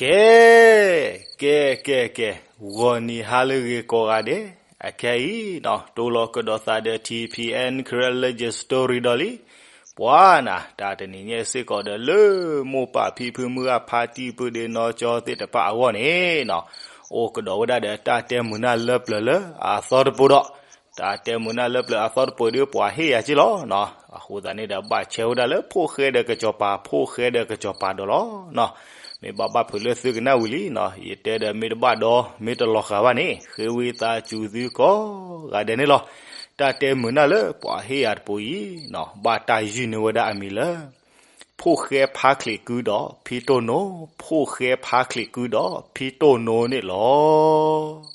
ကဲ, ကဲ, ကဲ, ကဲ, ဂီၤနံၤဟါလၢအဂ့ၤကိးဂၤဒဲး, အခဲအံၤနီၤ တိၢ်လီၤကဒီးသးဒီး ထံၣ်ဖံးအဲၣ် Karen Legend Story ဒီးလံ. ပှၤနၤ တၢ်တနံၤညါစ့ၢ်ကီးဒီးလၢမိၢ်ပၢ်ဖံဖုမုၢ်ဂၢ်ဖါတံၢ်ပုၢ်ဒ့နီၢ်ကၠီသ့ၣ်တဖၣ်အဂီၢ်န့ၣ်နီၤ, အိၣ်ကဒီးဝဲဒၣ်ဒီးတၢ်တဲမုာ်နၢ်လၢပျၢၤလၢအသီတပိၤဒီး, တၢ်တဲမုာ်နၢ်လၢပျၢၤအသီတပိၤဒီး ပှၤဟ့ၣ်ယၤက့လီၤနီၤ. အဃိသတးန့ၣ်ဒီး ဘၣ်ဆဲးဝဲဒၣ်လၢဖိၣ်ဃဲဒီးကစီၤပၤ, ဖိၣ်ဃဲဒီးကစီၤပၤဒီးလီၤနီၤ. မ့ၢ်ဘၣ်ဘၣ်ဖုးလၢသုကနၣ်ဝံၤလံနီၤ, ယတဲဒီးမ့ၢ်တဘၣ်ဒီး မ့ၢ်တလီၤဃာ်ဘၣ်န့ၣ် ဃ့ဝံသးစူၤသုကိးဂၤဒဲးန့ၣ်လီၤ. တၢ်တဲမုာ်နၢ်လၢပှၤဟ့ၣ်ယၤတပိၤအံၤနီၤ, ဘၣ်တၢ်ယုၢ်န့ၢ်ဝဲဒၣ်အမံၤလၢ ဖိၣ်ဃဲဖါချံးကုဒီးဖံတိၢ်နိ, ဖိၣ်ဃဲဖါချံးကုဒီးဖံတိၢ်နိန့ၣ်လီၤ.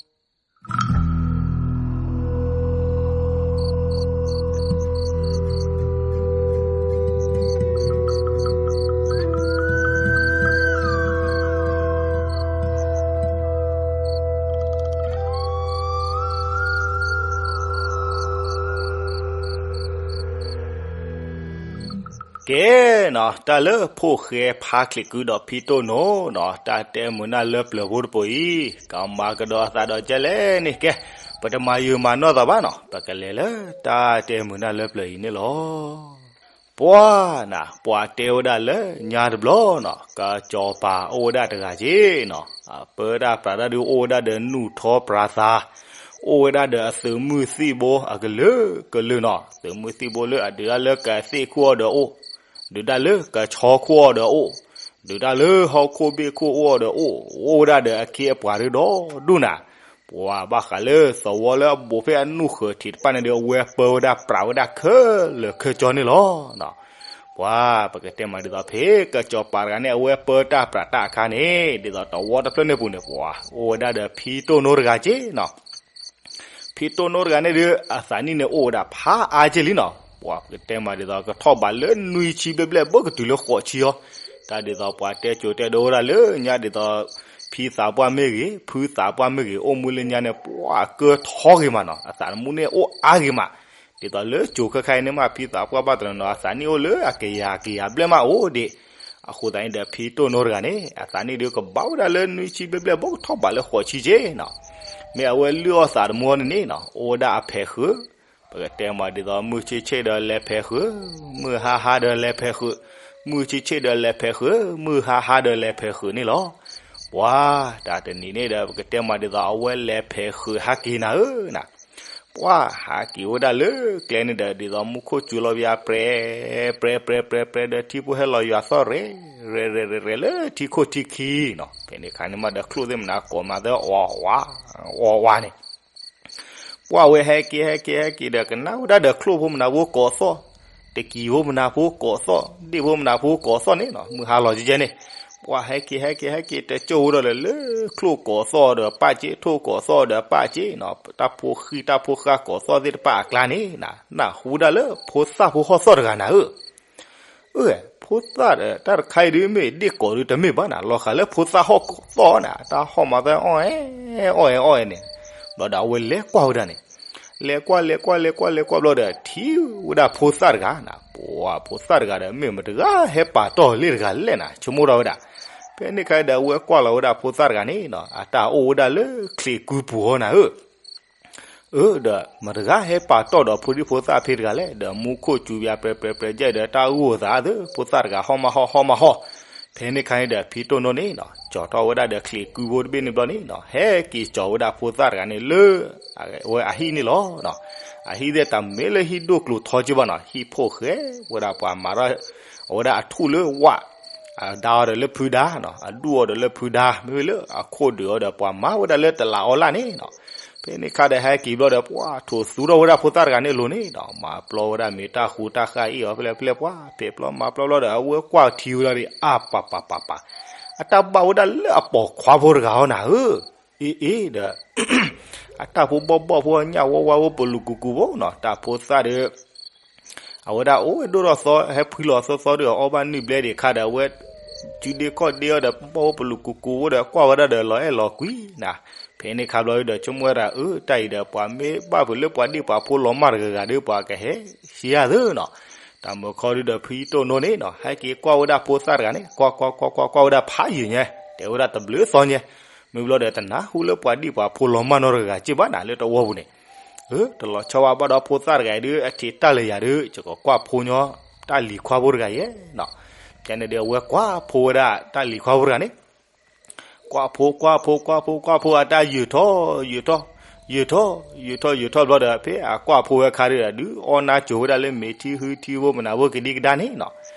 ကဲနီၤ, တၢ်လၢဖိၣ်ဃဲဖါချံးကုဒီးဖံတိၢ်နိနီၤ, တၢ်တဲမုာ်နၢ်လၢပျၢၤဖိတပိၤအံၤ ကမၤကဒီးအသးဒီးကဲလဲၣ်န့ၣ်. ကဲ, ပတမၤယုာ်မၤနီၢ်သးဘၣ်နီၤ, ပကလဲၤလၢတၢ်တဲမုာ်နၢ်လၢပျၢၤအံၤန့ၣ်လီၤ. ပှၤနၤ, ပှၤတဲဝဲဒၣ်လၢညါတဘျီနီၤ, ကစီၤပၤအိၣ်ဝဲဒၣ်တဂၤက့နီၤ, အပၢတၢ်ပြးတၢ်ဒုးအိၣ်ဝဲဒၣ်ဒီးနူၢ်ထီပြးသး, အိၣ်ဝဲဒၣ်ဒီးအသုးမုၢ်သံၣ်ဘိအကလုာ်ကလုာ်နီၤ, သုးမုၢ်သံၣ်ဘိလၢအဒုးတၢ်လၢကသ့ၣ်ခိၣ်အီၤဒီးအိၣ်, ဒုးတၢ်လၢကဆီခိၣ်အီၤဒီးအိၣ်, ဒုးတၢ်လၢဟီၣ်ခိၣ်ဘ့ၣ်ခိၣ်အိၣ်အီၤဒီးအိၣ်, အိၣ်ဝဲဒၣ်ဒီးအခ့အပှၤဒုးဒီဒူၣ်နၤ. ပှၤဘၣ်ဃးလၢသဝီလၢအဘူးဖဲအနူၢ်ဃၢၤထံးတဖၣ်န့ၣ်ဒီး အဝဲပၢဝဲဒၣ်ပြးဝဲဒၣ်ခဲလၢာ်ခဲဆ့န့ၣ်လီၤ. ပှၤပကတဲမးဒ်သိး ဖဲကစီၤပၤတဂၤန့ၣ် အဝဲပၢတၢ်ပြးတၢ်အခါန့ၣ် ဒ်သိးသဝီတဖျၢၣ်န့ၣ်ပူၤန့ၣ် ပှၤအိၣ်ဝဲဒၣ်ဒီးဖံတိၢ်နိတဂၤက့နီၤ. ဖံတိၢ်နိတဂၤန့ၣ်ဒီး အသးနံၣ်န့ၣ်အိၣ်ဝဲဒၣ်ဖးအါက့လံနီၤ. ပှၤပကတဲမးဒ်သိး ကထီၣ်ဘးလၢနွံဆံဘျဲၣ်ဘျဲၣ် ဘၣ်ကတုၤလၢဃိးဆံအီၤ. တၢ်ဒ်သိးပှၤတဲကိၤတဲဒိဝဲဒၣ်လၢညါဒ်သိး ဖံသးပှၢ်မ့ၢ်ဂ့ၤ ဖုသးပှၢ်မ့ၢ်ဂ့ၤ အိၣ်မူလၢညါန့ၣ် ပှၤကၢထီဂ့ၤမးနီၤ, အသးသမူန့ၣ်အိၣ်အါဂ့ၤမး. ဒ်သိးလၢကိၤခဲခါအံၤန့ၣ်မး ဖံသးပှၢ်ဘၣ်တနီၤနီၤ အသးနံၣ်အိၣ်လၢအကယၤကယၤဘျဲၣ်မးအိၣ်ဒံး. အဃိသတးန့ၣ်ဒီး ဖံတိၢ်နိတဂၤန့ၣ် အသးနံၣ်ဒီးကဘၣ်ဝဲဒၣ်လၢနွံဆံဘျဲၣ်ဘျဲၣ် ဘၣ်ကထီၣ်ဘးလၢဃိးဆံက့နီၤ. မ့ၢ်အဝဲလုၢ်အီၣ်သးသမူအီၤန့ၣ်န့ၣ်နီၤ အိၣ်ဝဲဒၣ်အဖဲးဃုာ် ပကတဲမးဒ်သိး မုၢ်ဆ့ၣ်ဆ့ၣ်ဒီးလဲၤဖဲးဃုာ်, မုၢ်ဟါဟါဒီးလဲၤဖဲးဃုာ်, မုၢ်ဆ့ၣ်ဆ့ၣ်ဒီးလဲၤဖဲးဃုာ်, မုၢ်ဟါဟါဒီးလဲၤဖဲးဃုာ်န့ၣ်လီၤ. ပှၤတၢ်တနံၤန့ၣ်ဒီး ပကတဲမးဒ်သိး အဝဲလဲၤဖဲးဃုာ်ဟးက့ၤနၤဧၢနၤ. ပှၤဟးက့ၤဝဲဒၣ်လၢကျဲန့ၣ်ဒီး ဒ်သိးမူခိၣ်စူၤလီၤဘၣ်ပြဲး ပြဲး ပြဲး ပြဲး ပြဲးဒီး ထံဖိဟဲလီၤယွၤသီၣ်ရဲၣ် ရဲၣ် ရဲၣ် ရဲၣ် ရဲၣ် လၢထံခိၣ်ထံခံနီၤ. ဖဲန့ၣ်အခါန့ၣ်မးဒီး ချိၣ်သ့ၣ်မနၤကိးမးသၢအီၣ်ဝါ အီၣ်ဝါန့ၣ် ပှၤဝဲဟဲက့ၤ ဟဲက့ၤ ဟဲက့ၤဒီး ကနၣ်ဝဲဒၣ်ဒီးချိၣ်ဖိမနၤဖိကိးသီၣ်, တကံၢ်ဖိမနၤဖိကိးသီၣ်, ဒ့ၣ်ဖိမနၤဖိကိးသီၣ်န့ၣ်နီၤ, မုၢ်ဟါလီၤကဲကဲန့ၣ်, ပှၤဟဲက့ၤ ဟဲက့ၤ ဟဲက့ၤ တကၠိၢ်ဝဲဒီးလၢ လၢချိၣ်ကိးသီၣ်ဒီးပာ်က့ၤ, ထိၣ်ကိးသီၣ်ဒီးပာ်က့ၤနီၤ, တၢ်ဖိဃံၣ်တၢ်ဖိဃၢ်ကိးသီၣ်သ့ၣ်တဖၣ်အကျါန့ၣ်နီၤ, နၢ်ဟူဒၣ်လၢဖိသၣ်ဖိဟီၣ်သီၣ်တဂၤနၤဧၢ အၢ ဖိသၣ်ဒီး တၢ်တခါအံၤဒုးမ့ၢ်ဒ့ၣ်ကိးဒုးတမ့ၢ်ဘၣ်နၤ, လီၤဃာ်လၢဖိသၣ်ဟီၣ်ကိးသီၣ်နၤ, တၢ်ဟီၣ်မးသၢအီၣ်အဲၣ် အီၣ်အဲၣ် အီၣ်အဲၣ်န့ၣ်, ဘျီဒီးအဝဲလဲၤကွၢ်ဝဲဒၣ်န့ၣ်, လဲၤကွၢ် လဲၤကွၢ် လဲၤကွၢ် လဲၤကွၢ်ဘျီဒီး ထံၣ်ဝဲဒၣ်ဖိသၣ်တဂၤနၤ, ပှၤဖိသၣ်တဂၤဒီး မ့ၢ်မတဂၤဟဲပာ်တီၢ်လံတဂၤလဲၣ်နၤ, ဆိကမိၣ်ထီၣ်ဝဲဒၣ်, ဖဲန့ၣ်ခါဒီး အဝဲကွၢ်လီၤဝဲဒၣ်ဖိသၣ်တဂၤန့ၣ်နီၤ, အတၢ်အိၣ်ဝဲဒၣ်လၢချံးကုပူၤအီၤနၤဧၢ အၢ ဒီးမတဂၤဟဲပာ်တီၢ်ဒီးဖိဒံဖိသၣ်ဖဲတဂၤလဲၣ်, ဒီးမူခိၣ်စူၤဘၣ်ပြဲးပြဲးပြဲးယဲၢ်ဒီးတၢ်ဂိၢ်သးအသိး ဖိသၣ်တဂၤဟီၣ်မးဟီၣ် ဟီၣ်မးဟီၣ်, ဖဲန့ၣ်ခါန့ၣ်ဒီး ဖံတိၢ်နိန့ၣ်နီၤ ကၠီၤထီၣ်ဝဲဒၣ်ဒီးချံးကုဖိတဘ့ၣ်န့ၣ်ဘျီန့ၣ်နီၤ ဟဲက့ၤကၠီၤဝဲဒၣ်ဖိသၣ်တဂၤန့ၣ်လၢ အဝဲအဟံၣ်န့ၣ်လီၤ. အဟံၣ်သ့ၣ်တမ့ၢ်လၢဟံၣ်ဒိၣ်ကျိၤထီက့ဘၣ်နီၤ, ဟံၣ်ဖိၣ်ဃဲဝဲဒၣ်ပှၤမၤထီၣ် အဝဲဒၣ်အထူၣ်လၢဝၣ် အဒါအီၤဒီးလၢဖုဒါနီၤ, အဒူၣ်အီၤဒီးလၢဖုဒါ, မ့မ့ၢ်လၢအခိၣ်ဒုးအီၤဒီးပှၤမၤဝဲဒၣ်လၢတလးအီလၣ်န့ၣ်နီၤ, ဖဲန့ၣ်ခါဒီးဟဲက့ၤဘျီဒီး ပှၤထိးသူထီၣ်ဝဲဒၣ်ဖိသၣ်တဂၤန့ၣ်အလိၤန့ၣ်နီၤ, မၤပျီဝဲဒၣ်မ့ၢ်တၢ်ဃူတၢ်ဃၢ်အ့ၣ်အီၤဖဲလဲၣ်ဖဲလဲၣ် ပှၤဖဲးပျီမၤပျီဘျီဒီး အဝဲကွၢ်ထံဝဲဒၣ်ဒီး အါပၤပၤပၤပၤ, အတၢ်ဘၣ်ဝဲဒၣ်လၢအပိာ်ခွါဖိတဂၤအီၤနၤဧၢ, အ့ အ့ဒီး အတၢ်ဖိဘီၣ်ဘီၣ်ဖိညၣ်ဝါဝါဖိပလူၤကူကူဖိနီၤ, တၢ်ဖိသၣ်ဒီး အဝဲဒၣ်အိၣ်ဝဲဒိၣ်ထီၣ်သီ ဟဲဖှံလီၤသီသီဒီး အီၣ်ဘၣ်နုၢ်ဘျဲဒံးခါဒီး အဝဲ စုဒ့ခီၣ်ဒ့အီၤဒီး ဘီၣ်ဖိပလူၤကူကူဖိဒီး ကွၢ်ဝဲဒၣ်ဒီးလီၤအဲၣ်လီၤကွံနၤ, ဖဲန့ၣ်ခါဘျီဒီး ဆိကမိၣ်ဝဲဒၣ် အၢ တၢ်အံၤဒီး ပှၤမ့ၢ်ဘၣ်ဖုးလၢပှၤဒ့ၣ်ပှၤဖိလီၤမၢ်တဂၤဂၤဒီး ပှၤကဟဲဆံးယၤသၢနီၤ, တၢ်မုၢ်ခီဒုဒီး ဖံတိၢ်နိန့ၣ်နီၤ ဟဲက့ၤကွၢ်ဝဲဒၣ်ဖိသၣ်တဂၤန့ၣ် ကွၢ်ကွၢ်ကွၢ်ကွၢ်ကွၢ်ဝဲဒၣ်ဖးယံာ်ညါ တဲဝဲဒၣ်တဘျုးသီညါ, မ့ၢ်ဘျီဒီးတနၢ်ဟူလၢပှၤဒံၣ်ပှၤဖိလီၤမၢ်နီတဂၤစ့ၢ်ဘၣ်နၤ လၢတဝီပူၤန့ၣ်, အၢ တလီၤဆီဘၣ်ဘၣ်ဒီးဖိသၣ်တဂၤအံၤဒုး အထံးတၢ်လၢယၤဒုး ယကကွၢ်ဖိညီ တၢ်လံၤခွါဖိတဂၤယဲနီၤ. ကန့ၣ်ဒီးအဝဲကွၢ်ဖိဝဲဒၣ်တၢ်လံၤခွါဖိတဂၤန့ၣ် ကွၢ်ဖိ ကွၢ်ဖိ ကွၢ်ဖိ ကွၢ်ဖိ အတၢ်ယုာ်ထီၣ် ယုာ်ထီၣ် ယုာ်ထီၣ် ယုာ်ထီၣ် ယုာ်ထီၣ်ဘျီဒီး ဖဲအကွၢ်ဖိဝဲခါဒီး ဒုးအီၣ်နၢ်ကိၤဝဲဒၣ်လၢမ့ၤထံ ဟုထံ ဘိမနၤဘိကဒံကဒါန့ၣ်နီၤ.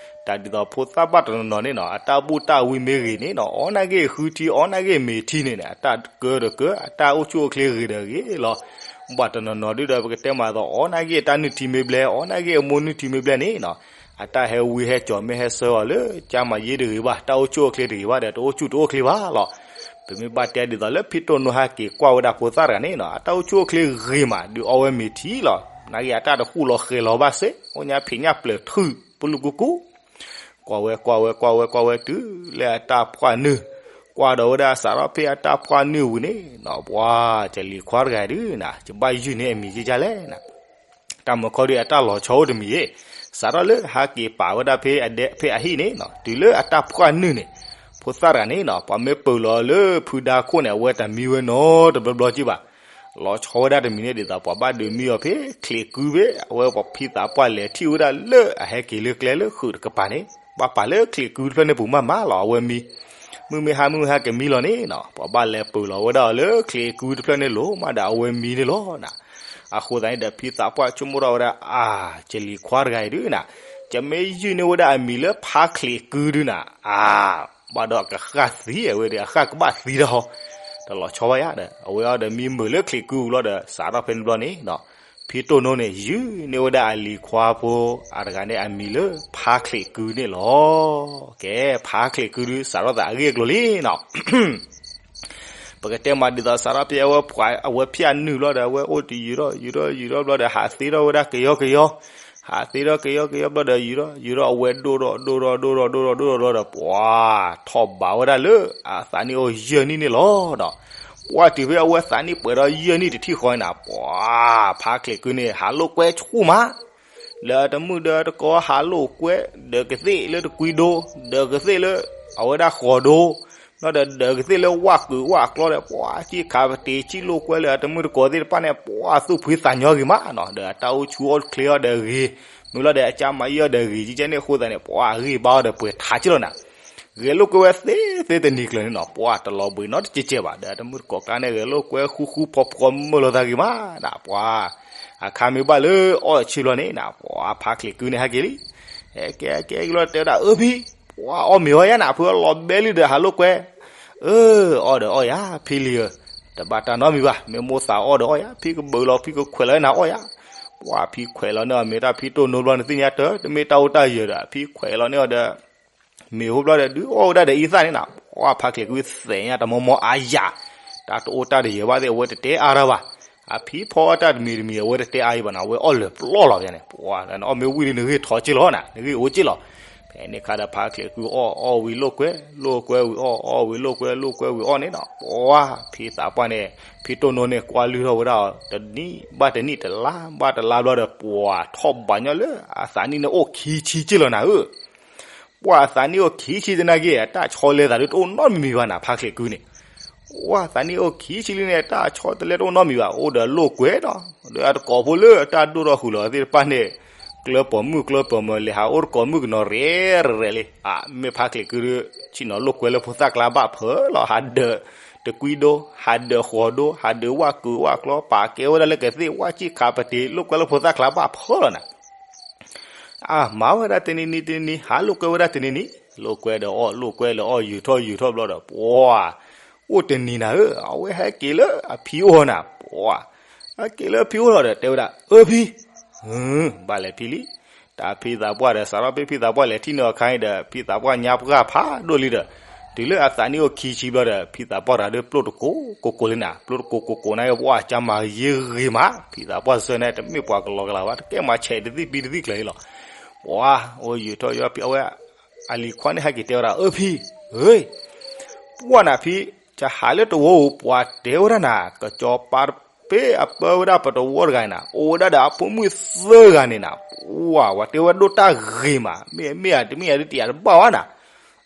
တၢ်ဒ်သိးဖိသၣ်ဘၣ်တနီၤနီၤန့ၣ်နီၤ အတၢ်ဘူၣ်တၢ်ဝံမ့ၢ်ဂ့ၤန့ၣ်နီၤ အီၣ်နၢ်ဂ့ၢ်ဟုထံ အီၣ်နၢ်ဂ့ၢ်မ့ၤထံန့ၣ်န့ၣ် အတၢ်ကၢဒီးကၢ အတၢ်အိၣ်ဆူၣ်အိၣ်ချ့ဂ့ၤဒီးဂ့ၤလီၤ. ဘၣ်တနီၤနီၤဒုးဒီး ပကတဲမးသိး အီၣ်နၢ်ဂ့ၢ်တၢ်နုၢ်ထံမ့ၢ်ဘျဲ အီၣ်နၢ်ဂ့ၢ်အမိၢ်နုၢ်ထံမ့ၢ်ဘျဲန့ၣ်နီၤ အတၢ်ဟဲဝံဟဲစိာ်မ့ၢ်ဟဲဆၢအီၤလၢ ကၢ်မၤယ့တဂ့ၤဘၣ် တၢ်အိၣ်ဆူၣ်အိၣ်ချ့တဂ့ၤဘၣ်ဒီး တအိၣ်ဆူၣ်တအိၣ်ချ့ဘၣ်လီၤ. ပမ့ၢ်ဘၣ်တဲဒ်သိးလၢဖံတိၢ်နိဟဲက့ၤကွၢ်ဝဲဒၣ်ဖိသၣ်တဂၤန့ၣ်နီၤ အတၢ်အိၣ်ဆူၣ်အိၣ်ချ့ဂ့ၤမး ဒုးအီၣ်ဝဲမ့ၤထံလီၤ. နၢ်ဂ့ၢ်အတၢ်တဃူလီၤဃဲၤလီၤဘၣ်စ့ၢ် အိၣ်ညါဖံးညၣ်ပျၢၤထုး ပလူကူကူ ကွၢ်ဝဲ ကွၢ်ဝဲ ကွၢ်ဝဲ ကွၢ်ဝဲ တုၤလၢအတၢ်ဖှၣ်နုာ်, ကွၢ်ဒီးဝဲဒၣ်စးထီၣ်ဖဲအတၢ်ဖှၣ်နုာ်ဝံၤန့ၣ်နီၤ ပှၤကလံၤခွါတဂၤဒုးနၤ ယဘၣ်ယုၢ်န့ၢ်အမံၤကကလဲၣ်နၤ. တၢ်မုၢ်ခီဒုးအတၢ်လီၤဆီအိၣ်တမံၤအံၤ, စးထီၣ်လၢဟးက့ၤပာ်ဝဲဒၣ်ဖဲအဒဲ ဖဲအဟံၣ်န့ၣ်နီၤ တုၤလၢအတၢ်ဖှၣ်နုာ်န့ၣ်, ဖိသၣ်တဂၤန့ၣ်နီၤ ပှၤမ့ၢ်ပၢၤလီၤလၢဖုဒါခိၣ်န့ၣ် အဝဲတမံဝဲနီတဘျီဘျီက့ၢ်ဘၣ်. လီၤဆီဝဲဒၣ်တမံၤန့ၣ်ဒ်သိး ပှၤဘၣ်ဒုးမံအီၤဖဲချံးကုဘ့ၣ် အဝဲပှၤဖံသးပှၢ်လဲၤထံၣ်ဝဲဒၣ်လၢအဟဲက့ၤလၢကျဲလၢဃုာ်တကပၤန့ၣ် ဘၣ်ပာ်လၢချံးကုတဖျၢၣ်န့ၣ်ပူၤမးမးလီၤ အဝဲမံ မုၢ်မ့ၢ်ဟါမုၢ်ဟါကမံလီၤန့ၣ်နီၤ ပှၤဘၣ်လဲၤပၢၤလီၤဝဲဒၣ်အီၤလၢချံးကုတဖျၢၣ်န့ၣ်လီၤမးဒီးအဝဲမံန့ၣ်လီၤနၤ. အဃိသတးန့ၣ်ဒီး ဖံသးပှၢ်ဆိကမိၣ်ထီၣ်ဝဲဒၣ် အါ ကလံၤခွါတဂၤအံၤဒုးနၤ ကမ့ၢ်ယုၢ်န့ၢ်ဝဲဒၣ်အမံၤလၢဖါချံးကုဒုးနၤ အါ ဘၣ်ဒီးကဃၣ်သံအဝဲဒီး အဃၣ်ကဘၣ်သံတၢ်ဟီ တလီၤဆီဘၣ်ယါဒီး အဝဲအီၤဒီးမံမုာ်လၢချံးကုဝံၤလီၤဒီး စးထီၣ်ဖဲန့ၣ်ဘျီန့ၣ်နီၤ ဖံတိၢ်နိန့ၣ် ယုၢ်န့ၢ်ဝဲဒၣ်အလံၤခွါဖိ အတဂၤန့ၣ်အမံၤလၢဖါချံးကုန့ၣ်လီၤ. ကဲ ဖါချံးကုဒုးစးထီၣ်သးအဂ့ၢ်အကျိၤလံနီၤ ပကတဲမးဒ်သိးစးထီၣ်ဖဲအဝဲဖှၣ် အဝဲဖှၣ်နုာ်ဘျီဒီး အဝဲအိၣ်တယုာ်ထီၣ်ယုာ်ထီၣ်ယုာ်ထီၣ်ဘျီဒီး ဟးသ့ထီၣ်ဝဲဒၣ်ကယီကယီ, ဟးသ့ထီၣ်ကယီကယီဘျီဒီး ယုာ်ထီၣ်ယုာ်ထီၣ် အဝဲဒိၣ်ထီၣ်ဒိၣ်ထီၣ်ဒိၣ်ထီၣ်ဒိၣ်ထီၣ်ဒိၣ်ထီၣ်ဒိၣ်ထီၣ်ဘျီဒီး ပှၤထီၣ်ဘးဝဲဒၣ်လၢအသးနံၣ်အိၣ်ယဲၢ်နံၣ်န့ၣ်လီၤဒီး ပှၤတုၤဖဲအဝဲသးနံၣ်ပှဲၤဒီးယဲၢ်နံၣ်တထံၣ်ဃီန့ၣ်နီၤ ပှၤဖါချံးကုန့ၣ် ဟးလိာ်ကွဲဆူၣ်မး လၢအတမုၣ်ဒီးတကိးဟးလိာ်ကွဲ ဒၢးကသ့ၣ်လၢတကွံဒိ, ဒၢးကသ့ၣ်လၢအဝဲဒၣ်ဃီၤဒိ, ဒီးဒၢးကသ့ၣ်လၢဝၣ်ကုာ်ဝၣ်ကျီဒီး ပှၤစံၣ်ခးပတ့ၤစံၣ်လိာ်ကွဲလၢအတမုၣ်တကိးသ့ၣ်တဖၣ်န့ၣ် ပှၤသူၣ်ဖှံသးညီဂ့ၤမးနီၤ ဒီးအတၢ်အိၣ်ဆူၣ်အိၣ်ချ့အီၤဒီးဂ့ၤ, မ့ၢ်လီၤဒီးအကၢ်မၤယံာ်အီၤဒီးဂ့ၤကဲန့ၣ်အဃိသတးန့ၣ် ပှၤဂံၢ်ဘါအီၤဒီးပှဲၤထးက့ၢ်လီၤနၤ ဂဲၤလိာ်ကွဲဝဲသ့သ့တနံၤကျၢၤန့ၣ်နီၤ ပှၤတလီၤဘှံးနီတကဲးကဲးဘၣ် ဒီးအတမုၣ်တကိးကျါန့ၣ် ဂဲၤလိာ်ကွဲဃူဃူဖိးဖိးမုာ်လိာ်သးဂ့ၤမးနၤ ပှၤအခါမ့ၢ်ဘၣ်လၢအီၣ်ဆံဘျီန့ၣ်နၤ ပှၤဖါချံးကုန့ၣ်ဟဲက့ၤလံ, ဟဲက့ၤဟဲက့ၤလီၤတဲဝဲဒၣ် အၢဖံ, ပှၤအီၣ်မ့ၤဝဲယါနၤ ဖုအလီၤဘဲလံဒီးဟးလိာ်ကွဲ, အၢ အီၣ်ဒီးအီၣ်ယၤ ဖံလံၤဧၢ, တဘၣ်တၢ်နီတမံၤဘၣ် မ့ၢ်မိၢ်သးအီၣ်ဒီးအီၣ်ယၤ ဖံကဘုးလီၤ ဖံကခွဲးလီၤနၤအီၣ်ယၤ, ပှၤဖံခွဲးလီၤန့ၢ်အီၤမ့ၢ်တၢ်ဖံတိၢ်နိဘျီန့ၣ်သ့ၣ်ညါတၢ် တမ့ၢ်တၢ်အိၣ်တၢ်ယၢၤဒီး ဖံခွဲးလီၤန့ၢ်အီၤဒီး မ့ၤဟိဘျီဒီး ဒုးအီၣ်ဝဲဒၣ်ဒီးအံသၣ်န့ၣ်နၤ ပှၤဖါချံးကုသဲးညါတမီမီအါယၤ, တၢ်တအိၣ်တၢ်တယၢၤဘၣ်သ့ၣ် အဝဲတတဲအါတၢ်ဘၣ်, အဖံဖီအီၣ်တၢ်တမံၤတမံၤ အဝဲတတဲအါအံၤဘၣ်နၤ အဝဲအီၣ်လၢာ်ပျီလီၤန့ၣ်, ပှၤနအီၣ်မ့ၢ်ဝံၤလံနဂ့ၢ်ထီက့ၢ်လီၤနၤ နဂ့ၢ်အိၣ်က့ၢ်လီၤ, ဖဲန့ၣ်ခါဒီးဖါချံးကုအီၣ်အီၣ်ဝံၤလိာ်ကွဲ, လိာ်ကွဲဝံၤအီၣ် အီၣ်ဝံၤလိာ်ကွဲ လိာ်ကွဲဝံၤအီၣ်န့ၣ်နၤ ပှၤဖံသးပှၢ်န့ၣ် ဖံတိၢ်နိန့ၣ် ကွၢ်လုၢ်ထီၣ်ဝဲဒၣ်အီၤ တနံၣ်ဘၣ်တနံၣ်တလါဘၣ်တလါဘျီဒီး ပှၤထီၣ်ဘးညီလၢအသးနံၣ်န့ၣ်အိၣ်ခံဆံက့ၢ်လီၤနၤဧၢ ပှၤအသးနံၣ်အိၣ်ခံဆံသနာ်က့ အတၢ်ဆီလဲသးဒုးတအိၣ်နီတမံၤဘၣ်နၤ ဖါချံးကုန့ၣ်, ပှၤသးနံၣ်အိၣ်ခံဆံလံန့ၣ် တၢ်ဆီတလဲတအိၣ်နီတမံၤဘၣ် အိၣ်ဒီးလိာ်ကွဲဒီး ဒီးအတကိးဖိလၢအတၢ်ဒိၣ်ထီၣ်ဃုာ်လီၤသ့ၣ်တဖၣ်န့ၣ် ကျၢပှီၤမုၣ်ကျၢပှီၤမၢၤလဲၤဟးအိၣ်တကိးမုၣ်ကနီၤရဲၣ်ရဲၣ်လံ, အမ့ၢ်ဖါချံးကုဒုး ဆ့ၣ်နီၤလိာ်ကွဲလၢဖိသၣ်ကျါဘၣ်ဖၢလီၤ ဟးဒၢးတကွံဒိ ဟးဒၢးဃီၤဒိ ဟးဒၢးဝၣ်ကုာ်ဝၣ်ကျီ ပာ်ကဲဝဲဒၣ်လၢကသ့ၣ်ဝၣ်စံၣ်ခးပတ့ၤ လိာ်ကွဲလၢဖိသၣ်ကျါဘၣ်ဖၢလီၤနၤ အါ မၤဝဲဒၣ်တနံၤနံၤတနံၤနံၤ ဟးလိာ်ကွဲဝဲဒၣ်တနံၤနံၤ လိာ်ကွဲဒီးအီၣ် လိာ်ကွဲလၢအီၣ် ယူာ်ထီၣ်ယူာ်ထီၣ်ဘျီဒီး ပှၤ အိၣ်တနံၤနၤဧၢ အဝဲဟဲက့ၤလၢအဖံအိၣ်နၤ ပှၤ ဟဲက့ၤလၢအဖံအိၣ်လီၤဒီး တဲဝဲဒၣ် အၢဖံ ဘၣ်လဲၤဖံလံ, တၢ်ဖံသးပှၢ်ဒီး စးထီၣ်ဖဲဖံသးပှၢ်လဲၤထံၣ်န့ၢ်အခါအံၤဒီး ဖံသးပှၢ်ညါပှၢ်ဖးဒိၣ်လံဒီး တုၤလၢအသးနံၣ်အိၣ်ခံဆံဘျီဒီး ဖံသးပှၢ်တဂၤဒုးပျိၢ်တကိးကိးကိးလံနၤ, ပျိၢ်တကိးကိးကိးန့ၣ် ပှၤကၢ်မၤယ့ဂ့ၤမး, ဖံသးပှၢ်စၢၤန့ၣ် တမ့ၢ်ပှၤကလီကလီဘၣ်, တကဲမၤဆဲးတသံၣ်ပံတသံၣ်ကျၢၤအံၤလီၤ. ပှၤ အိၣ်ယံာ်ထီၣ်ယံာ်ထီၣ်ဖံ အဝဲ အလံၤခွါန့ၣ်ဟဲက့ၤတဲဝဲဒၣ် အၢဖံ, ဧၢ, ပှၢ်နၤဖံ, ယဟးလၢတဝီဧိၤ ပှၤတဲဝဲဒၣ်နၤ ကစီၤပၤပ့အပၢဝဲဒၣ်ပတဝီတဂၤနၤ အိၣ်ဝဲဒၣ်ဒီးအဖိမုၣ်သၢဂၤန့ၣ်နၤ, ပှၤ ပှၤတဲဝဲဒိၣ်တၢ်ဂ့ၤမး, မ့ၢ်မ့ၢ်ဧါတမ့ၢ်ဧါဒုးတယာ်တဘၣ်ဘၣ်နၤ,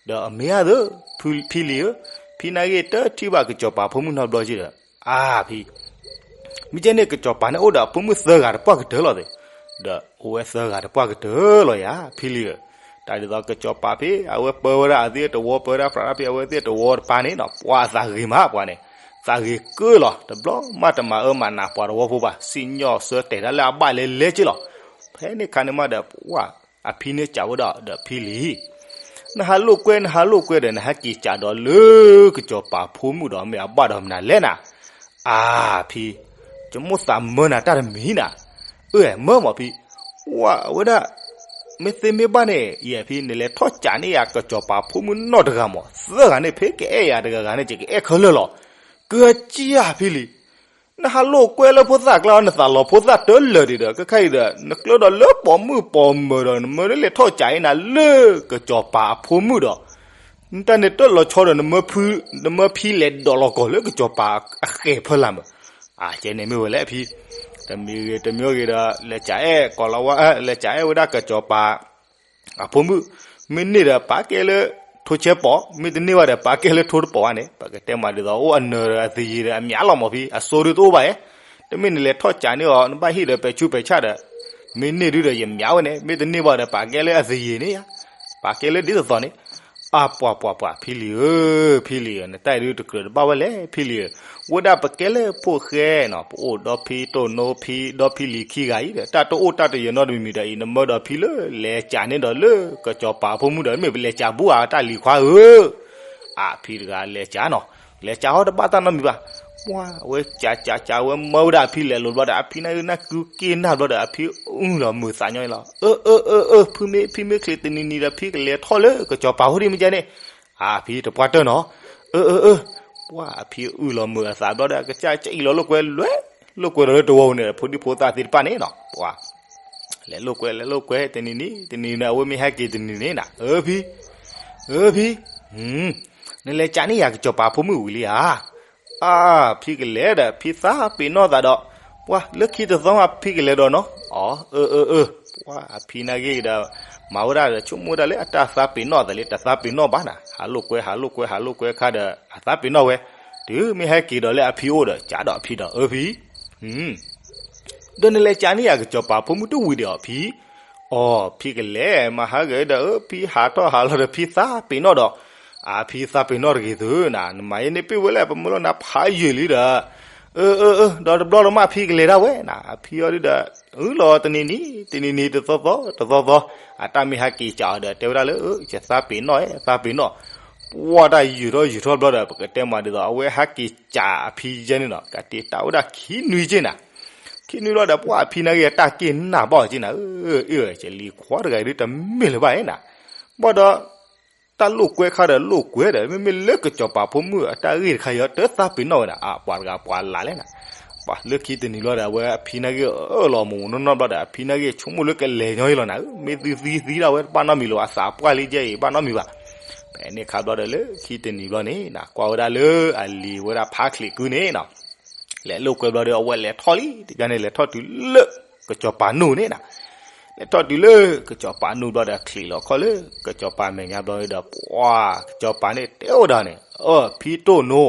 ဒီးအမ့ၢ်ဧါသၢ, ဖံလံၤဧၢ, ဖံနာ်ဂ့ၢ်တထံၣ်ဘၣ်ကစီၤပၤဖိမုၣ်နီတဘျီက့ဒီး, အါဖံ, မ့ၢ်ကဲန့ၣ် ကစီၤပၤန့ၣ်အိၣ်ဒီးအဖိမုၣ်သၢဂၤတပှၢ်ကတၢၢ်လီၤသ့ၣ်, ဒီးအိၣ်ဝဲသၢဂၤတပှၢ်ကတၢၢ်လီၤယၤ ဖံလံၤဧၢ. တၢ်ဒ်သိးကစီၤပၤဖံ အဝဲပၢဝဲဒၣ်အဝဲသ့ၣ်တဝီ ပၢဝဲဒၣ်ပြးဒၣ်ဖံ အဝဲသ့ၣ်တဝီတပၤန့ၣ်နီၤ ပှၤအသးဂ့ၤမးပှၤန့ၣ်, သးဂ့ၤကၢလီၤ တဘျီမးတမၤအၢမၤနးပှၤတဝီဖိဘၣ် စံၣ်ညီၣ်ဆၢတဲာ်တၢ်လၢအဘၣ်လဲၤလဲၤက့လီၤ. ဖဲန့ၣ်ခါန့ၣ်မးဒီး ပှၤ အဖံန့ၣ်စံးဝဲဒၣ်ဒီးဖံလံၤ နဟးလိာ်ကွဲ နဟးလိာ်ကွဲဒီး နဟဲက့ၤစံးဒီးလၢကစီၤပၤဖိမုၣ်ဒီး မ့ၢ်အဘၣ်ဒီးမနုၤလဲၣ်နၤ. အါဖံ, ယမိၣ်သးမၢနၤတၢ်တမံၤနၤ. အၢ မၢမီၤဖံ, ဝဲဒၣ် မ့ၢ်သ့မ့ၢ်ဘၣ်န့ၣ် ယဲဖံ နလဲၤထီၣ်ကးန့ၢ်ယၤကစီၤပၤဖိမုၣ်နီတဂၤမး သၢဂၤန့ၣ် ဖဲကအဲၣ်ယၤတဂၤဂၤန့ၣ် ယကအဲၣ်ခဲလၢာ်လီၤ. ကၢကံယၤဖံလံၤ နဟးလိာ်ကွဲလၢဖိသၣ်ကျါ နသးလီၤဖိသၣ်တလၢာ်ဒံးဒီး ခဲခါအံၤဒီး နကျၢဒီးလၢပိာ်မုၣ်ပိာ်မၢၤဒီး နမၢလၢလဲၤထီၣ်ကးအံၤနၤလၢကစီၤပၤအဖိမုၣ်ဒီး နတၢ်န့ၣ်တလီၤဆီဒီး နမၢဖံလဲၤဒိးလီၤကီၢ်လၢကစီၤပၤအဃဲၤဖၢလၢ်မၢ်. အကဲန့ၣ်မ့ၢ်ဝဲလဲၣ်ဖံ, တမံၤဂ့ၤတမံၤဂ့ၤဒီး လဲၤကးအဲၣ်ကီးလီၤဝဲ လဲၤကးအဲၣ်ဝဲဒၣ်ကစီၤပၤ အဖိမုၣ်, မ့ၢ်န့ၢ်ဒီးပာ်ကဲလၢထိဆဲပီး, မ့ၢ်တန့ၢ်ဘၣ်ဒီးပာ်ကဲလၢထိတပီးဘၣ်န့ၣ်, ပကတဲမးဒ်သိး အိၣ်အနၢၤဒီးအသယံၤဒီးအမၠးလီၤမးဖံ, အစိဒုတအိၣ်ဘၣ်ဧါ. တမ့ၢ်နလဲၤထီၣ်ကးန့ၢ်အီၤ နဘၣ်ဟ့ၣ်ဒီးပဲာ်ဆူပဲာ်ဆၣ်ဒီး, မ့ၢ်န့ၢ်ဒုဒီးယမၠးဝဲန့ၣ်, မ့ၢ်တန့ၢ်ဘၣ်ဒီးပာ်ကဲလၢအသယံၤန့ၣ်ဧါ, ပာ်ကဲလၢဒ်သိးသိးန့ၣ်. အပှၤပှၤပှၤ ဖံလံၤဧၢ, ဖံလံၤဧၢ, နတၢ်အံၤဒုတကြၢးတဘၣ်ဝဲလဲၣ် ဖံလံၤဧၢ. ဝဲဒၣ်ပကဲလၢဖိၣ်ဃဲနီၤ, ပအိၣ်ဒီးဖံတိၢ်နိ ဖံဒီးဖံလံၤခံဂၤအံၤဒီး တၢ်တအိၣ်တၢ်တယၢၤနီတမံၤမံၤဒီးအံၤ နမၢဒီးဖံလၢ လဲၤကးန့ၢ်ဒီးလၢကစီၤပၤအဖိမုၣ်ဒီး မ့ၢ်ပလဲၤကးဘူးဧါ တၢ်လံၤခွါဧၢ. အဖံတဂၤလဲၤကးနီၤ, လဲၤကးဟီတဘၣ်တၢ်နီတမံၤဘၣ်. ပှၤ အဝဲကးကးကး အဝဲမၢဝဲဒၣ်အဖံလဲၤလိာ်ဘျီဒီး အဖံနာ်ဂ့ၢ်နၢ်ကုက့ၢ်နၢ်ဘျီဒီး အဖံအုၣ်လီၤမုာ်သးညီလီၤ. အၢ အၢ အၢ အၢ ဖုမ့ၢ် ဖံမ့ၢ်ချ့တနံၤနံၤဒီး ဖံကလဲၤထီၣ်လၢကစီၤပၤဖိဒံးမ့ၢ်ကဲန့ၣ်, အဖံတပှၢ်တၢၢ်နီၤ. အၢ အၢ အၢ ပှၤအဖံအုၣ်လီၤမုာ်အသးဘျီဒီး အကစၢ်ကအံၣ်လီၤလိာ်ကွဲလွဲ, လိာ်ကွဲဒီးလၢတဝီန့ၣ် ဖိဒံဖိသၣ်သ့ၣ်တဖၣ်န့ၣ်နီၤ, ပှၤ လဲၤလိာ်ကွဲ လဲၤလိာ်ကွဲ တနံၤနံၤ တနံၤနံၤ အဝဲမ့ၢ်ဟဲက့ၤတနံၤန့ၣ်နၤ, အၢ ဖံ, အၢ ဖံ, နလဲၤကးန့ၢ်ယၤကစီၤပၤဖိမုၣ်ဝံၤလံဧါ. အါ ဖံကလဲၤဒီး ဖံသးပ့ၤနီၣ်သးဒီး, ပှၤလၢခံတသီမး ဖံကလဲၤဒီးနီၤ. အီ အၢ အၢ အၢ, ပှၤအဖံနာ်ဂ့ၢ်ဒီး မၤဝဲဒၣ်ဒီး ဆိကမိၣ်ဝဲဒၣ်လၢအတၢ်သးပ့ၤနီၣ်သးလံ တသးပ့ၤနီၣ်ဘၣ်နၤ, ဟးလိာ်ကွဲ ဟးလိာ်ကွဲ ဟးလိာ်ကွဲခါဒီး အသးပ့ၤနီၣ်ဝဲ, တုၤမ့ၢ်ဟဲက့ၤဒီးလၢအဖံအိၣ်ဒီး ကးဒီးအဖံဒီး အၢ ဖံ ဒီးနလဲၤကးန့ၢ်ယၤကစီၤပၤဖိမုၣ်တဝံၤဒီးအီၤဖံ, အီ ဖံကလဲၤ မၤဟးဂီၤဒီး အၢ ဖံဟးထီၣ်ဟးလီၤဒီး ဖံသးပ့ၤနီၣ်ဒီး, အါ ဖံသးပ့ၤနီၣ်တဂ့ၤသုနၤ, နမၤယဲန့ၣ်ပ့ၢ်ဝဲလဲၣ် ပမၢလီၤနၤဖးယံာ်လံဒီး, အၢ အၢ အၢ ဒီးတဘျီလီၤမးဖံကလဲၤဒၣ်ဝဲနၤ, အဖံအီၤဒုဒီး အုၣ်လီၤတနံၤနံၤ တနံၤနံၤ တသီသီ တသီသီ, အတၢ်မ့ၢ်ဟဲက့ၤကးအီၤဒီး တဲဝဲဒၣ်လၢ အၢ ယသးပ့ၤနီၣ် သးပ့ၤနီၣ်, ပှၤတၢ်ယုာ်ထီၣ်ယုာ်ထီၣ်ဘျီဒီး ပကတဲမးဒ်သိး အဝဲဟဲက့ၤကးအဖံယဲန့ၣ်နီၤ, ကးတ့ၢ်တၢ်ဝဲဒၣ်ခံနွံက့နၤ ခံနွံလီၤဒီး ပှၤအဖံနာ်ဂ့ၢ်အတၢ်က့ၢ်နၢ်ဘၣ်အီၤက့နၤ, အၢ အၢ ယလံၤခွါတဂၤဒုတမ့ၢ်လၢၤဘၣ်နၤ, ဘၣ်ဒီး တၢ်လိာ်ကွဲခါဒီးလိာ်ကွဲဒီး မ့မ့ၢ်လၢကစီၤပၤဖိမုၣ်အတၢ်ဂ့ၢ်တခါအံၤ တသးပ့ၤနီၣ်ဝဲနၤ, အါ ပှၤတဂၤပှၤလၢ်လဲၣ်နၤ, ပှၤလၢခံတနံၤလီၤဒီး အဝဲအဖံနာ်ဂ့ၢ်အၢၣ်လီၤမုာ်နီၢ်နီၢ်ဘျီဒီး အဖံနာ်ဂ့ၢ်ဆိကမိၣ်လၢကလဲၤညီအံၤလီၤနၤ, မ့ၢ်သုသံသံဒၣ်ဝဲတဘၣ်နီတမံၤလၢၤ အသးပှၢ်လံကဲအံၤ ဘၣ်နီတမံၤဘၣ်. ဖဲန့ၣ်ခါဘျီဒီးလၢခံတနံၤဘျီန့ၣ်နၤ ကွၢ်ဝဲဒၣ်လၢအလံၤဝဲဒၣ်ဖးချံးကုန့ၣ်နၤ လဲၤလိာ်ကွဲဘျီဒီး အဝဲလဲၤထီၣ်လံ တဘျီန့ၣ် လဲၤထီၣ်တုၤလၢကစီၤပၤနူၢ်န့ၣ်နၤ, လဲၤထီၣ်တုၤလၢကစီၤပၤနူၢ်ဘျီဒီး ချံးလီၤခီၣ်လၢကစီၤပၤမဲာ်ညါဘျီဒီး ပှၤကစီၤပၤန့ၣ်တဲဝဲဒၣ်န့ၣ်, အၢ ဖံတိၢ်နိ,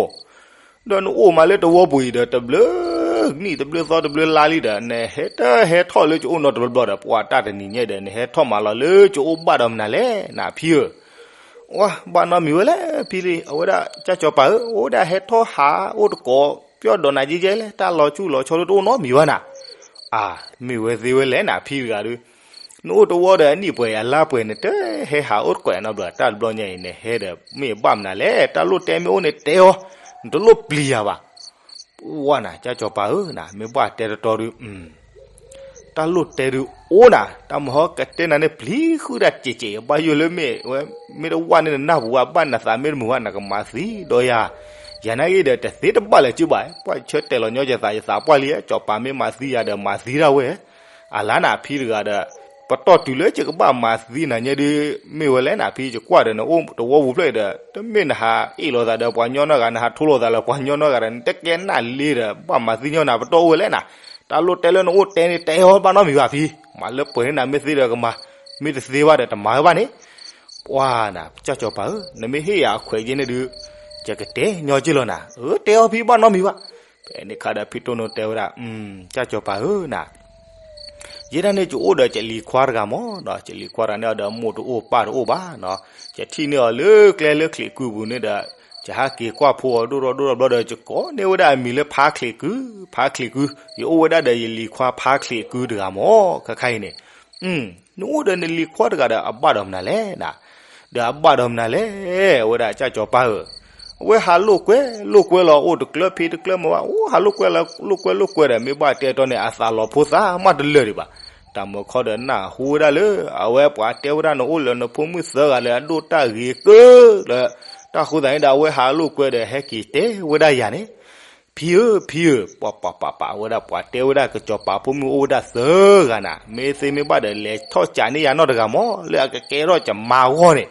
ဒီးနအိၣ်မးလၢတဝီပူၤအံၤဒီး တဘျုးနံၣ်တဘျုးသီတဘျုးလါလံဒီး နဟဲတဟဲထီၣ်လၢကအိၣ်နီတဘျီဘျီဒီး ပှၤတၢ်တနံၤညါဒီး နဟဲထီၣ်မးလီၤလၢကအိၣ်ဘၣ်ဒီးမနုၤလဲၣ် နဖံဧၢ. ဝါ ဘၣ်နီတမံၤဝဲလဲၣ် ဖံလံၤ အဝဲဒၣ်ကၠၢ်ကၠီၤပၤဧၢ, အိၣ်ဝဲဒၣ်ဟဲထီၣ်ဟးအိၣ်တကိး ပျီၢ်ဒီးနၤယဲယဲလဲၣ်, တၢ်လီၤဆူၣ်လီၤဆီဒိၣ်တအိၣ်နီတမံၤဘၣ်နၤ. အၢ မ့ၢ်ဝဲသ့ဝဲလဲၣ်နၤ ဖံတဂၤဒီး, နအိၣ်တဝီဒီးအနံၣ်ပှဲၤယၤလါပှဲၤ နတဟဲဟးအိၣ်တကိးနီတဘျီ, တၢ်တဘျီညါအံၤ နဟဲဒီးမ့ၢ်ဘၣ်မနုၤလဲၣ်, တၢ်လိၣ်တဲမ့ၢ်အိၣ်န့ၣ်တဲအီၤ, နတလိၣ်ပျံၤယၤဘၣ်. ဝါနၤ ကၠၢ်ကၠီၤပၤဧၢနၤ, မ့ၢ်ဘၣ်တဲတတီဒီး တၢ်လိၣ်တဲဒုးအိၣ်နၤ, တၢ်မဟီကတဲနၤန့ၣ် ပျံၤဃုာ်ဒၣ်စဲးစဲး, ဘၣ်ယိၣ်လၢမ့ၢ်ဝဲ မ့ၢ်တဝၣ်န့ၣ်နနၢ်ပူၤဝဲ ဘၣ်နသးမ့ၢ်တမုာ်ဝဲ နကမၤသံဒီးယၤ, ယၤနာ်က့ဒီး တသ့တဘၣ်လၢၤက့ဘၣ်, ပှၤဆၢတဲာ်လီၤညီယသး ယသးပှၢ်လံ, ကၠီၤပၤမ့ၢ်မၤသံယၤဒီး မၤသံဒၣ်ဝဲ, အလါနၤ ဖံတဂၤဒီး, ပတီၢ်တုၤလၢ ယကဘၣ်မၤသံနၤညါဒုး, မ့ၢ်ဝဲလဲၣ်နၤ ဖံ ယကွၢ်ဒီး နအိၣ်တဝီပူၤဖျၢၣ်အံၤဒီး တမ့ၢ်နဟးအ့ၣ်လိာ်သးဒီးပှၤညီနီတဂၤ, နဟးထိလိာ်သးလၢပှၤညီနီတဂၤဒီး နတကဲနၢ်လ့ဒီး ဘၣ်မၤသံညီနၤ ပတီၢ်အိၣ်ဝဲလဲၣ်နၤ, တၢ်လိၣ်တဲလၢနအိၣ်တဲန့ၣ် တဲအီၤဘၣ်နီတမံၤဘၣ်ဖံ, မၤလၢပှဲၤန့ၢ်နၤ မ့ၢ်သ့ဒီးကမၤ, မ့ၢ်တသ့ဘၣ်ဒီးတမၤဝဲဘၣ်န့ၣ်, ပှၤနၤ ကၠၢ်ကၠီၤပၤဧၢ, နမ့ၢ်ဟ့ၣ်ယၤအခွဲးက့န့ၣ်ဒုး, က ယကတဲညီက့ၢ်လီၤနၤ, အၢ တဲအီၤဖံဘၣ်နီတမံၤဘၣ်. ဖဲန့ၣ်ခါဒီးဖံတိၢ်နိတဲဝဲဒၣ်, ကၢ်စီၤပၤဧၢနၤ, ယဲဒၣ်န့ၣ် ယအိၣ်ဒီးယလံၤခွါတဂၤမၢ်နီၤ, ယလံၤခွါတဂၤန့ၣ်အီၤဒီးမိၢ်တအိၣ်ပၢ်တအိၣ်ဘၣ်နီၤ, ယထံၣ်န့ၢ်အီၤလၢကျဲလၢချံးကုပူၤန့ၣ်ဒီး ယဟးက့ၤကွၢ်ဖိအီၤဒိၣ်ထီၣ်ဒိၣ်ထီၣ်ဘျီဒီး ယကိးန့ၢ်ဝဲဒၣ်အမံၤလၢဖါချံးကု, ဖါချံးကု, ယအိၣ်ဝဲဒၣ်ဒီးယလံၤခွါဖါချံးကုတဂၤမၢ်, ခဲခါအံၤန့ၣ် နအိၣ်ဒီးနလံၤခွါတဂၤဒီးအဘၣ်ဒီးမနုၤလဲၣ်နၤ, ဒီးအဘၣ်ဒီးမနုၤလဲၣ်, အဝဲဒၣ်ကၢ်စီၤပၤဧၢ, အဝဲဟးလိာ်ကွဲလိာ်ကွဲလီၤ အိၣ်တကျၢၢ်ဖံးတကျၢၢ်မၤဘၣ်, အိၣ်ဟးလိာ်ကွဲလီၤလိာ်ကွဲလိာ်ကွဲဒီး မ့ၢ်ဘၣ်တဲတီန့ၣ် အသးလီၤဖိသၣ်မးတလၢာ်ဒံးဘၣ်. တၢ်မုၢ်ခီဒီးနၢ်ဟူဝဲဒၣ်လၢ အဝဲပှၤတဲဝဲဒၣ်နအိၣ်လၢနဖိမုၣ်သၢဂၤလၢအဒိၣ်တၢ်ဂ့ၤကၢလၢ, တၢ်ဃိသတးန့ၣ်ဒီး အဝဲဟးလိာ်ကွဲဒီးဟဲက့ၤတဲဝဲဒၣ်ယၤန့ၣ် ဖံဧၢ ဖံဧၢ, ပှၤပှၤပှၤပှၤဝဲဒၣ်ပှၤတဲဝဲဒၣ်ကၠီၤပၤဖိမုၣ်အိၣ်ဝဲဒၣ်သၢဂၤနၤ, မ့ၢ်သ့မ့ၢ်ဘၣ်ဒီး လဲၤထီၣ်ကးန့ၢ်ယၤနီတဂၤမၢ် လၢအကကဲထီၣ်ကမါအဂီၢ်န့ၣ်,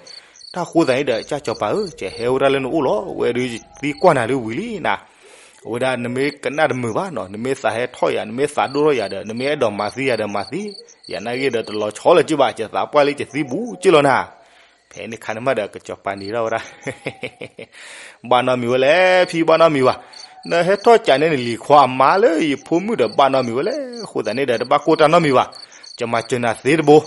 တၢ်ဃိသတးန့ၣ်ဒီး ကၢ်ကၠီၤပၤဧၢ, ကဟဲဝဲဒၣ်လၢနအိၣ်လီၤ, ဝဲဒုးယသံကွၢ်နၤဒုးဝံၤလံနၤ, အဝဲဒၣ်နမ့ၢ်ကနၣ်တမုာ်ဘၣ်နီၤ, နမ့ၢ်သးဟဲထီၣ်ယၤ နမ့ၢ်သးဒိၣ်ထီၣ်ယၤဒီး နမ့ၢ်အဲၣ်ဒိးမၤသံယၤဒီးမၤသံ, ယနာ်ဂ့ၤဒီးတလီၤဆီလၢၤက့ဘၣ်, ယသးပှၢ်လၢယသံဘူးက့ၢ်လီၤနၤ. ဖဲန့ၣ်ခါန့ၣ်မးဒီး ကၠီၤပၤန့ၣ်ထီၣ်ဝဲဒၣ် ဘၣ်နီတမံၤဝဲလဲၣ်, ဖံဘၣ်နီတမံၤဘၣ်, နဟဲထီၣ်ကးန့ၢ်နလံၤခွါအမါလၢယဖိမုၣ်ဒီးဘၣ်နီတမံၤဝဲလဲၣ်, အဃိသတးန့ၣ်ဒီး တဘၣ်ကိၢ်တၢ်နီတမံၤဘၣ်, ယမၤစၢၤနၤသ့တဘိ,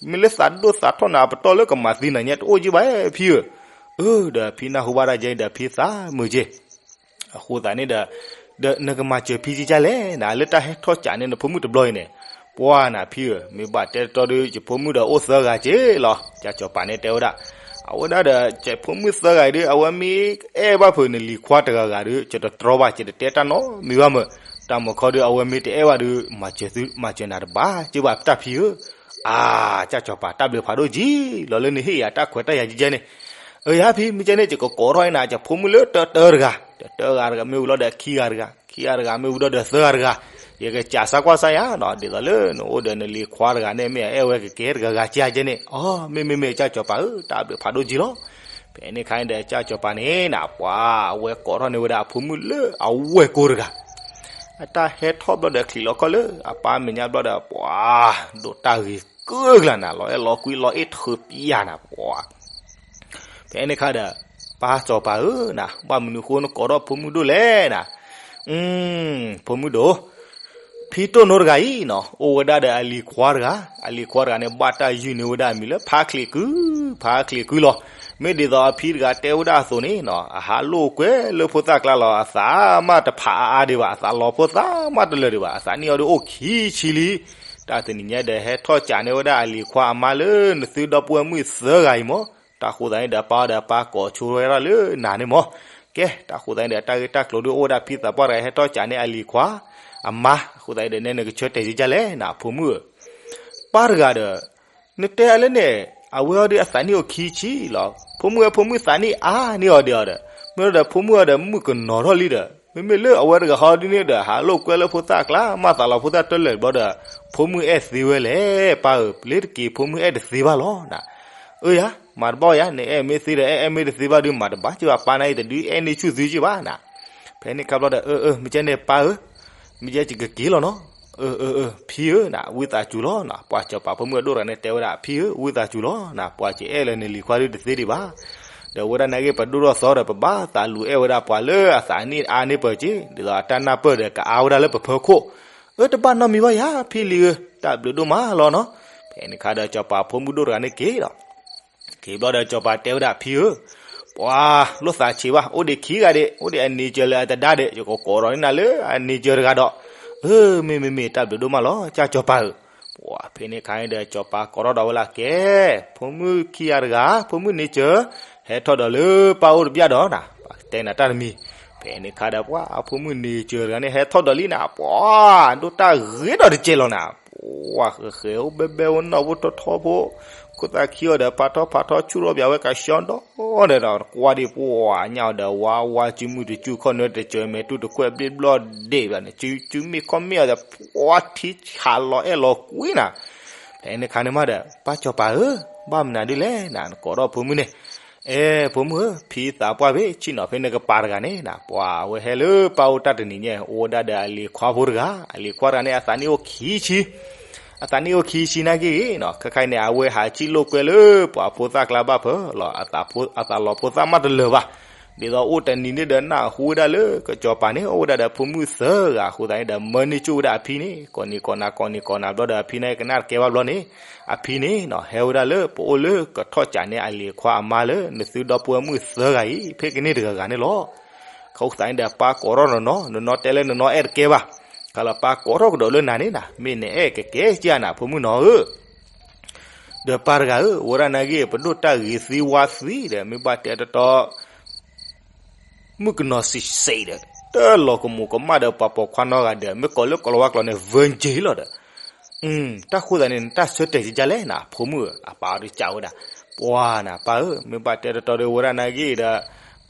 မ့ၢ်လၢသးဒိၣ်သးထီၣ်နၤအပတီၢ်လၢကမၤသံနၤညါတအိၣ်က့ဘၣ်ဖံဧၢ, အၢ ဒီးဖံနၢ်ဟူဘၣ်တၢ်ယဲဒီးဖံသးမုာ်က့ၢ် အဃိသတးန့ၣ်ဒီး ဒီးနကမၤစၢၤဖံကကလဲၣ်နၤ လၢတၢ်ဟဲထီၣ်ကးန့ၢ်နဖိမုၣ်တဘျီအံၤန့ၣ်, ပှၤနၤဖံဧၢ, မ့ၢ်ဘၣ်တဲတီဒီး ယဖိမုၣ်ဒီးအိၣ်သၢဂၤက့ၢ်လီၤ, ကၢ်ကၠီၤပၤန့ၣ်တဲဝဲဒၣ်, အဝဲဒၣ်ဒီး ယဖိမုၣ်သၢဂၤအံၤဒီး အဝဲမ့ၢ်အဲၣ်ဘၣ်ဖုးနလံၤခွါတဂၤဂၤဒီး ယတတြီဘၣ် ယတတဲတၢ်နီတမံၤဘၣ်မုၢ်, တၢ်မုၢ်ခီဒီး အဝဲမ့ၢ်တအဲၣ်ဘၣ်ဒီး မၤစၢၤနၤတဘၣ်က့ဘၣ်တၢ်ဖံဧၢ, အါ ကၢ်ကၠီၤပၤ တၢ်ဘျုးဖးဒိၣ်က့ၢ်လီၤ လၢနဟ့ၣ်ယၤတၢ်ခွဲးတၢ်ယာ်ကကဲန့ၣ်, အၢ ယၤဖံ မ့ၢ်ကဲန့ၣ် ယကကိးထီၣ်အံၤနၤ ယဖိမုၣ်လၢတၢတၢတဂၤ, တၢတၢဂၤတဂၤမ့ၢ်ဝံၤလီၤဒီးခံဂၤတဂၤ, ခံဂၤတဂၤမ့ၢ်ဝံၤဒီးသၢဂၤတဂၤ, ယကစးစါကွၢ်စါယၤနီၤ, ဒ်သိးလၢနအိၣ်ဒီးနလံၤခွါတဂၤန့ၣ် မ့ၢ်အအဲၣ်ဝဲကကဲတဂၤဂၤကကဲကဲန့ၣ်, အီ မ့မ့မ့ၢ် ကၢ်ကၠီၤပၤဧၢ, တၢ်ဘျုးဖးဒိၣ်က့ၢ်လီၤ. ဖဲန့ၣ်ခါန့ၣ်ဒီး ကၢ်ကၠီၤပၤန့ၣ်နၤ ပှၤအဝဲကိးထီၣ်န့ၢ်ဝဲဒၣ်အဖိမုၣ်လၢအဝဲၢ်ကိတဂၤ အတၢ်ဟဲထီၣ်ဘျီဒီး ချံးလီၤခီၣ်လၢအပၢ်မဲာ်ညါဘျီဒီး ပှၤဒိးတၢ်ဂ့ၤကၢကလၤနၤ, လီၤအဲၣ်လီၤကွံ လီၤအ့ၣ်ထုးပျၢ်နၤ ပှၤ ဖဲန့ၣ်ခါဒီး ပၢ်စီၤပၤဧၢနၤ, ဘၣ်မနုၤဃိနကိးထီၣ်ဖိမုၣ်ဒိၣ်လဲၣ်နၤ, ဖိမုၣ်ဒိၣ်, ဖံတိၢ်နိတဂၤအံၤနီၤ အိၣ်ဝဲဒၣ်ဒီးအလံၤခွါတဂၤ, အလံၤခွါတဂၤန့ၣ် ဘၣ်တၢ်ယုၢ်န့ၢ်ဝဲဒၣ်အမံၤလၢ ဖါချံးကု, ဖါချံးကုလီၤ. မ့ၢ်ဒ်သိးအဖံတဂၤတဲဝဲဒၣ်အသိးန့ၣ်နီၤ, အဟးလိာ်ကွဲလၢဖိသၣ်ကျါလီၤ, အသးမးတဖးအါအါဒံးဘၣ်, အသးလီၤဖိသၣ်မးတလၢာ်ဒံးဘၣ်, အသးနံၣ်အီၤဒီးအိၣ်ခံဆံလံ. တၢ်တနံၤညါဒီး ဟဲထီၣ်ကးန့ၢ်ဝဲဒၣ်အလံၤခွါအမါလၢနသုဒီပုၢ်ဝဲၢ်မုၣ်သၢဂၤအံၤမၢ်, တၢ်ဃိသတးန့ၣ်ဒီး ပၢ်အီၤဒီးပၢ်ကိးဆိဝဲဒၣ်လၢနၤန့ၣ်မၢ်. ကဲ တၢ်ဃိသတးန့ၣ်ဒီး တၢ်ဂ့ၢ်တၢ်ကျိၤဒုးအိၣ်ဝဲဒၣ် ဖံသးပှၢ်တဂၤဟဲထီၣ်ကးန့ၢ်အလံၤခွါအမါ, အဃိသတးန့ၣ်ဒီး နဲနကဆၢတဲာ်ကကလဲၣ်နၤ ဖိမုၣ်ဧၢ, ပၢ်တဂၤဒီး နတဲအါလၢန့ၣ် အဝဲအီၤဒီးအသးနံၣ်အိၣ်ခံဆံလီၤ. ဖိမုၣ်ဧၢ ဖိမုၣ်သးနံၣ်အါန့ၢ်အီၤဒံးအီၤဒီး, မ့ၢ်ဒီးဖိမုၣ်အီၤဒီးမုၣ်ကနီၤထီၣ်လံဒီး, မ့မ့ၢ်လၢအဝဲတဂၤဟီဒ်န့ၣ်ဒီး ဟးလိာ်ကွဲလၢဖိသၣ်ကျါ မၤသးလီၤဖိသၣ်တလၢာ်ဘျီဒီး, ဖိမုၣ်အဲၣ်သ့ဝဲလဲၣ် ပၢ်ဧၢ, လ့ၤတက့ၤဖိမုၣ်အဲၣ်တသ့ဘၣ်လီၤနၤ. အၢယၤ, မၤတဘၣ်ယၤ, နအဲၣ်မ့ၢ်သ့ဒီး အဲၣ်အဲၣ်မ့ၢ်တသ့ဘၣ်ဒုး မၤတဘၣ်က့ဘၣ်, ပၢ်နၤအံၤတဒုးအဲၣ်န့ၢ်ဆူၣ်သုက့ဘၣ်နၤ. ဖဲန့ၣ်ခါဘျီဒီး အၢ အၢ မ့ၢ်ကဲန့ၣ်ပၢ်ဧၢ, မ့ၢ်ကဲယကက့ၤလီၤနီၤ. အၢ အၢ အၢ ဖံဧၢနၤ ဝံသးစူၤလီၤနၤ, ပှၤစီၤပၤဖိမုၣ်အဒိၣ်တဂၤန့ၣ်တဲဝဲဒၣ် ဖံဧၢ ဝံသးစူၤလီၤနၤ, ပှၤကအဲၣ်လၢနလံၤခွါဒုးတသ့ဒံးဘၣ်. ဒီးဝဲဒၣ်နာ်က့ ပဒိၣ်ထီၣ်သီဒီး ပဘၣ်သးလူၤအဲၣ်ဝဲဒၣ်ပှၤလၢအသးနံၣ်အါန့ၢ်ပၢၤက့, ဒ်သိးအတၢ်နၢ်ပၢၢ်ဒီး ကအါဝဲဒၣ်လၢပဖၢခိၣ်. အၢ တဘၣ်နီတမံၤဘၣ်ယၤ ဖံလံၤဧၢ, တၢ်ဘျုးဒိၣ်မးလီၤနီၤ. ဖဲန့ၣ်ခါဒီး စီၤပၤဖိမုၣ်ဒိၣ်တဂၤန့ၣ်က့ၤဒီး က့ၤဘျီဒီး စီၤပၤတဲဝဲဒၣ် ဖံဧၢ, ပှၤလိာ်သးဆံးဘၣ်, အိၣ်ဒံးခံဂၤဒံး, အိၣ်ဒံးအနံၤစၢၤလၢအတဒါဒံး, ယကကိးဒီးန့ၢ်နၤလၢအနံၤစၢၤတဂၤဒီး. အၢ မ့မ့ၢ်မ့ၢ် တၢ်ဘျုးဒိၣ်မးလီၤ ကၢ်စီၤပၤဧၢ. ပှၤဖဲန့ၣ်ခါန့ၣ်ဒီး စီၤပၤကိးထီၣ်ဒီးဝဲလၢကဲ, ဖိမုၣ်ခံဂၤတဂၤ, ဖိမုၣ်နံၤစၢၤ, ဟဲထီၣ်ဒီးလၢပၢ်အိၣ်တဘျီဒီးနၤ, ပတဲနၤတၢ်တမံၤ. ဖဲန့ၣ်ခါဒီး ပှၤဖိမုၣ်နံၤစၢၤတဂၤန့ၣ် ဟဲထီၣ်ဒီးလံနၤ, ပှၤဒိၣ်တၢ်ဂ့ၤဒီးတကဲလီၤနၤ. ပှၤဃဲၤဃဲၤအိၣ်ဘဲဘဲအိၣ်နီၢ်ဖိထီထီဖိ, ခိၣ်သၣ်ခံအီၤဒီး ဖးထီဖးထီ ဆူၣ်ထီၣ်ပၠးဝဲကဆှီဒီး, ဒီးကွၢ်ဒံး ပှၤညါအီၤဒီး ဝါဝါစုမုၢ်တစုခီၣ်နၢတစၢၤ မဲာ်တူၢ်တကွဲၢ်ဘျ့ဘျီၣ်ဒ့ၣ်ဘၣ်န့ၣ်, စုစုမ့ၢ်ခီၣ်မ့ၢ်အီၤဒီး ပှၤထံဆးလီၤအဲၣ်လီၤကွံနၤ. ဖဲန့ၣ်ခါန့ၣ်မးဒီး ပၢ်စီၤပၤဧၢ, ဘၣ်မနုၤဒ်လဲၣ်နၤ နကိးထီၣ်ဖိမုၣ်န့ၣ်. အဲ ဖိမုၣ်ဧၢ, ဖံသးပှၢ်ဘ့ၣ် ဆ့ၣ်နီၤဖဲနကပၤတဂၤန့ၣ်နၤ, ပှၤအဝဲဟဲလၢပၢ်အိၣ်တၢ်တနံၤညါ အိၣ်ဝဲဒၣ်ဒီးအလံၤခွါဖိတဂၤ, အလံၤခွါတဂၤန့ၣ် အသးနံၣ်အိၣ်ခံဆံ, အသးနံၣ်အိၣ်ခံဆံနာ်က့ဂ့ၤနီၤ, ခဲခါအံၤန့ၣ် အဝဲဟးစံၣ်လိာ်ကွဲလၢပှၤဖိသၣ်ကျါဘၣ်ဖၢလီၤ, အသးလီၤဖိသၣ်မးတလၢာ်ဘၣ်. ဒ်သိးအိၣ်တနံၤန့ၣ်ဒီးနၢ်ဟူဝဲဒၣ်လၢကစီၤပၤန့ၣ် အိၣ်ဝဲဒၣ်ဒီးဖိမုၣ်သၢဂၤအဃိသတးန့ၣ်ဒီး မၢန့ၢ်ကၠိၣ်ဝဲဒၣ်အဖံန့ၣ် ကိးနံၤကိးနၤ ကိးနံၤကိးနၤဘျီဒီး အဖံန့ၣ်ကနၣ်တကဲဘၣ်ဘျီန့ၣ် အဖံန့ၣ်နီၤ ဟဲဝဲဒၣ်လၢပအိၣ်လၢကထီၣ်ကးန့ၢ်အလံၤခွါအမါလၢ နသုဒီပုၢ်ဝဲၢ်မုၣ်သၢဂၤအံၤ ဖဲကန့ၢ်တဂၤဂၤန့ၣ်လီၤ. အဃိသတးန့ၣ်ဒီး ပၢ်ကိးထီၣ်နနီၤ နနီတဲလၢနနီအဲၣ်တကဲဘၣ်. ခီလၢပၢ်ကိးထီၣ်ကဒီးလၢနၤန့ၣ်နၤ မ့ၢ်နအဲၣ်ကကဲကၢ်နၤ ဖိမုၣ်နီၤဧၢ ဒီးပၢ်တဂၤဧၢ, ဝဲဒၣ်နာ်က့ ပဒိၣ်တၢ်ဂ့ၤသံဝါသံဒီး မ့ၢ်ဘၣ်တဲတတီ မုၣ်ကနီၤစံးစံးဒီး တလီၤကမူးကမၣ်ဒီးပှၤပိာ်ခွါနီတဂၤဒီး မ့ၢ်ကိးလၢကိးလီၤဝါကျိာ်န့ၣ် virgin လီၤဒီး, တၢ်ဃိသးန့ၣ် နတၢ်ဆၢတဲာ်ကကလဲၣ်နၤ ဖိမုၣ်ဧၢ, အပၢ်အီၤတကးဝဲဒၣ်, ပှၤနၤပၢ်ဧၢ, မ့ၢ်ဘၣ်တဲတတီဒီး ဝဲဒၣ်နာ်က့ဒီး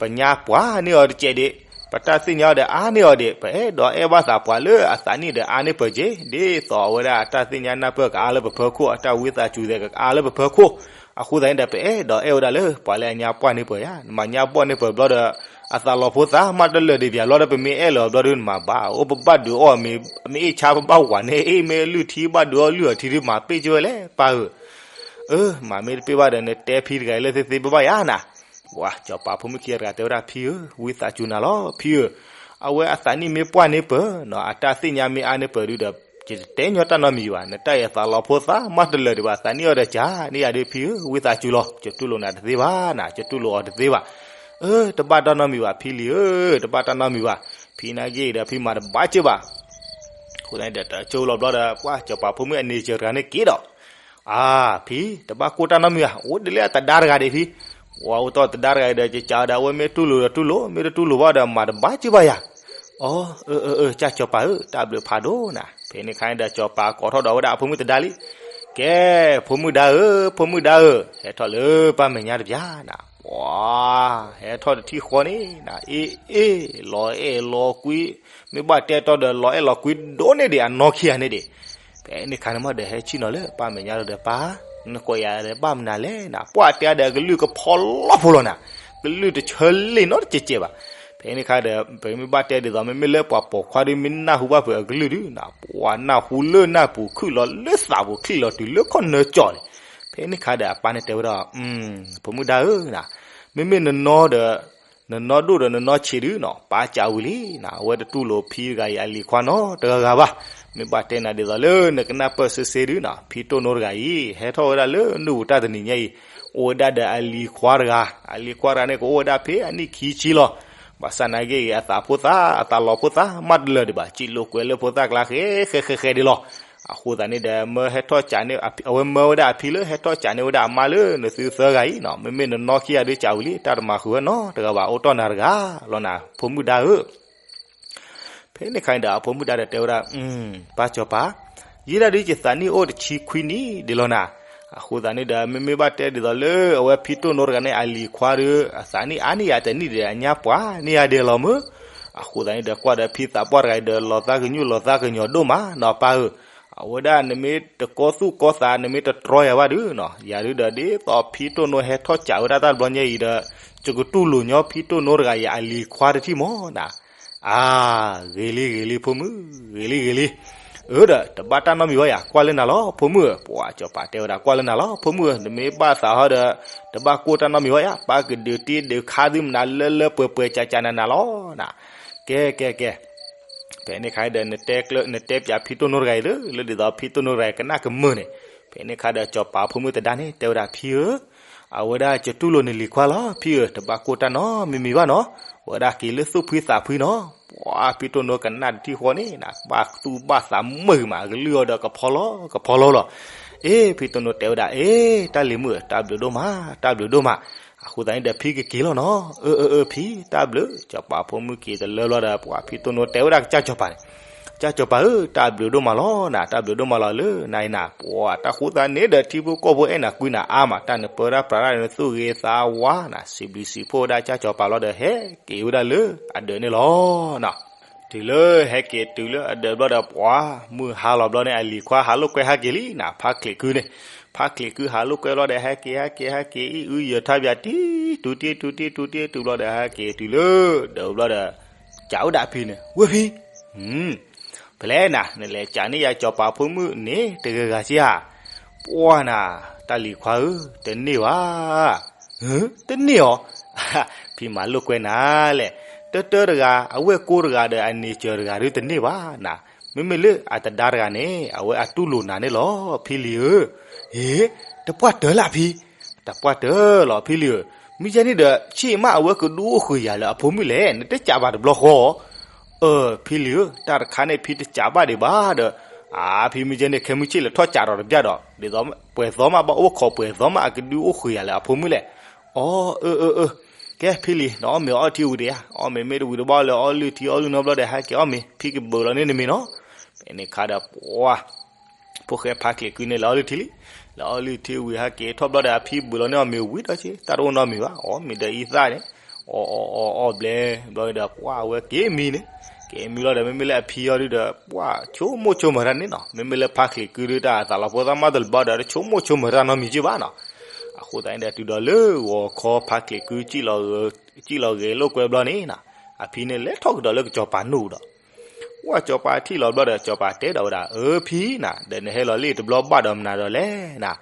ပညါပှၢ်န့ၢ်အီၤတကဲးဒံး, ပတၢ်သ့ၣ်ညါအီၤဒီးအါန့ၢ်အီၤဒံး, ပအဲၣ်ဒိးအဲၣ်ဘၣ်သးပှၤလၢအသးနံၣ်ဒီးအါန့ၢ်ပၢၤက့ၤ, ဒ်သိးအဝဲဒၣ်အတၢ်သ့ၣ်ညါနၢ်ပၢၢ်ကအါလၢပဖၢခိၣ်, အတၢ်ဝံသးစူၤသဲးကအါလၢပဖၢခိၣ်, အဃိသတးန့ၣ်ဒီး ပအဲၣ်ဒိးအဲၣ်ဝဲဒၣ်လၢပှၤလၢအညါပှၢ်န့ၢ်ပၢၤယါ, နမၤညါပှၢ်န့ၢ်ပၢၤဘျီဒီး အသးလီၤဖိသၣ်မးတလၢာ်ဒံးပၠးဘျီဒီး ပမ့ၢ်အဲၣ်လၢၤဘျီဒီး နမၤဘၣ်အိၣ်ပဘၣ်ဒုးအီၣ်, မ့ၢ်အ့ၣ်ဆါပဘၣ်ဝၤန့ၣ် အ့ၣ်မ့ၢ်လုၢ်ထံဘၣ်ဒုးအီၣ်လုၢ်အီၤထံဒုး မၤပ့ၢ်ကၢဝဲလဲၣ် ပၢ်ဧၢ, အၢ မၤမ့ၢ်တပ့ၢ်ဘၣ်ဒီး နတဲဖံတဂၤအံၤလၢသ့သ့ဘၣ်ဘၣ်ယါနၤ, ပှၤစီၤပၤဖိမုၣ်ခံဂၤတဂၤတဲဝဲဒၣ် ဖံဧၢ, ဝံသးစူၤနၤလီၤ ဖံဧၢ, အဝဲအသးနံၣ်မ့ၢ်ပှၢ်န့ၢ်ပၢၤနီၤ အတၢ်သ့ၣ်ညါမ့ၢ်အါန့ၢ်ပၢၤဒုဒီး ယတတဲညီတၢ်နီတမံၤဘၣ်, နတၢ်အံၤအသးလီၤဖိသၣ်မးတလၢာ်ဒံးဘၣ်, သးနံၣ်အီၤဒီးကၢ်န့ၢ်ယၤဒုး ဖံဧၢ, ဝံသးစူၤလီၤ, ယတူၢ်လိာ်နၤတသ့ဘၣ်နၤ, ယတူၢ်လိာ်အီၤတသ့ဘၣ်, အၢ တဘၣ်တၢ်နီတမံၤဘၣ် ဖံလံၤဧၢ, တဘၣ်တၢ်နီတမံၤဘၣ်, ဖံနာ်က့ဒီး ဖံမၤတဘၣ်စ့ၢ်ဘၣ် အဃိသတးန့ၣ်ဒီး တကၠိလီၤဘျီဒီး ပှၤစီၤပၤဖိမုၣ်အန့ၣ်စၢၤတဂၤန့ၣ်က့ၤဒီး, အါ ဖံ တဘၣ်ကိၢ်တၢ်နီတမံၤဧါ, အိၣ်ဒ်လဲၣ်အတဒါတဂၤဒံးဖံ, ပှၤအိၣ်တီၢ်တဒါတဂၤဒီး ကကးဝဲဒၣ် အဝဲမ့ၢ်တူၢ်လိာ်ဒီးတူၢ်လိာ် မ့ၢ်တတူၢ်လိာ်ဘၣ်ဒီး မၤတဘၣ်စ့ၢ်ဘၣ်ယၤ, အၢ အၢ အၢ ကၢ်စီၤပၤဧၢ, တၢ်ဘျုးဖးဒိၣ်နၤ, ဖဲန့ၣ်ခါန့ၣ်ဒီး စီၤပၤကိးထီၣ်ဒီးဝဲဒၣ်အဖိမုၣ်တဒါလံ, ကဲ ဖိမုၣ်ဒါဧၢ, ဖိမုၣ်ဒါဧၢ, ဟဲထီၣ်လၢပၢ်မဲာ်ညါတပျၢ်နၤ, ပှၤ ဟဲထီၣ်တထံၣ်ဃီန့ၣ်နၤ, အ့ အ့ လီၤအဲၣ်လီၤကွံ မ့ၢ်ဘၣ်တဲတီဒီး လီၤအဲၣ်လီၤကွံဒိၣ်န့ၢ်ဒံးအနီၢ်ခံဂၤန့ၣ်ဒံး, ဖဲန့ၣ်ခါန့ၣ်မးဒီး ဟဲဆ့ၣ်နီၤလၢပၢ်မဲာ်ညါလီၤဒီး ပၢ်, နကိးယၤဒီးဘၣ်မနုၤလဲၣ်နၤ, ပှၤတဲဒီးအကလုၢ်ကဖီလီဖိလီၤနၤ, ကလုၢ်တဆၢလ့ၣ်နီတစဲးကဲးဘၣ်, ဖဲန့ၣ်ခါဒီး ပမ့ၢ်ဘၣ်တဲဒ်သိး မ့မ့ၢ်လၢပှၤပိာ်ခွါဒုး မ့ၢ်နၢ်ဟူဘၣ်ဖဲအကလုၢ်ဒုနၤ, ပှၤနၢ်ဟူလၢနၢ်ပူၤ ခုၣ်လီၤလၢသးပူၤ ချံၣ်လီၤတုၤလၢခီၣ်နၢကၠီၣ်န့ၣ်, ဖဲန့ၣ်ခါဒီး အပၢ်န့ၣ်တဲဝဲဒၣ်, ဖိမုၣ်ဒါဧၢ, မ့မ့ၢ်နနီဒီး နနီၣ်ဒိၣ်ဒီးနနီၣ်ဆံးဒုနီၤ ပၢ်ကးဝံၤလံနၤ, အဝဲတတူၢ်လိာ်ဖံတဂၤအံၤအလံၤခွါနီတဂၤဂၤဘၣ်, မ့ၢ်ဘၣ်တဲနၤဒ်သိးလၢနကနၢ်ပၢၢ်စ့စ့ဒုနီၤ ဖံတိၢ်နိတဂၤအံၤ ဟဲထီၣ်ဝဲဒၣ်လၢနုၢ်ပူၤတၢ်တနံၤညါအံၤ, အိၣ်ဝဲဒၣ်ဒီးအလံၤခွါတဂၤ, အလံၤခွါတဂၤန့ၣ် ကအိၣ်ဝဲဒၣ်ဖဲအနံၣ်ခံဆံလီၤ. ဘၣ်ဆၣ်နာ်က့ဂ့ၤ အသးဖိသၣ် အသးလီၤဖိသၣ်မးတလၢာ်ဒံးဘၣ်, စံးလိာ်ကွဲလၢဖိသၣ်ကျါဃဲဃဲဃဲဃဲဒံးလီၤ. အဃိသတးန့ၣ်ဒီး မၢဟဲထီၣ်ကးန့ၢ် အဝဲမၢဝဲဒၣ်အဖံလၢဟဲထီၣ်ကးန့ၢ်ဝဲဒၣ်အမါလၢနသုသၢဂၤအံၤနီၤ, မ့မ့ၢ်နနီၣ်ခံဂၤဒုးကးဝံၤလံ တၢ်တမၤဃုာ်ဝဲနီတဂၤဘၣ် အိၣ်တီၢ်နၤတဂၤလီၤနၤ ဖိမုၣ်ဒါဧၢ. ဖဲန့ၣ်ခါန့ၣ်ဒီး အဖိမုၣ်ဒါဒီးတဲဝဲဒၣ်, ပၢ်စီၤပၤ, ယဲဒၣ်ဒုးယသးနံၣ်အိၣ်တဆံခွံနံၣ်ဒံးလီၤနၤ, အဃိသတးန့ၣ်ဒီး မ့မ့ၢ်ဘၣ်တဲဒ်သိးလၢအဝဲဖံတိၢ်နိတဂၤန့ၣ် အလံၤခွါဒီး အသးနံၣ်အါန့ၢ်ယၤတနံၣ်ဒီး အညါပှၢ်န့ၢ်ယၤဒဲးလီၤမၢ်. အဃိသတးန့ၣ်ဒီး ကွၢ်ဒီးဖံသးပှၢ်တဂၤအံၤဒီး လီၤသးကညူၣ်လီၤသးကညီၤဒိၣ်မးနီၤ ပၢ်ဧၢ. အဝဲဒၣ်နမ့ၢ်တကီသူၣ်ကီသး နမ့ၢ်တတြီယၤဘၣ်ဒုးနီၤ, ယၤဒုးဒီး ဒ်သိးဖံတိၢ်နိဟဲထီၣ်ကးဝဲဒၣ်တၢ်တဘျီညါအံၤဒီး ယကတူၢ်လိာ်ညီဖံတိၢ်နိတဂၤအံၤအလံၤခွါတထံၣ်မၢ်နၤ. အါ, ဂ့ၤလံဂ့ၤလံဖိမုၣ်, ဂ့ၤလံဂ့ၤလံ. အၢဒီး တဘၣ်တၢ်နီတမံၤဘၣ်ယၤ, ကွၢ်လၢနၤလီၤဖိမုၣ်ဧၢ. ပှၤစီၤပၤတဲဝဲဒၣ် ကွၢ်လၢနၤလီၤဖိမုၣ်ဧၢ, နမ့ၢ်ဘၣ်သးဟီဒီး တဘၣ်ကိၢ်တၢ်နီတမံၤဘၣ်ယၤ, ပၢ်ကဒုးတ့ဒုးခါသုမနုၤလၢလၢပှဲၤပှဲၤကးကးနၤနၤလီၤနၤ. ကဲကဲကဲ, ဖဲန့ၣ်ခါဒီး နတဲပၠးဖံတိၢ်နိတဂၤအံၤလၢ လၢဒ်သိးဖံတိၢ်နိတဂၤအံၤကနၣ်ကမုာ်န့ၣ်, ဖဲန့ၣ်ခါဒီးစီၤပၤဖိမုၣ်တဒါန့ၣ် တဲဝဲဒၣ်ဖံဧၢ, အဝဲဒၣ်ယတူၢ်လိာ်နလံၤခွါလီၤဖံဧၢ, တဘၣ်ကိၢ်တၢ်နီတမံၤမံၤဘၣ်နီၤ, ဝဲဒၣ်က့ၤလၢသူၣ်ဖှံသးဖှံနီၤ. ပှၤဖံတိၢ်နိကနၣ်တထံၣ်ဃီန့ၣ်နၤ, ဘၣ်သူၣ်ဘၣ်သးမုာ်မး အကလုၢ်အီၤဒီးကဖီလီၤကဖီလီၤလီၤ. အ့ ဖံတိၢ်နိတဲဝဲဒၣ် အ့ တၢ်လံၤမုၣ်ဧၢ, တၢ်ဘျုးဒိၣ်မး တၢ်ဘျုးဒိၣ်မး, အဃိသတးန့ၣ်ဒီးဖံကက့ၤလီၤနီၤ. အၢအၢအၢဖံ, တၢ်ဘျုး. စီၤပၤဖိမုၣ်က့ၤတလၢဘျီဒီး ပှၤဖံတိၢ်နိတဲဝဲဒၣ်ကစၢ်စီၤပၤန့ၣ်, ကစၢ်စီၤပၤဧၢ, တၢ်ဘျုးဒိၣ်မးလီၤနၤ, တၢ်ဘျုးဒိၣ်မးလီၤလၢနၤအံၤနၤ, ပှၤတၢ်ဃိသတးန့ၣ်ဒီး ထံဖိကီၢ်ဖိအဲၣ်နၤကွံနၤအါမး, တၢ်နပၢဒၣ်ပြးဒၣ်နသူၣ်ဂ့ၤသးဝါနၤ, စံးဘျုးစံးဖှိၣ်ဝဲဒၣ်ကစၢ်စီၤပၤလီၤဒီး ဟဲက့ၤဝဲဒၣ်လၢအဒၢးန့ၣ်လီၤနီၤ. တုၤလၢဟဲက့ၤတုၤလၢအဒၢးဘျီဒီး ပှၤမုၢ်ဟါလီၤဘျီန့ၣ် အလံၤခွါဟးလိာ်ကွဲဟဲက့ၤလံနၤ, ဖါချံးကုန့ၣ်, ဖါချံးကုဟးလိာ်ကွဲဘျီဒီး ဟဲက့ၤ ဟဲက့ၤ ဟဲက့ၤ အံၣ်အုယၢၤထါပၠး တံတူၤတံတူၤတံတူၤတံတူၤဘျီဒီး ဟဲက့ၤတုၤလၢဒၢးဘျီဒီး ကးဝဲဒၣ်အဖံန့ၣ်, ဝဲဖံ, ဖဲလဲၣ်နၤ နလဲၤကးန့ၢ်ယၤစီၤပၤဖိမုၣ်န့ၣ် တဂၤဂၤစ့ဧါ. ပှၤနၤ, တၢ်လံၤခွါဧၢ, တန့ၢ်ဘၣ်. တန့ၢ်အီၤ. ဖံ ဖံမၤလိာ်ကွဲနၤလဲၣ်, တၢတၢတဂၤ အဝဲၢ်ကိတဂၤဒီးအန့ၢ်စၢၤတဂၤဒုတန့ၢ်ဘၣ်နၤ, မ့မ့ၢ်လၢအတဒါတဂၤန့ၣ် အဝဲအတူၢ်လိာ်နၤန့ၣ်လီၤ ဖံလံၤဧၢ. ဟ့, တပှၢ်တၢၢ်လၢဖံ, တပှၢ်တၢၢ်လီၤဖံလံၤဧၢ, မ့ၢ်ယဲန့ၣ်ဒီး ဆ့ၣ်မးအဝဲကဒုးအိၣ်ဃုာ်ယၤလၢအဖိမုၣ်လဲၣ် နတကးဘၣ်တဘျီဃီ အၢ ဖံလံၤဧၢ, တၢ်တခါန့ၣ် ဖံတကးဘၣ်ဒံးဘၣ်ဒီး, အါ ဖံမ့ၢ်ယဲန့ၣ် ခဲမုၢ်ဆ့ၣ်လဲၤထီၣ်ကးဒီးတပျၢ်ဒီး, ဒ်သိးပှဲၤသီမး ဘၣ်အိၣ်ခိးပှဲၤသီမး အကဒုးအိၣ်ဃုာ်ယၤလၢအဖိမုၣ်လဲၣ်. အီ အၢ အၢ အၢ, ကဲဖံလံၤ နအီၣ်မ့ၤအီထံဝံၤတယါ, အီၣ်မ့ၤမ့ၢ်တဝံၤတဘၣ်လၢအီလုၢ်ထံအီလုၢ်နီတဘျီဒီး ဟဲက့ၤအီၣ်မ့ၤ ဖံကဘုးလီၤန့ၢ်နမ့ၤနီၤ. ဖဲန့ၣ်ခါဒီးပှၤ ဖိၣ်ဃဲဖါချံးကုန့ၣ် လဲၤအီလုၢ်ထံလံ. လဲၤအီလုၢ်ထံဝံၤ ဟဲက့ၤထီၣ်ဘျီဒီး အဖံဘုးလီၤန့ၢ်အီၤမ့ၤဝံၤဒီးက့ တၢ်တအိၣ်နီတမံၤဘၣ်, အီၣ်မ့ၤဒီးအံသၣ်န့ၣ်, အီၣ်အီၣ်အီၣ်အီၣ်ဘျဲဘျီဒီး ပှၤအဝဲက့ၤမံန့ၣ်, က့ၤမံလီၤဒီး မ့မ့ၢ်လၢအဖံအီၤဒုဒီး ပှၤဆိကမိၣ်ဆိကမးတၢ်န့ၣ်နီၤ, မ့မ့ၢ်လၢဖါချံးကုဒုတၢ်သးလီၤဖိသၣ်မးတလၢၤဘၣ်ဒီး တဆိကမိၣ်ဆိကမးတၢ်နီတမံၤက့ဘၣ်နီၤ. အဃိသတးန့ၣ်ဒီး တုၤဒီးလၢဂီၤခီဖါချံးကု စံၣ်လီၤဂဲၤလိာ်ကွဲဘျီန့ၣ်နီၤ, အဖံန့ၣ်လဲၤထီၣ်ကဒီးလၢကစီၤပၤနူၢ်ဒီး ဝဲစီၤပၤထံၣ်လီၤဘျီဒီး စီၤပၤတဲဒီးဝဲဒၣ်, အၢ ဖံနၤ, ဒီးနဟဲလီၤလံတဘျီဘၣ်ဒီးမနုၤဒီးလဲၣ်နၤ,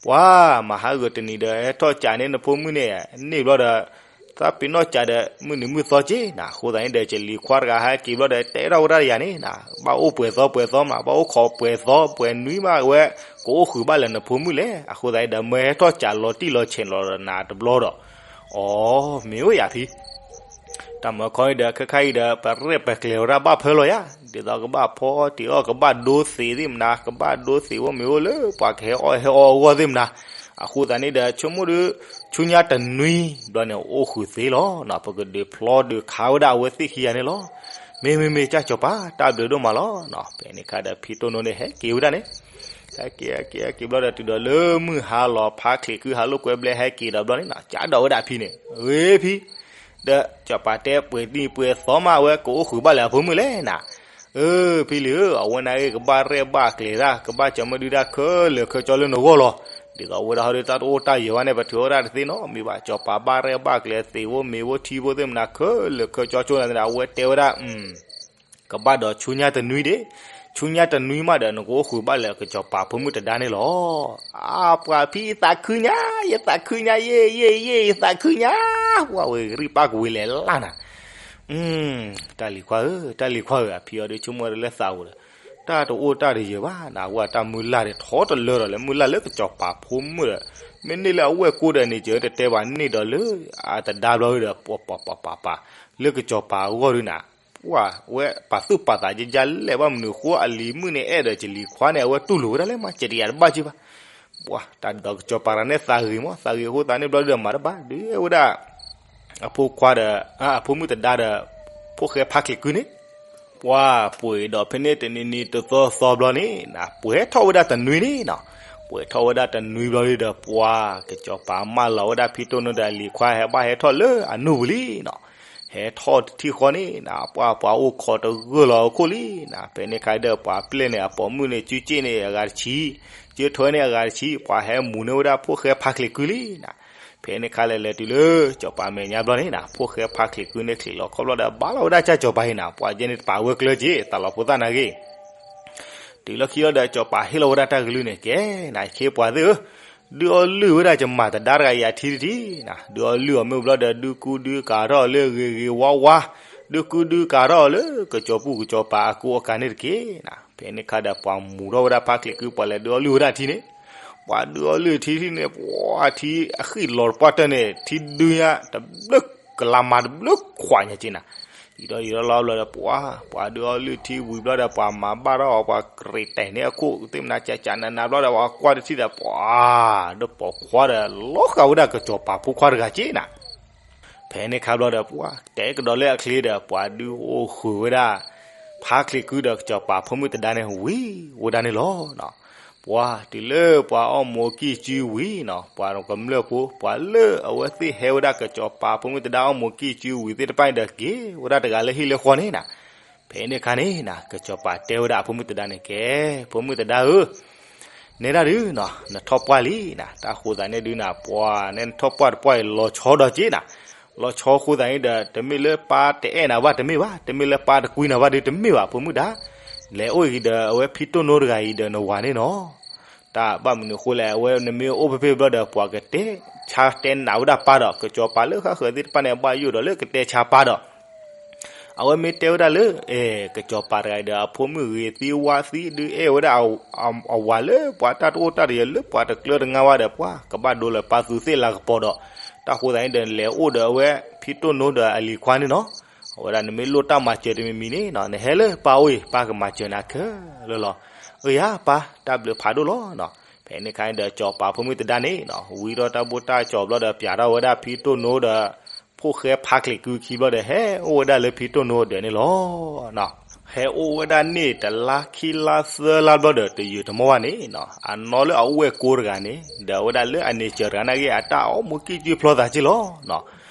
ပှၤမၤဟးဂီၤတနံၤဒီး ဟဲထီၣ်ကးန့ၢ်နဖိမုၣ်န့ၣ် န့ၢ်ဘျီဒီး သးပ့ၤနီၣ်ကးဒီး မုၢ်နံၤမုၢ်သီက့နၤ. အဃိသတးန့ၣ်ဒီး ကလံၤခွါတဂၤဟဲက့ၤဘျီဒီး တဲထီၣ်ဝဲဒၣ်ယၤန့ၣ်နၤ, ဘၣ်အိၣ်ပှဲၤသီပှဲၤသီမး ဘၣ်အိၣ်ခိးပှဲၤသီပှဲၤနွံမး အဝဲကအိၣ်ဃုာ်ဘၣ်လၢနဖိမုၣ်လဲၣ်. အဃိသတးန့ၣ်ဒီး မၢဟဲထီၣ်ကးလီၤတံၢ်လီၤဆဲးလီၤဒီးနၤတဘျီဒီး အီ မ့ၢ်အိၣ်ယၤဖံ, တၢ်မၢခီအံၤဒီး ခဲခါအံၤဒီး ပရဲၣ်ပကျဲၤဝဲဒၣ်ဘၣ်ဖၢလီၤယၤ, ဒ်သိးကဘၣ်ဖီတ့ၢ်အီၣ် ကဘၣ်ဒိသံးသ့ၣ်မနၤ ကဘၣ်ဒိသံးဝဲမ့ၢ်အိၣ်လၢ ပှၤကဟဲအီၣ်ဟဲအီအဂီၢ်သ့ၣ်မနၤ. အဃိသတးန့ၣ်ဒီး ဆိကမိၣ်ဒီး ဆူညါတနွံဘျီန့ၣ် အိၣ်ဃုာ်သ့လီၤနီၤ, ပကဒုးဖျီဒုးခးဝဲဒၣ်အဝဲသ့ၣ်ခံဂၤန့ၣ်လီၤ. မ့ၢ်မ့ၢ်မ့ၢ် ကၢ်စီၤပၤ တၢ်ဘျုးဒိၣ်မးလီၤနီၤ. ဖဲန့ၣ်ခါဒီး ဖံတိၢ်နိန့ၣ် ဟဲက့ၤဝဲဒၣ်န့ၣ် ဟဲက့ၤ ဟဲက့ၤ ဟဲက့ၤဘျီဒီး တုၤဒီးလၢမုၢ်ဟါလီၤ ဖါချံးကုဟးလိာ်ကွဲဘျဲ ဟဲက့ၤဒီးဘျီန့ၣ်နီၤ, ကးဒီးဝဲဒၣ်ဖံန့ၣ်, ဂ့ၤ ဖံ, ဒီးစီၤပၤတဲပှဲၤနံၤပှဲၤသီမး အဝဲကအိၣ်ဃုာ်ဘၣ်လၢအဖိမုၣ်လဲၣ်နၤ. အၢ ဖံလံၤဧၢ, အဝဲန့ၣ်ဂ့ၤ ကဘၣ်ရဲၣ်ဘၣ်ကျဲၤတၢ် ကဘၣ်ကမၢဒုတၢ်ခဲလၢာ်ခဲကၠီလၢနဂီၢ်လီၤ. ဒ်သိးအဝဲဒၣ်ဟီဒီး တၢ်တအိၣ်တၢ်ယၢၤဘၣ်န့ၣ် ပထုးဝဲဒၣ်တသ့နီတမံၤဘၣ်. စီၤပၤဘၣ်ရဲၣ်ဘၣ်ကျဲၤသံးဖိမ့ၤဖိထံဖိသ့ၣ်မနၤ ခဲလၢာ်ခဲကၠီကၠိန့ၣ် အဝဲတဲဝဲဒၣ် ကဘၣ်ဒီးဆူညါတနွံဒ့ၣ်, ဆူညါတနွံမးဒီး နကအိၣ်ဃုာ်ဘၣ်လၢကစီၤပၤဖိမုၣ်တဒါန့ၣ်လီၤ. အါ ပှၤဖံ ယသးခုညါ, ယသးခုညါ ယ့ၢ် ယ့ၢ် ယ့ၢ် ယသးခုညါ, ပှၤဝဲဂံၢ်ပၢ်ကဝံၤလဲၤလၢ်နၤ. တၢ်လံၤခွါဧၢ, တၢ်လံၤခွါဧၢ, အဖံအီၤဒုးဆိကမိၣ်လၢသးဧိၤဒီး တၢ်တအိၣ်တၢ်တယၢၤဘၣ်နၤ, အဝဲတၢ်မုၢ်လၢ်န့ၣ် ထီတလၢဒီးလၢ မုၢ်လၢ်လၢကစီၤပၤဖိမုၣ်ဒီး မ့ၢ်န့ၢ်လၢအဝဲၢ်ကိးဒီးန့ၣ် ကတတဲဘၣ်န့ၢ်ဒီးလၢ အတဒါဘျီဒီး ပှၤပှၤပှၤပှၤပှၤ လၢကစီၤပၤအဂီၢ်ဒုနၤ, ပှၤဝဲပာ်သူၣ်ပာ်သးကကလဲၣ် ဘၣ်မနုၤဃိအလံၤမုၣ်န့ၣ်အဲၣ်ဒီးကလံၤခွါန့ၣ် အဝဲတူၢ်လိာ်ဝဲဒၣ်လၢမၤစၢၤတယၤတဘၣ်က့ဘၣ်. ပှၤတၢ်ဒီးကစီၤပၤတဂၤန့ၣ်သးဂ့ၤမး, သးဂ့ၤအဃိသတးန့ၣ်ဘျီဒီးမၤတဘၣ် ဒုးဝဲဒၣ် အဖိခွါဒီး အဖိမုၣ်တဒါဒီး ဖိၣ်ဃဲဖါချံးကုန့ၣ် ပှၤပှ့ၤဒီးဖဲန့ၣ်တနံၤနံၤတသီသီဘျီန့ၣ် ပှဲၤထီၣ်ဝဲဒၣ်တနွံန့ၣ်နီၤ, ပှဲၤထီၣ်ဝဲဒၣ်တနွံဘျီန့ၣ်ဒီး ပှၤကစီၤပၤမၢလီၤဝဲဒၣ်ဖံတိၢ်နိဒီးအလံၤခွါ ဟဲဘၣ်ဟဲထီၣ်လၢအနူၢ်ပူၤလံနီၤ. ဟဲထီၣ်တထံၣ်ဃီန့ၣ် ပှၤပှၤအိၣ်ခိးတဂၢၢ်လီၤအခိၣ်လံနီၤ. ဖဲန့ၣ်ခါဒီးပှၤပျဲၢ်န့ၣ် အပိာ်မုၣ်န့ၣ် စုစ့ၣ်န့ၣ်အဂၤတဆံ, စုထွဲန့ၣ်အဂၤတဆံ, ပှၤဟဲမူၤန့ၢ်ဝဲဒၣ်ဖိၣ်ဃဲဖါချံးကုလံနီၤ. ဖဲန့ၣ်ခါလဲၤလဲၤတုၤလၢ ကစီၤပၤမဲာ်ညါဘျီန့ၣ်နီၤ, ဖိၣ်ဃဲဖါချံးကုန့ၣ် ချံးလီၤခီၣ်ဘျီဒီး ဘါလီၤဝဲဒၣ်ကၢ်ကစီၤပၤအံၤနီၤ, ပှၤယဲန့ၣ်တပာ်ဝဲကျၢၤက့ၤ သးလီၤဖိသၣ်နာ်က့ တုၤလီၢ်ခံလီၤဒီး ကစီၤပၤဟ့ၣ်လီၤဝဲဒၣ်တၢ်ကလုၢ်န့ၣ် ကဲနၤ ယခ့ပှၤသ့ၣ်ဧၢ, ဒုးအီလုၢ်ဝဲဒၣ်ယမၤတဒါတဂၤအံၤအထံတထံၣ်နီၤ, ဒုးအီလုၢ်အီၤမ့ၢ်ဘျီဒီး ဒုးကူဒုးကၤထီၣ်အီၤလၢဂ့ၤဂ့ၤဝါဝါ, ဒုးကူဒုးကၤထီၣ်အီၤလၢကစီၤပူၤကစီၤပၤအကူအကၤန့ၣ်တက့ၢ်နီၤ. ဖဲန့ၣ်ခါဒီးပှၤမူၤထီၣ်ဝဲဒၣ်ဖါချံးကု ပှၤလဲၤဒုးအီလုၢ်ဝဲဒၣ်ထံန့ၣ်, ပှၤဒုးအီလုၢ်ထံထံၣ်န့ၣ် ပှၤထံအဃံၣ်လီၤတပှၢ်တၢၢ်န့ၣ် ထံဒုညါတဘျုးကလးမၤတဘျုးခွးညါက့နီၤ. ယံာ်ဒီးယံာ်ဒီးလီၤဘျီဒီး ပှၤ ပှၤဒုးအီလုၢ်ထံဝံၤဘျီဒီး ပှၤမၤဘၣ်ထီၣ်အီၤ ပှၤကရံးတဲာ်န့ၢ်အခိၣ်သ့ၣ်မနၤ ကကနးနးဘျီဒီး ပှၤကွၢ်တထံၣ်ဒီး ပှၤ ဒီးပိာ်ခွါဒီး လီၤဃာ်ဝဲဒၣ်ကစီၤပၤဖိခွါတဂၤက့နီၤ. ဖဲန့ၣ်ခါဘျီဒီး ပှၤတဲကဒီးလၢအချ့ဒီး ပှၤဒုးအိၣ်ဃုာ်ဝဲဒၣ် ဖါချံးကုဒီးကစီၤပၤဖိမုၣ်တဒါန့ၣ်ဝံၤဝဲဒၣ်န့ၣ်လီၤ. ပှၤတုၤလၢပှၤအီၣ်မူၤကံၢ်စုဝံၤနီၤ, ပှၤကမျၢၢ်ဖိ ပှၤလၢအဝဲသ့ၣ်ဟဲဝဲဒၣ်ကစီၤပၤဖိမုၣ်တဒါအီၣ်မူၤကံၢ်စုဝံၤသ့ၣ်တဖၣ်န့ၣ်ဒီး က့ၤဝဲဒၣ်တဂၤလၢဟံၣ်လၢဃီန့ၣ်နီၤ. ဖဲန့ၣ်ခါန့ၣ်နီၤ ကစီၤပၤတဲဝဲဒၣ်အဖိမုၣ်တဒါန့ၣ် ကဲ ဖိမုၣ်တဒါဧၢ, နဲဒၣ်ဒုနီၤ နထီၣ်ပှၢ်လံနီၤ, တၢ်ဃိသးန့ၣ်ဒုနီၤ ပှၤနဲနထီၣ်ပှၢ်တပှၢ်အံၤ လီၤဆီဒီးက့နီၤ. လီၤဆီဃိသးန့ၣ်ဒီး တမ့ၢ်လၢပၢ်တအဲၣ်နၤဘၣ် တမ့ၢ်ဘၣ်, တမ့ၢ်လၢပၢ်တကွံနၤဘၣ်ဒု တမ့ၢ်ဘၣ်ဖိမုၣ်တဒါ. လဲၤအိၣ်အံၤဒီး အဝဲဖံတိၢ်နိတဂၤအံၤဒီးနဝၤန့ၣ်နီၤ. တၢ်ဘၣ်မနုၤအဃိလဲၣ်, အဝဲနမ့ၢ်အိၣ်ဖဲဖဲဘျီဒီး ပှၤကတဲဆါတဲနးဝဲဒၣ်ပၢ်ဒီး ကစီၤပၤလၢဃၣ်ဃၢၤသ့ၣ်တဖၣ်န့ၣ် ဘၣ်ယိၣ်ဒီးလၢကတဲဆါပၢ်ဒီး အဝဲမ့ၢ်တဲဝဲဒၣ်လၢ အဲ ကစီၤပၤတဂၤဒီး အဖိမုၣ်ဂ့ၤသံဝါသံဒုးအဲၣ်ဝဲဒၣ် အဝၤလၢပှၤတၢ်တအိၣ်တၢ်တယၢၤလၢပှၤတကျၢတငါဝဲဒီး ပှၤကဘၣ်ဒိလၢပၢ်သူသ့ၣ်လၤကပီၤဒီး တၢ်ဃိသးန့ၣ်ဒီး လဲၤအိၣ်ဒီးအဝဲဖံတိၢ်နိဒီးအလံၤခွါန့ၣ်နီၤ. အဝဲဒၣ်နမ့ၢ်လိၣ်တၢ်မၤစၢၤတမံၤမံၤန့ၣ်နီၤ နဟဲလၢပၢ်အိၣ်အံၤ ပၢ်ကမၤစၢၤနၤခဲလၢာ်လီၤ. အၢယၤပၢ် တၢ်ဘျုးဖးဒိၣ်လီၤနီၤ. ဖဲန့ၣ်အခါန့ၣ်ဒီး စီၤပၤဖိမုၣ်သဒါန့ၣ်နီၤ ဝံထီၣ်တၢ်ဘိၣ်တၢ်စီၤဘျီဒီး ပၠးထီၣ်ဝဲဒၣ်ဖံတိၢ်နိဒီး ဖိၣ်ဃဲဖါချံးကုခံဘျီဒီး ဟဲအိၣ်ဝဲဒၣ်လၢဖံတိၢ်နိအဒၢးန့ၣ်လီၤ. ဟဲအိၣ်ဝဲဒၣ်န့ၣ် တလါခံလါသၢလါဘျီဒီး တယုာ်တမီၢ်ဘၣ်န့ၣ်နီၤ အနီၢ်လၢအဝဲၢ်ကိတဂၤန့ၣ် ဒီးအဝဲဒၣ်လၢအန့ၢ်စၢၤတဂၤန့ၣ်ဂ့ၤ အတၢ်အီၣ်မူကံၢ်ကၢဖျီသးက့လီၤနီၤ.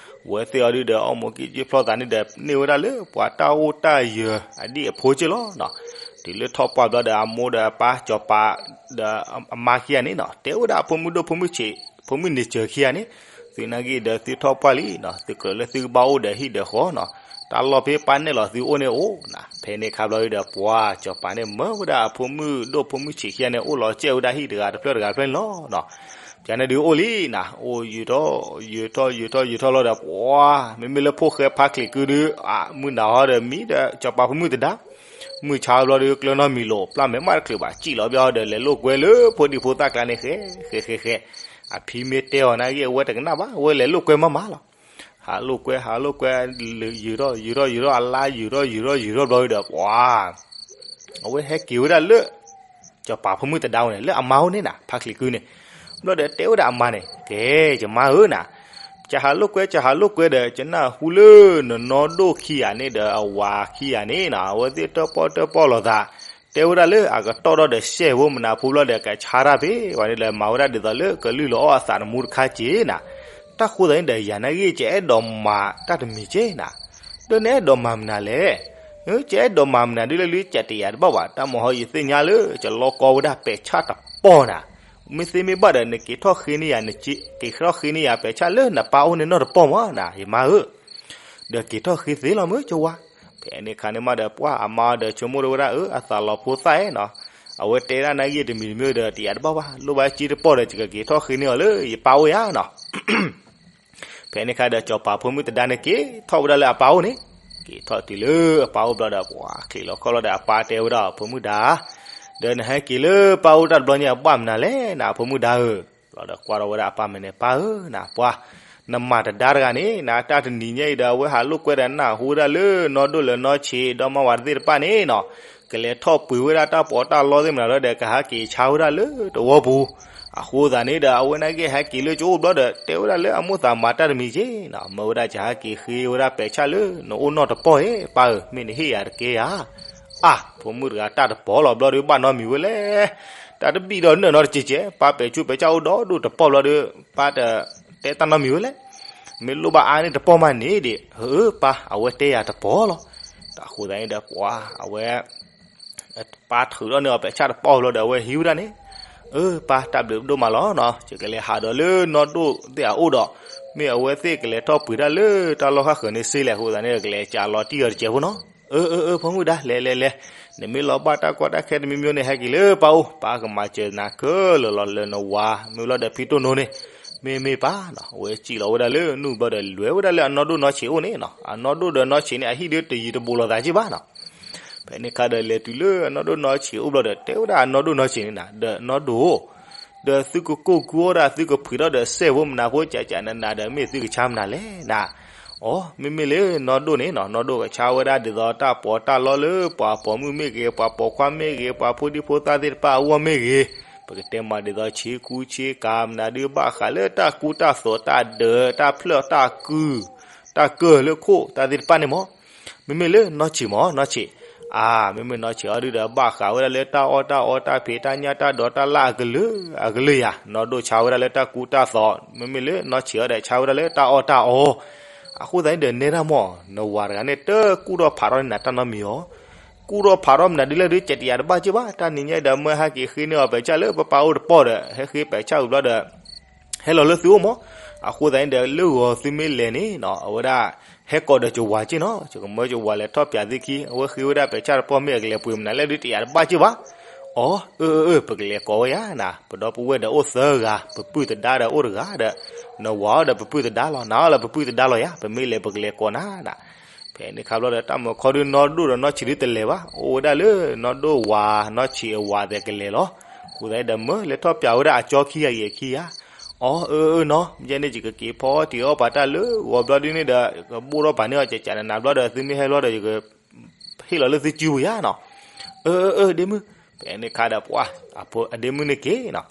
ဝဲသ့ၣ်အီၤဒုဒီး အီၣ်မူကံၢ်ကၢဖျီသးန့ၣ်ဒီး န့ၢ်ဝဲဒၣ်လၢပှၤတၢ်အိၣ်တၢ်ယၢၤအဒံၣ်အဖိက့လီၤနီၤ. တုၤလၢထီၣ်ပှၢ်ဘျီဒီး အမိၢ်ဒီးအပၢ် စီၤပၤ ဒီးအမါခံဂၤန့ၣ်နီၤ တဲဝဲဒၣ်အဖိမုၣ်ဒိၣ်ဖိမုၣ်ဆံး ဖိမုၣ်န့ၢ်စၢၤခံဂၤန့ၣ် သုနာ်က့ဒီးသုထီၣ်ပှၢ်လံနီၤ သုကြၢးလၢသုကဘၣ်အိၣ်ဒီးဟံၣ်ဒီးဃီနီၤ. တၢ်လီၢ်ဖဲပၢ်နဲၣ်လီၤသုအိၣ်န့ၣ်အိၣ်နီၤ. ဖဲန့ၣ်အခါဘျီဒီး ပှၤစီၤပၤန့ၣ် မၢဝဲဒၣ်အဖိမုၣ်ဒိၣ်ဖိမုၣ်ဆံးခံဂၤန့ၣ် အိၣ်လီၤစဲၣ်ဝဲဒၣ်ဟံၣ်တဂၤတဖျၢၣ်တဂၤတဖျၢၣ်န့ၣ်လီၤနီၤ. ပှၤန့ၣ်ဒုးအိၣ်လံနီၤ အိၣ်ယုာ်ထီၣ် ယုာ်ထီၣ် ယုာ်ထီၣ် ယုာ်ထီၣ်လီၤဒီး ပှၤ မ့မ့ၢ်လၢဖိၣ်ဃဲဖါချံးကုဒုး အမုၢ်နၤဟီဒီး မံဒီးစီၤပၤဖိမုၣ်သဒါ မုၢ်ဆါဘျီဒီး ကျၢၤနီတမံၤလီၤ ပျၢ်မဲာ်မးတချုးဘၣ် စံၣ်လီၤဘၣ်ဟီဒီး လဲၤလိာ်ကွဲလၢဖိဒံဖိသၣ်ကျါန့ၣ် ဃဲ ဃဲ ဃဲ ဃဲ အဖံမ့ၢ်တဲအီၤနာ်က့ အဝဲတကနၣ်ဘၣ် အဝဲလဲၤလိာ်ကွဲမးမးလီၤ. ဟးလိာ်ကွဲ ဟးလိာ်ကွဲ ယုာ်ထီၣ် ယုာ်ထီၣ် ယုာ်ထီၣ် အလါယုာ်ထီၣ် ယုာ်ထီၣ် ယုာ်ထီၣ်ဘျီဒီး ပှၤ အဝဲဟဲက့ၤဝဲဒၣ်လၢ စီၤပၤဖိမုၣ်သဒါအအိၣ်န့ၣ် လၢအမါအိၣ်န့ၣ်နီၤ ဖါချံးကုန့ၣ် ဘျီဒီးတဲဝဲဒၣ်အမါန့ၣ် ကဲ ယမါဧၢနီၤ ကဟးလိာ်ကွဲ ကဟးလိာ်ကွဲဒီး ကနၢ်ဟူလၢနနီၢ်ဒိၣ်ခံဂၤန့ၣ်ဒီး အဝၤခံဂၤန့ၣ်နီၤ အဝဲသ့ၣ်တၢၣ်ပီၣ်တၢၣ်ပီၣ်လိာ်သး တဲဝဲဒၣ်လၢအကတီၢ်ထီၣ်ဒီး စဲၣ်ဖိမနၤဖိဘျီဒီး ကဆါတၢ်ဖဲ ပှၤန့ၣ်ဒီး မၤဝဲဒၣ်ဒ်သိးလၢကလုၢ်လီၤအီၣ်အသးနမူတခါက့နီၤ. တၢ်ဃိသတးန့ၣ်ဒီး ယၤနာ်က့ ကအဲၣ်ဒိးမၤတၢ်တမံၤက့နီၤ. ဒီးနအဲၣ်ဒိးမၤမနုၤလဲၣ်. ကအဲၣ်ဒိးမၤမနုၤဒ်လဲၣ်လၢ ကတယၤတဘၣ်ဘၣ် တၢ်မၤဟီယသ့ၣ်ညါလၢ ကလီကီဝဲဒၣ်ပဲာ်ဆၣ်တပီၢ်နီၤ. မ့ၢ်သ့မ့ၢ်ဘၣ်ဒီး နက့ၤထီၣ်ဃ့န့ၢ်ယၤ နက့ၤထီၣ်ဃ့န့ၢ်ယၤပဲာ်ဆၣ်လၢနပၢ်အိၣ်န့ၣ်နီတပီၢ်မးနီၤ ယမါဧၢ. ဒီးက့ၤထီၣ်ဃ့သ့လီၤမ့ၢ်ကဝါ. ဖဲန့ၣ်အခါန့ၣ်မးဒီး ပှၤအမါဒီးဆိကမိၣ်ဝဲဒၣ် အၢ အသးလီၤဖိသၣ်ဧါနီၤ. အဝဲတဲဒၣ်နာ်က့တမံၤတမံၤဒီး တယၤတဘၣ်ဘၣ် လိၣ်ဘၣ်က့တပီၢ်ဒီး ယကက့ၤထီၣ်ဃ့န့ၢ်အီၤလၢယပၢ်အိၣ်ဧါနီၤ. ဖဲန့ၣ်အခါဒီး စီၤပၤဖိမုၣ်သဒါန့ၣ် က့ၤထီၣ်ဝဲဒၣ်လၢအပၢ်အိၣ်န့ၣ်, က့ၤထီၣ်တုၤလၢအပၢ်အိၣ်ဘျီဒီး ပှၤချံးလီၤခီၣ်လီၤဒီး အပၢ်တဲဝဲဒၣ် ဖိမုၣ်ဒါ, ဒီးနဟဲက့ၤလၢပၢ်အိၣ်တၢ်တဘျီညါ ဘၣ်မနုၤလဲၣ်နၤ ဖိမုၣ်ဒါဧၢ. ဘျီဒီးကွၢ်ထီၣ်ဝဲဒၣ်အပၢ်မဲာ်န့ၣ် ပၢ်ဧၢနၤ ပှၤ နမၤတဒါတဂၤန့ၣ် နတၢ်တနံၤညါအံၤဒီး အဝဲဟးလိာ်ကွဲဒီးနၢ်ဟူဝဲဒၣ်လၢနီၢ်ဒိၣ်လၢနီၢ်ဆံး ဒီမါဝၤသ့ၣ်တဖၣ်န့ၣ်နီၤ, ကလဲၤထီၣ်ပှ့ၤဝဲဒၣ်တၢ်ပီးတၢ်လီသ့ၣ်မနုၤလီၤဒီး ကဟးက့ၤဆါဝဲဒၣ်လၢတဝီပူၤ. အဃိသတးန့ၣ်ဒီး အဝဲနာ်က့ဟဲက့ၤလၢကအိၣ်ဘျီဒီး တဲဝဲဒၣ်လၢအမိၢ်သးမၤတၢ်တမံၤက့နီၤ, မၢဝဲဒၣ်ကဟးက့ၤဃ့ဝဲဒၣ်ပဲာ်ဆၣ်လၢနအိၣ်နီတပီၢ်ဧါ ပၢ်ဧၢ, မ့ၢ်နဟ့ၣ်ယၤတကဲဧါ. အါ, ဖိမုၣ်တဂၤတၢ်တပီၢ်လီၤဘျီဒီး ဘၣ်နီတမံၤဝဲလဲၣ်. တၢ်တဘံၣ်ဒီးနၢၤနီတကဲကဲ, ပၢ်ပဲာ်ဆူးပဲာ်ဆၣ်အိၣ်ဒီးဒိၣ်တပီၢ်ဘျီဒီး ပၢ်တတဲတၢ်နီတမံၤဝဲလဲၣ်. မ့ၢ်လိၣ်ဘၣ်အါန့ၢ်တပီၢ်မးန့ၣ်ဒီး, အၢ ပၢ် အဝဲတဲယၤတပီၢ်လီၤ. တၢ်ဃိသတးန့ၣ်ဒီး ပှၤ အဝဲ ပၢ်ထုးထီၣ်န့ၢ်အီၤပဲာ်ဆၣ်တပီၢ်ဘျီဒီး အဝဲဟံးဝဲဒၣ်န့ၣ်, အၢ ပၢ် တၢ်ဘျုးဒိၣ်မးလီၤနီၤ, ယကလဲၤဟးဒီးလၢနီၢ်ဒိၣ်သ့ၣ်အအိၣ်ဒီး မ့ၢ်အဝဲသ့ၣ်ကလဲၤထီၣ်ပှ့ၤတၢ်လၢတၢ်လီၢ်ဃၣ်ဃၢၤန့ၣ်စ့လဲၣ်, အဃိသတးန့ၣ် ကလဲၤကးလီၤတံၢ်အီၤတစဲးဖိနီၤ. အၢ အၢ အၢ ဖိမုၣ်ဒါ လဲၤလဲၤလဲၤ, နမ့ၢ်လီၤဘၣ်တၢ်ကီတၢ်ခဲတမံၤမံၤန့ၣ် ဟဲက့ၤလၢပၢ်အိၣ်, ပၢ်ကမၤစၢၤနၤခဲလၢာ်လီၤ လၢနဝၤ မ့ၢ်လီၤဒီးဖံတိၢ်နိန့ၣ်, မ့ၢ်မ့ၢ်ပၢ်နီၤ, အဝဲစံၣ်လီၤဝဲဒၣ်လၢနူၢ်ဘျီဒီး လဲၤဝဲဒၣ်လၢအနီၢ်ဒိၣ်နီၢ်ဆံးအိၣ်န့ၣ်နီၤ, အနီၢ်ဒိၣ်ဒီးနီၢ်ဆံးန့ၣ် အဟံၣ်ဒုးတယံၤတဘူးလိာ်သးက့ဘၣ်နီၤ. ဖဲန့ၣ်အခါဒီး လဲၤတုၤလၢအနီၢ်ဒိၣ်နီၢ်ဆံးအိၣ်ဘျီဒီး တဲဝဲဒၣ်အနီၢ်ဒိၣ်နီၢ်ဆံးန့ၣ်နၤ, ဒီးနီၢ်ဒိၣ် ဒီးသုကကိၢ်ကူအီၣ်ဒၣ် သုကဖှံးထီၣ်ဒီးစဲၣ်ဖိမနၤဖိ ကးကးနးနးဒီး မ့ၢ်သုကဆါမနုၤလဲၣ်နၤ. အိ မ့မ့ၢ်လၢနီၢ်ဒိၣ်န့ၣ်နီၤ, နီၢ်ဒိၣ်ကဆါဝဲဒၣ်ဒ်သိးတၢ်ပိာ်တၢ်လီလၢပှၤပိာ်မုၣ်မ့ၢ်ဂ့ၤ, ပှၤပိာ်ခွါမ့ၢ်ဂ့ၤ, ပှၤဖိဒံဖိသၣ်သ့ၣ်တဖၣ်အဂီၢ်မ့ၢ်ဂ့ၤ, ပကတဲမးဒ်သိးဆ့ကူဆ့ကၤမနုၤဒုး ဘၣ်ဃးလၢတၢ်ကူတၢ်သိး တၢ်ဒၢး တၢ်ဖျၢၣ် တၢ်ကုၢ် တၢ်ကၢၢ်လၢခိၣ်တၢ်သ့ၣ်တဖၣ်န့ၣ်မး. မ့မ့ၢ်လၢနီၢ်ဆံးမး နီၢ်ဆံး, အါ မ့မ့ၢ်နီၢ်ဆံးအီၤဒုးဒီး ဘၣ်ဃးဝဲဒၣ်လၢတၢ်အီၣ်တၢ်အီ တၢ်ဖံးတၢ်ညၣ် တၢ်ဒိးတၢ်လၣ်အကလုာ်အကလုာ်ယၤ, နီၢ်ဒိၣ်ဆါဝဲဒၣ်လၢတၢ်ကူတၢ်သိး, မ့မ့ၢ်လၢနီၢ်ဆံးအီၤဒီး ဆါဝဲဒၣ်လၢတၢ်အီၣ်တၢ်အီ. အဃိသတးန့ၣ်ဒီး နဲဒၣ်မး နဝၤတဂၤန့ၣ် တကူၣ်ထီၣ်ဖးထီၣ်န့ၢ်နၤတၢ်နီတမံၤအီၤ, ကူၣ်ထီၣ်ဖးထီၣ်မနုၤဒ်လဲၣ်ဒုး ကဲတယၤတဘၣ်က့ဘၣ်, တၢ်နံၤညါအံၤဒီး မၢဟဲက့ၤဃ့န့ၢ်အီၤပဲာ်ဆၣ်လၢပပၢ်အိၣ်တပီၢ်ဒီး ဟဲဃ့ပဲာ်ဆၣ်ဝံၤဘျီဒီး ဟဲလီၤလၢသုအိၣ်မး. အဃိသတးန့ၣ်ဒီး လၢဂီၤသုမ့ၢ်လဲၤန့ၣ်နီၤ, အဝဲဒၣ် ဟဲကိးဒီးကဝၤက့နီၤ, ယကမၢကဝၤလဲၤထီၣ်ပၠးသုခံ, အဝဲဃ့ဝဲဒၣ်ပဲာ်ဆၣ်တပီၢ် မ့ၢ်အကလဲၤပှ့ၤမနုၤလဲၣ်ဒုး တယၤတဘၣ်က့ဘၣ်. အီ အၢ အၢ အၢ ပကလဲၤကိးဝဲယၤနၤ, ပဒီပုၢ်ဝဲၢ်ဒီးအိၣ်သၢဂၤ, ပပုၢ်သဒါဒီးအိၣ်တဂၤဒီး, နဝၤအီၤဒီးပပုၢ်သဒါလီၤ, နၤအီၤလၢပပုၢ်သဒါလီၤယၤ, ပမ့ၢ်လဲၤပကလဲၤကိးနၤနၤ. ဖဲန့ၣ်ခါဘျီဒီး တၢ်မုၢ်ခီဒုနီၢ်ဒိၣ်ဒီးနီၢ်ဆံးဒုတလဲၤဘၣ်, အိၣ်ဝဲဒၣ်လၢနီၢ်ဒိၣ်ဝၤ နီၢ်ဆံးအဝၤသဲးကလဲၤလီၤ. အဃိသတးဒီး မၢလဲၤထီၣ်ပျးဝဲဒၣ်အကၠီခံဂၤအံၤအခံဂၤ, အီ အၢ အၢ နီၢ်, မ့ၢ်န့ၣ် ယကက့ၤဖီအီၣ်တံၤအီၣ်ပာ်တၢ်လၢဂီၤဘျီဒုန့ၣ်ဒီး ကဘိၣ်ထီၣ်ပာ်န့ၢ်အီၤ ကကနနၤဘျီဒီး သုမ့ၢ်ဟဲဘျီဒီး ယက ဟ့ၣ်လီၤလၢသုစုပူၤယၤနီၤ. အၢ အၢ အၢ ဒ့မုၣ်, ဖဲန့ၣ်ခါဒီးပှၤ အဖိအဒ့မုၣ်န့ၣ်က့ၤနီၤ,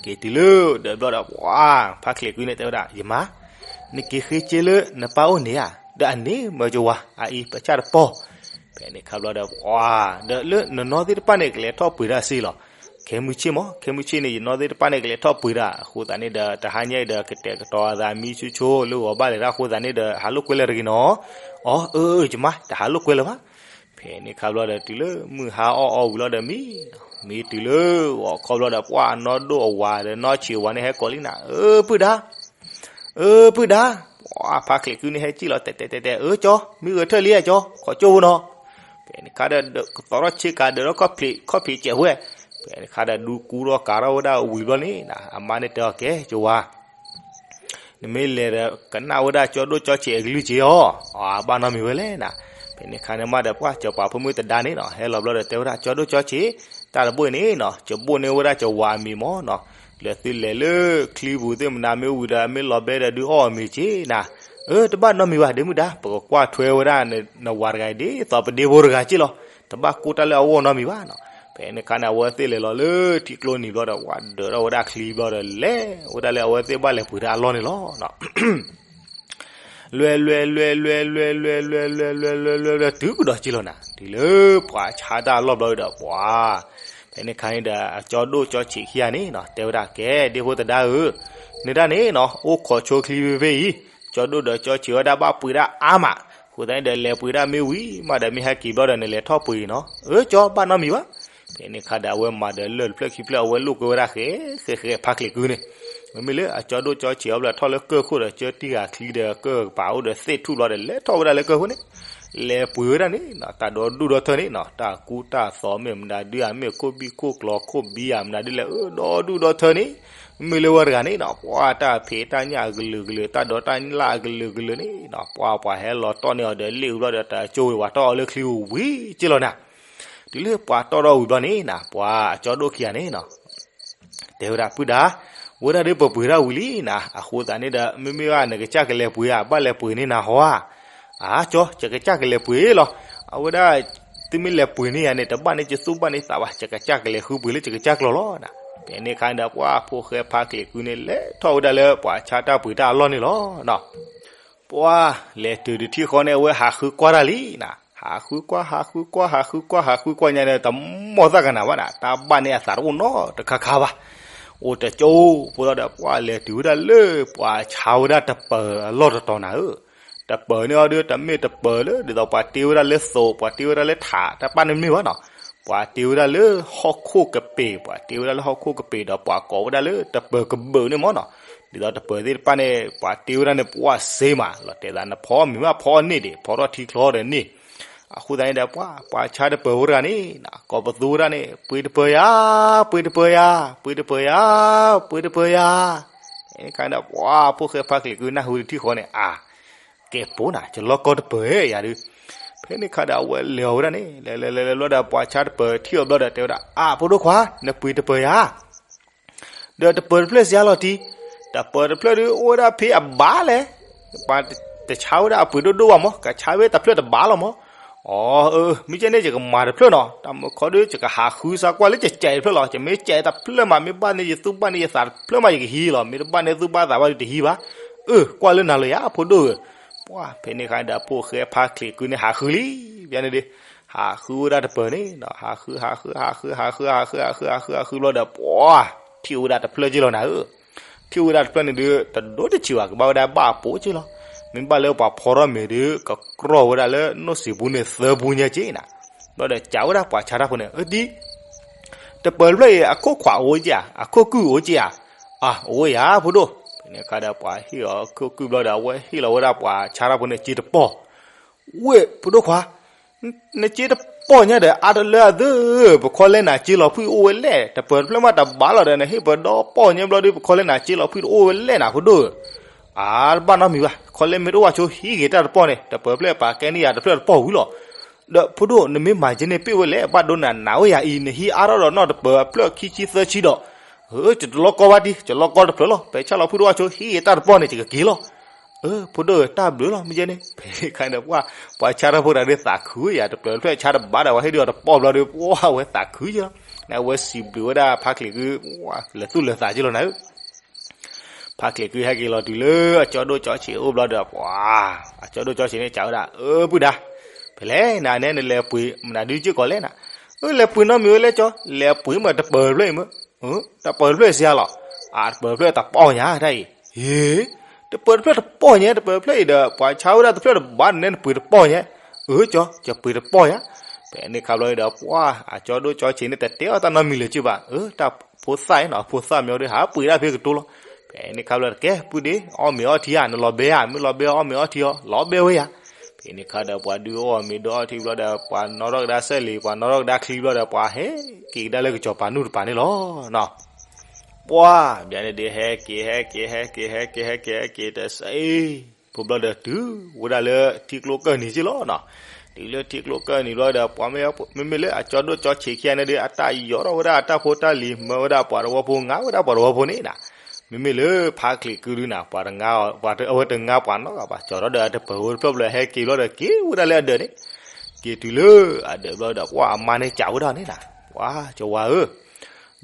က့ၤတုၤလၢဒီးဘျီဒီး ပှၤဖါချံးကုန့ၣ်တဲဝဲဒၣ် ယမါ, နက့ၤဃ့က့လၢနပၢ်အိၣ်န့ၣ်ဧါ, ဒီးအန့ၣ်မၢကဝါ အအံၤပဆၣ်တပီၢ်. ဖဲန့ၣ်ခါဘျီဒီး ပှၤ ဒီးလၢနနီၢ်သ့ၣ်တဖၣ်န့ၣ် ကလဲၤထီၣ်ပှ့ၤတၢ်စ့လီၤ. ခဲမုၢ်ဆ့ၣ်မး, ခဲမုၢ်ဆ့ၣ်န့ၣ် ယနီၢ်သ့ၣ်တဖၣ်န့ၣ် ကလဲၤထီၣ်ပှ့ၤတၢ်, အဃိသတးန့ၣ်ဒီး တဟါညါအံၤဒီး ကတဲာ်ကတီၤအသးမံဆိဆိ လၢဂီၤဘၣ်လဲၤတၢ်အဃိသတးန့ၣ်ဒီး ဟးလိာ်ကွဲလၢာ်တဂ့ၤနီၤ. အီ အၢ အၢ ယမါ, တဟးလိာ်ကွဲလၢာ်ဘၣ်. ဖဲန့ၣ်ခါဘျီဒီး တုၤလၢမုၢ်ဟါအီၣ်အီၣ်ဝံၤလီၤဒီးမံ, မံတုၤလၢဂီၤခီဘျီဒီး ပှၤနီၢ်ဒိၣ်အဝၤဒီးနီၢ်ဆံးအဝၤန့ၣ် ဟဲကိးလံနၤ, အၢ ပုၢ်ဒါ, အၢ ပုၢ်ဒါ, ပှၤဖါချံးကုန့ၣ် ဟဲစံၣ်လီၤတဲတဲတဲတဲ, အၢ ကၠီ, မံဂဲၤထၢၣ်လံဧါ ကၠီ, ခိးကၠိဖိနီၤ. ဖဲန့ၣ်ခါဒီး ကသီထီၣ်ဆ့ကၤဒီးထီၣ်ခီၣ်ဖံး, ခီၣ်ဖံးစဲးဝဲ. ဖဲန့ၣ်ခါဒီး ဒူကူထီၣ်ကၤထီၣ်ဝဲဒၣ်ဝံၤဘျီန့ၣ်နၤ, အမါန့ၣ်တဲအီၤ ကဲ ကဝၤ, နမ့ၢ်လဲၤဒီး ကနၣ်ဝဲဒၣ်ကၠီဒိၣ်ကၠီဆံးအကလုၢ်က့ၤအီၤ, အဘၣ်နီတမံၤဝဲလဲၣ်နၤ. ဖဲန့ၣ်ခါန့ၣ်မးဒီး ပှၤစီၤပၤဖိမုၣ်သဒါန့ၣ်နီၤ ဟဲလီၤဘျီဒီးတဲဝဲဒၣ် ကၠီဒိၣ်ကၠီဆံး, တၢ်တဘိအံၤန့ၣ်နီၤ ကဘိၣ်န့ၢ်ဝဲဒၣ်ကဝၤအမံၤမးနီၤ, လၢသုလဲၤလၢချံပူၤသ့ၣ်မနုၤမ့ၢ်ဝံၤဒီး မ့ၢ်လီၤဘဲဒီးဒုးအီၣ်အမံၤက့ၤနၤ. အၢ တဘၣ်နီတမံၤဘၣ် ဒ့မုၣ်ဒါ, ပကကွၢ်ထွဲဝဲဒၣ်နဝၤတဂၤအံၤ ဒ်သိးပဒ့ဖိတဂၤက့ၤလီၤ. တဘၣ်ကိၢ်တၢ်လၢအဂီၢ်နီတမံၤဘၣ်နီၤ. ဖဲန့ၣ်ခါန့ၣ် အဝဲသ့ၣ်လဲၤလီၤလၢထံကျိနံၤဘျီဒီး ဝဲဒၢးထီၣ်ဝဲဒၣ်ချံဘျီဒီး လဲၤဝဲဒၣ်လၢအဝဲသ့ၣ်ဘၣ်လဲၤပှ့ၤတၢ်အလီၢ်န့ၣ်လီၤ. လွဲၢ်လွဲၢ်လွဲၢ်လွဲၢ်လွဲၢ်လွဲၢ်လွဲၢ်လွဲၢ်လွဲၢ်လွဲၢ်လွဲၢ်လွဲၢ် တုၤကဒီးက့ၤလီၤနၤ, တုၤလၢပှၤဆါတၢ်အလီၢ်ဘျီဒီး ပှၤ ဖဲန့ၣ်ခါန့ၣ်ဒီး အကၠီဒိၣ်ကၠီဆံးခံဂၤန့ၣ်နီၤ တဲဝဲဒၣ် ကဲ ဒ့ဖိသဒါဧၢ, နဒၣ်န့ၣ်နီၤ အိၣ်ခိးဆိချံဖဲဖဲအံၤ, ကၠီဒိၣ်ဒီးကၠီဆံးဝဲဒၣ်ဘၣ်ပှ့ၤတၢ်အါမး, အဃိသတးန့ၣ်ဒီး လဲၤပှ့ၤတၢ်မ့ၢ်ဝံၤမးဒီး မ့ၢ်ဟဲက့ၤဘျီဒီး နလဲၤထီၣ်ပှ့ၤနီၤ. အၢ ကၠီ ဘၣ်နီတမံၤဘၣ်. ဖဲန့ၣ်ခါဒီး အဝဲမၤဒီးလၢၢ်တဖျၢၣ်ခံဖျၢၣ် အဝဲလိာ်ကွဲဝဲဒၣ်ဃဲဃဲဃဲဖါချံးကုန့ၣ်, မ့မ့ၢ်လၢအကၠီဒိၣ်ကၠီဆံးအီၤဘျီ ထီၣ်လၢကၢၢ်ခိၣ်ဒီး ကၢတံၢ်ဃာ်ချံဒီးကၢၢ်ကပၤအိၣ်ဒီးသ့ၣ်ထူၣ်ဘျီဒီး လဲၤထီၣ်ဝဲဒၣ်လၢကၢၢ်ခိၣ်န့ၣ်, လဲၤပှ့ၤဝဲဒၣ်န့ၣ်နီၤ တၢ်ဒီဒူၣ်ဒီထၢန့ၣ်နီၤ တၢ်ကူတၢ်သိးမ့ၢ်မနုၤဒု အမ့ၢ်ခိၣ်ဘံၣ်ခိၣ်ကျီၤခိၣ်ဘံၣ်ဧါ မနုၤဒုလဲၣ် အၢ ဒီဒူၣ်ဒီထၢန့ၣ်, မ့မ့ၢ်လၢဝဲတဂၤန့ၣ်နီၤ ပှၤတၢ်ဖံးတၢ်ညၣ်အကလုာ်ကလုာ် တၢ်ဒိးတၢ်လၣ်အကလုာ်ကလုာ်န့ၣ်နီၤ ပှၤပှၤဟဲလီၤတီၢ်န့ၢ်အီၤဒီးလ့ၣ်ဝံၤဘျီဒီး တၢ်ကၠိဝံၤ ပှၤတီၢ်အီၤလၢချံဝံၤက့ၤလီၤနၤ. တုၤလၢပှၤတီၢ်ထီၣ်ဝံၤဘျီန့ၣ်နီၤ ပှၤအကၠီဒိၣ်ခံဂၤန့ၣ်နီၤ တဲဝဲဒၣ် ပုၢ်ဒါ, ဝဲဒၣ်ဒ်ပပှ့ၤတၢ်ဝံၤလံနၤ အဃိသတးန့ၣ်ဒီး မ့မ့ၢ်ဘၣ်နကစၢ်ကလဲၤပှ့ၤဧါ ဘၣ်လဲၤပှ့ၤန့ၢ်နၤဟီဧါ. အၢ ကၠီ ယကစၢ်ကလဲၤပှ့ၤလီၤ. အဝဲဒၣ် သုမ့ၢ်လဲၤပှ့ၤန့ၢ်ယၤန့ၣ် တဘၣ်န့ၢ်ယသူၣ်ဘၣ်န့ၢ်သးဘၣ် ယကစၢ်ကလဲၤဃုပှ့ၤလၢယကစၢ်ကျိာ်လီၤနၤ. ဖဲန့ၣ်အခါန့ၣ်ဒီး ပှၤဖိၣ်ဃဲဖါချံးကုန့ၣ် လဲၤထီၣ်ဝဲဒၣ်လၢပှၤဆါတၢ်ပှ့ၤတၢ်အလီၢ်န့ၣ်လီၤနီၤ. ပှၤလဲၤတုၤတထံၣ်ဃီန့ၣ် အဝဲဟးဃုကွၢ်တၢ်လံနၤ. ဟးဃုကွၢ် ဟးဃုကွၢ် ဟးဃုကွၢ် ဟးဃုကွၢ်ညါန့ၣ် တမီၢ်သၣ်ကနၤဘၣ်နၤ တၢ်ဘၣ်န့ၢ်အသးတအိၣ်နီတခါခါဘၣ်. အိၣ်တကၠိဖိလီၤဒီး ပှၤလဲၤတုၤဝဲဒၣ်လၢပှၤဆါဝဲဒၣ်တပၢၤအလီၢ်တတီၤနၤဧၢ. တပၢၤန့ၣ်အီၤဒီး တမ့ၢ်တပၢၤလၢ ဒ်သိးပှၤတ့ဝဲဒၣ်လၢသိး ပှၤတ့ဝဲဒၣ်လၢထး တၢ်ပၣ်န့ၣ်မ့ၢ်ဘၣ်နီၤ. ပှၤတ့ဝဲဒၣ်လၢဟီၣ်ခိၣ်ကပ့ၤ ပှၤတ့ဝဲဒၣ်လၢဟီၣ်ခိၣ်ကပ့ၤဒီး ပှၤကိးဝဲဒၣ်လၢတပၢၤကဘုးန့ၣ်မ့ၢ်နီၤ. ဒ်သိးတပၢၤသ့ၣ်တဖၣ်န့ၣ် ပှၤတ့ဝဲဒၣ်န့ၣ် ပှၤစ့မး လီၤတဲာ်သးနဖီမ့ၤမး ဖီန့ၢ်ဒံး ဖီထီၣ်ထံချီဒီးန့ၣ်. အဃိသတးန့ၣ်ဒီး ပှၤ ပှၤဆါတပၢၤဝဲတဂၤန့ၣ် ကိးပသူဝဲဒၣ်န့ၣ် ပှ့ၤတပၢၤယၤ ပှ့ၤတပၢၤယၤ ပှ့ၤတပၢၤယၤ ပှ့ၤတပၢၤယၤ. အခါဒီး ပှၤဖိၣ်ဃဲဖါချံးကုနၢ်ဟူတထံၣ်ဃီန့ၣ် အါ ကဲပိနၤ ယလီၢ်ကီတပၢၤယၤဒုး. ဖဲန့ၣ်အခါဒီး အဝဲလဲၤအီၤဝဲဒၣ်န့ၣ် လဲၤလဲၤလဲၤလဲၤဘျီဒီး ပှၤဆါတပၢၤထံၣ်အီၤဘျီဒီး တဲဝဲဒၣ် အါ ဖိဒိၣ်ခွါ နပှ့ၤတပၢၤယၤ ဒီးတပၢၤတဖျၢၣ်စံးအါလီၤတံၢ်, တပၢၤတဖျၢၣ်ဒုး အိၣ်ဝဲဒၣ်ဖဲအဘၣ်လဲၣ်, ပှၤတဆါဝဲဒၣ်အပှ့ၤဒိၣ်ဒိၣ်ဘၣ်မး ကဆါဝဲတဖျၢၣ်တဘၣ်လီၤမး. အီ အၢ မ့ၢ်ကဲန့ၣ် ယကမၤတဖျၢၣ်နီၤ, တၢ်မုၢ်ခီဒုး ယကဟးဃုစါကွၢ်လၢယကဲးတဖျၢၣ်လီၤ, ယမ့ၢ်ကဲးတဖျၢၣ်မး မ့ၢ်ဘၣ်န့ၢ်ယသူၣ်ဘၣ်န့ၢ်ယသးတဖျၢၣ်မး ယကဟံးလီၤ, မ့ၢ်တဘၣ်န့ၢ်သူၣ်ဘၣ်သးဘၣ်ဒုးတဟံးဘၣ်. အၢ ကွၢ်လၢနၤလီၤယၤ ဖိဒိၣ်ဧၢ. ပှၤဖဲန့ၣ်အခါဒီး ဖိၣ်ဃဲဖါချံးကုန့ၣ် ဟးဃုလံ, ဘၣ်န့ၣ်ဒီး ဟးဃုဝဲဒၣ်တပၢၤန့ၣ်နီၤ, ဟးဃု ဟးဃု ဟးဃု ဟးဃု ဟးဃု ဟးဃု ဟးဃု ဟးဃုဘျီဒီး ပှၤထံၣ်ဝဲဒၣ်တဖျၢၣ်က့ၤလီၤနၤဧၢ. ထံၣ်ဝဲဒၣ်တဖျၢၣ်န့ၣ်ဒုး တဒိၣ်တဆံးဘၣ် ကဘၣ်ဝဲဒၣ်ဘၣ်အပိာ်က့ၤလီၤ. မ့ၢ်ဘၣ်လၢပှၤဖီထီၣ်မ့ၤဒုး ကကြီၢ်ဝဲဒၣ်လၢနိၣ်စံာ်ပူၤန့ၣ် သၢပူညါက့ၤနၤ. ဘျီဒီး စံးဝဲဒၣ်ပှၤဆါတၢ်ဖိန့ၣ် အၢ ဒ် တပၢၤတဖျၢၣ်အံၤ အခိၣ်ခွးအိၣ်က့ၤဧါ, အခိၣ်ကုၢ်အိၣ်က့ၤဧါ. အၢ အိၣ်ဝဲယၤ ဖိဒိၣ်. ဖဲန့ၣ်အခါဒီး ပှၤဟ့ၣ်အီၤခိၣ်ကုၢ်ဘျီဒီး အဝဲဟ့ၣ်လီၤဝဲဒၣ်ပှၤဆါတၢ်ဖိန့ၣ် စ့တပီၢ် ဝ့ၢ် ဖိဒိၣ်ခွါ, နစ့တ ပီၢ်ညါဒီးအါတလၢအသၢ, ပခီလဲနၤစ့လီၤဖှံအိၣ်ဝဲလဲၣ်, တပၢၤတဖျၢၣ်မးတဘၣ်လီၤဒီး နဟ့ၣ်ပဒီပီၢ်ညါဘျီဒီး ပခီလဲနၤစ့လီၤဖှံတအိၣ်ဝဲလဲၣ်နၤ ဖိဒိၣ်ဧၢ. အါတဘၣ်နီတမံၤဘၣ်, ခီလဲမ့ၢ်တအိၣ်ဘၣ်ဆိဟံးဂ့ၤတၢ်တပီၢ်န့ၣ်, တပၢၤတဖျၢၣ်ပာ်ကဲန့ၢ်ယၤတဖျၢၣ်တပီၢ်ဝံၤလီၤ. ဒီးဖိဒိၣ် နမ့ၢ်မၤကဲန့ၣ်ပ့ၣ်ဝဲလဲၣ်, ဘၣ်ဒိနၤနးဝဲယၤအံၤ နဟံးအါထီၣ်ဒီးနီၢ်တပၢၤအဖျၢၣ်ခံဆံသၢဆံဒီး, ဧၢ ယတလီၢ်ကီဘၣ်တံၢ်, ယလီၢ်ကီတဖျၢၣ်လီၤ, ပဲာ်ဆၣ်လီၤဖှံတအိၣ်ဘၣ်ဆိဟံးဂ့ၤတၢ်တပီၢ်န့ၣ် ယကက့ၤလီၤ. အၢ ဖိဒိၣ်ဧၢ တၢ်ဘျုးလီၤ မ့ၢ်ကဲန့ၣ်, ဖဲန့ၣ်ခါဒီး ပှၤ ပှၤဆါတၢ်ဖိတၢ်ဒုးသးခုယၤ, တပၢၤတဖျၢၣ်ဆါတဘၣ်ဒီး ပှၤဟ့ၣ်ဒုးအီၤတပီၢ်ဘျီဒီး ပှၤဝဲသးခုယၤလီၤ. နဝဲစံးဘျုးဝဲဒၣ်ဖါချံးကု, လဲၤသူၣ်လဲၤသးက့လီၤနၤဧၢ. ဖါချံးကုဟဲက့ၤလီၤတုၤလၢအကၠီဒိၣ်ကၠီဆံးအိၣ်ဘျီဒီး ပှၤ အကၠီဒိၣ်ကၠီဆံးန့ၣ် စံးဝဲဒၣ်, အၢ ပုၢ်ဒါ, ဖဲလဲၣ်နၤနဲ နလဲၤပှ့ၤမနုၤဒုးစ့ၢ်ကီးလဲၣ်နၤ. အၢ လဲၤပှ့ၤနီတမံၤဝဲလဲၣ်ကၠီ, လဲၤပှ့ၤမ့ၢ်တပၢၤတဖျၢၣ်အံၤမ့ၢ်, တပၢၤတဖျၢၣ်စံးယၤလီၤ. အၢ တပၢၤတဖျၢၣ်တပီၢ်ညါတၢ်အံၤ, ဟ့ တပၢၤတဖျၢၣ်တပီၢ်ညါ, တပၢၤတဖျၢၣ်အံၤဒီး ပှၤဆါဝဲဒၣ်တဖျၢၣ်တဘၣ်န့ၣ် နပှ့ၤတပီၢ်ညါ. အၢ ကၠီ ယပှ့ၤတပီၢ်ယၤ. ဖဲန့ၣ်ခါဘျီဒီး ပှၤ အကၠီဒိၣ်ကၠီဆံးန့ၣ် တတဲအီၤတၢ်နီတမံၤလၢၤက့ဘၣ်, အၢ တၢ်ဖိသၣ်အံၤနီၤ, ဖိသၣ်မ့ၢ်ဒီး ဟးပှ့ၤဒၣ်ဖဲကတိၤလီၤ. ဖဲန့ၣ်ခါဘျီတကဲ ပုၢ်ဒ့ အီၣ်မ့ၤအီထံဧါ, နလီၤဘဲဧါ, မ့ၢ်လီၤဘဲအီၣ်မ့ၤအီထံအီၤ လီၤဘဲဝဲယၤ. ဖဲန့ၣ်ခါဒီး ပှၤဒုးအီၣ်မ့ၤဒုးအီထံဘျီဒီး ပှၤနီၣ်ထီၣ်ကဒါစဲးလံၤ, ပှၤနီၣ်ထီၣ်ကဒါချံဘျီဒီး ပှၤဟဲက့ၤကဒါလၢကစီၤပၤနူၢ်တပၤန့ၣ်လီၤ. ပှၤ ဘျီန့ၣ်ဒီး ဟဲက့ၤ ဟဲက့ၤ ဟဲက့ၤ ဟဲက့ၤ ဟဲက့ၤ ဟဲက့ၤတစဲး ဖိဘျီဒီးတုၤဝဲဒၣ်လၢထံကျိကၢၢ်နံၤက့လီၤနီၤ. တုၤလၢထံကျိကၢၢ်နံၤဘျီဒီး ပှၤမ့မ့ၢ်လၢအကၠီဒိၣ်ကၠီဆံးခံဂၤန့ၣ်ဒီး အတၢ်ယီၤထီၣ်ဝဲဒၣ်အတၢ်ဖိတၢ်လံၤ, မၢဝဲဒၣ်ပှၤတဝီဖိ ငါဝဲဒၣ်ပှၤတဝီဖိန့ၣ်နီၤ. မ့မ့ၢ်လၢဖါချံးကုဒုးနီၤ, ပှၤတငါ, အဝဲတငါပှၤနီတဂၤဘၣ်, ကၠီထီၣ်ဒီးအတပၢၤဖိတဖျၢၣ်ဘျီ ဟဲက့ၤဘျီဒီး က့ၤဝဲဒၣ်လၢအဒၢးန့ၣ်, က့ၤတုၤလၢအဒၢးဘျီဒီး ပှၤအမါန့ၣ်စံးဝဲဒၣ်န့ၣ်နီၤ, ပှၤ ကၠီဝါဧၢ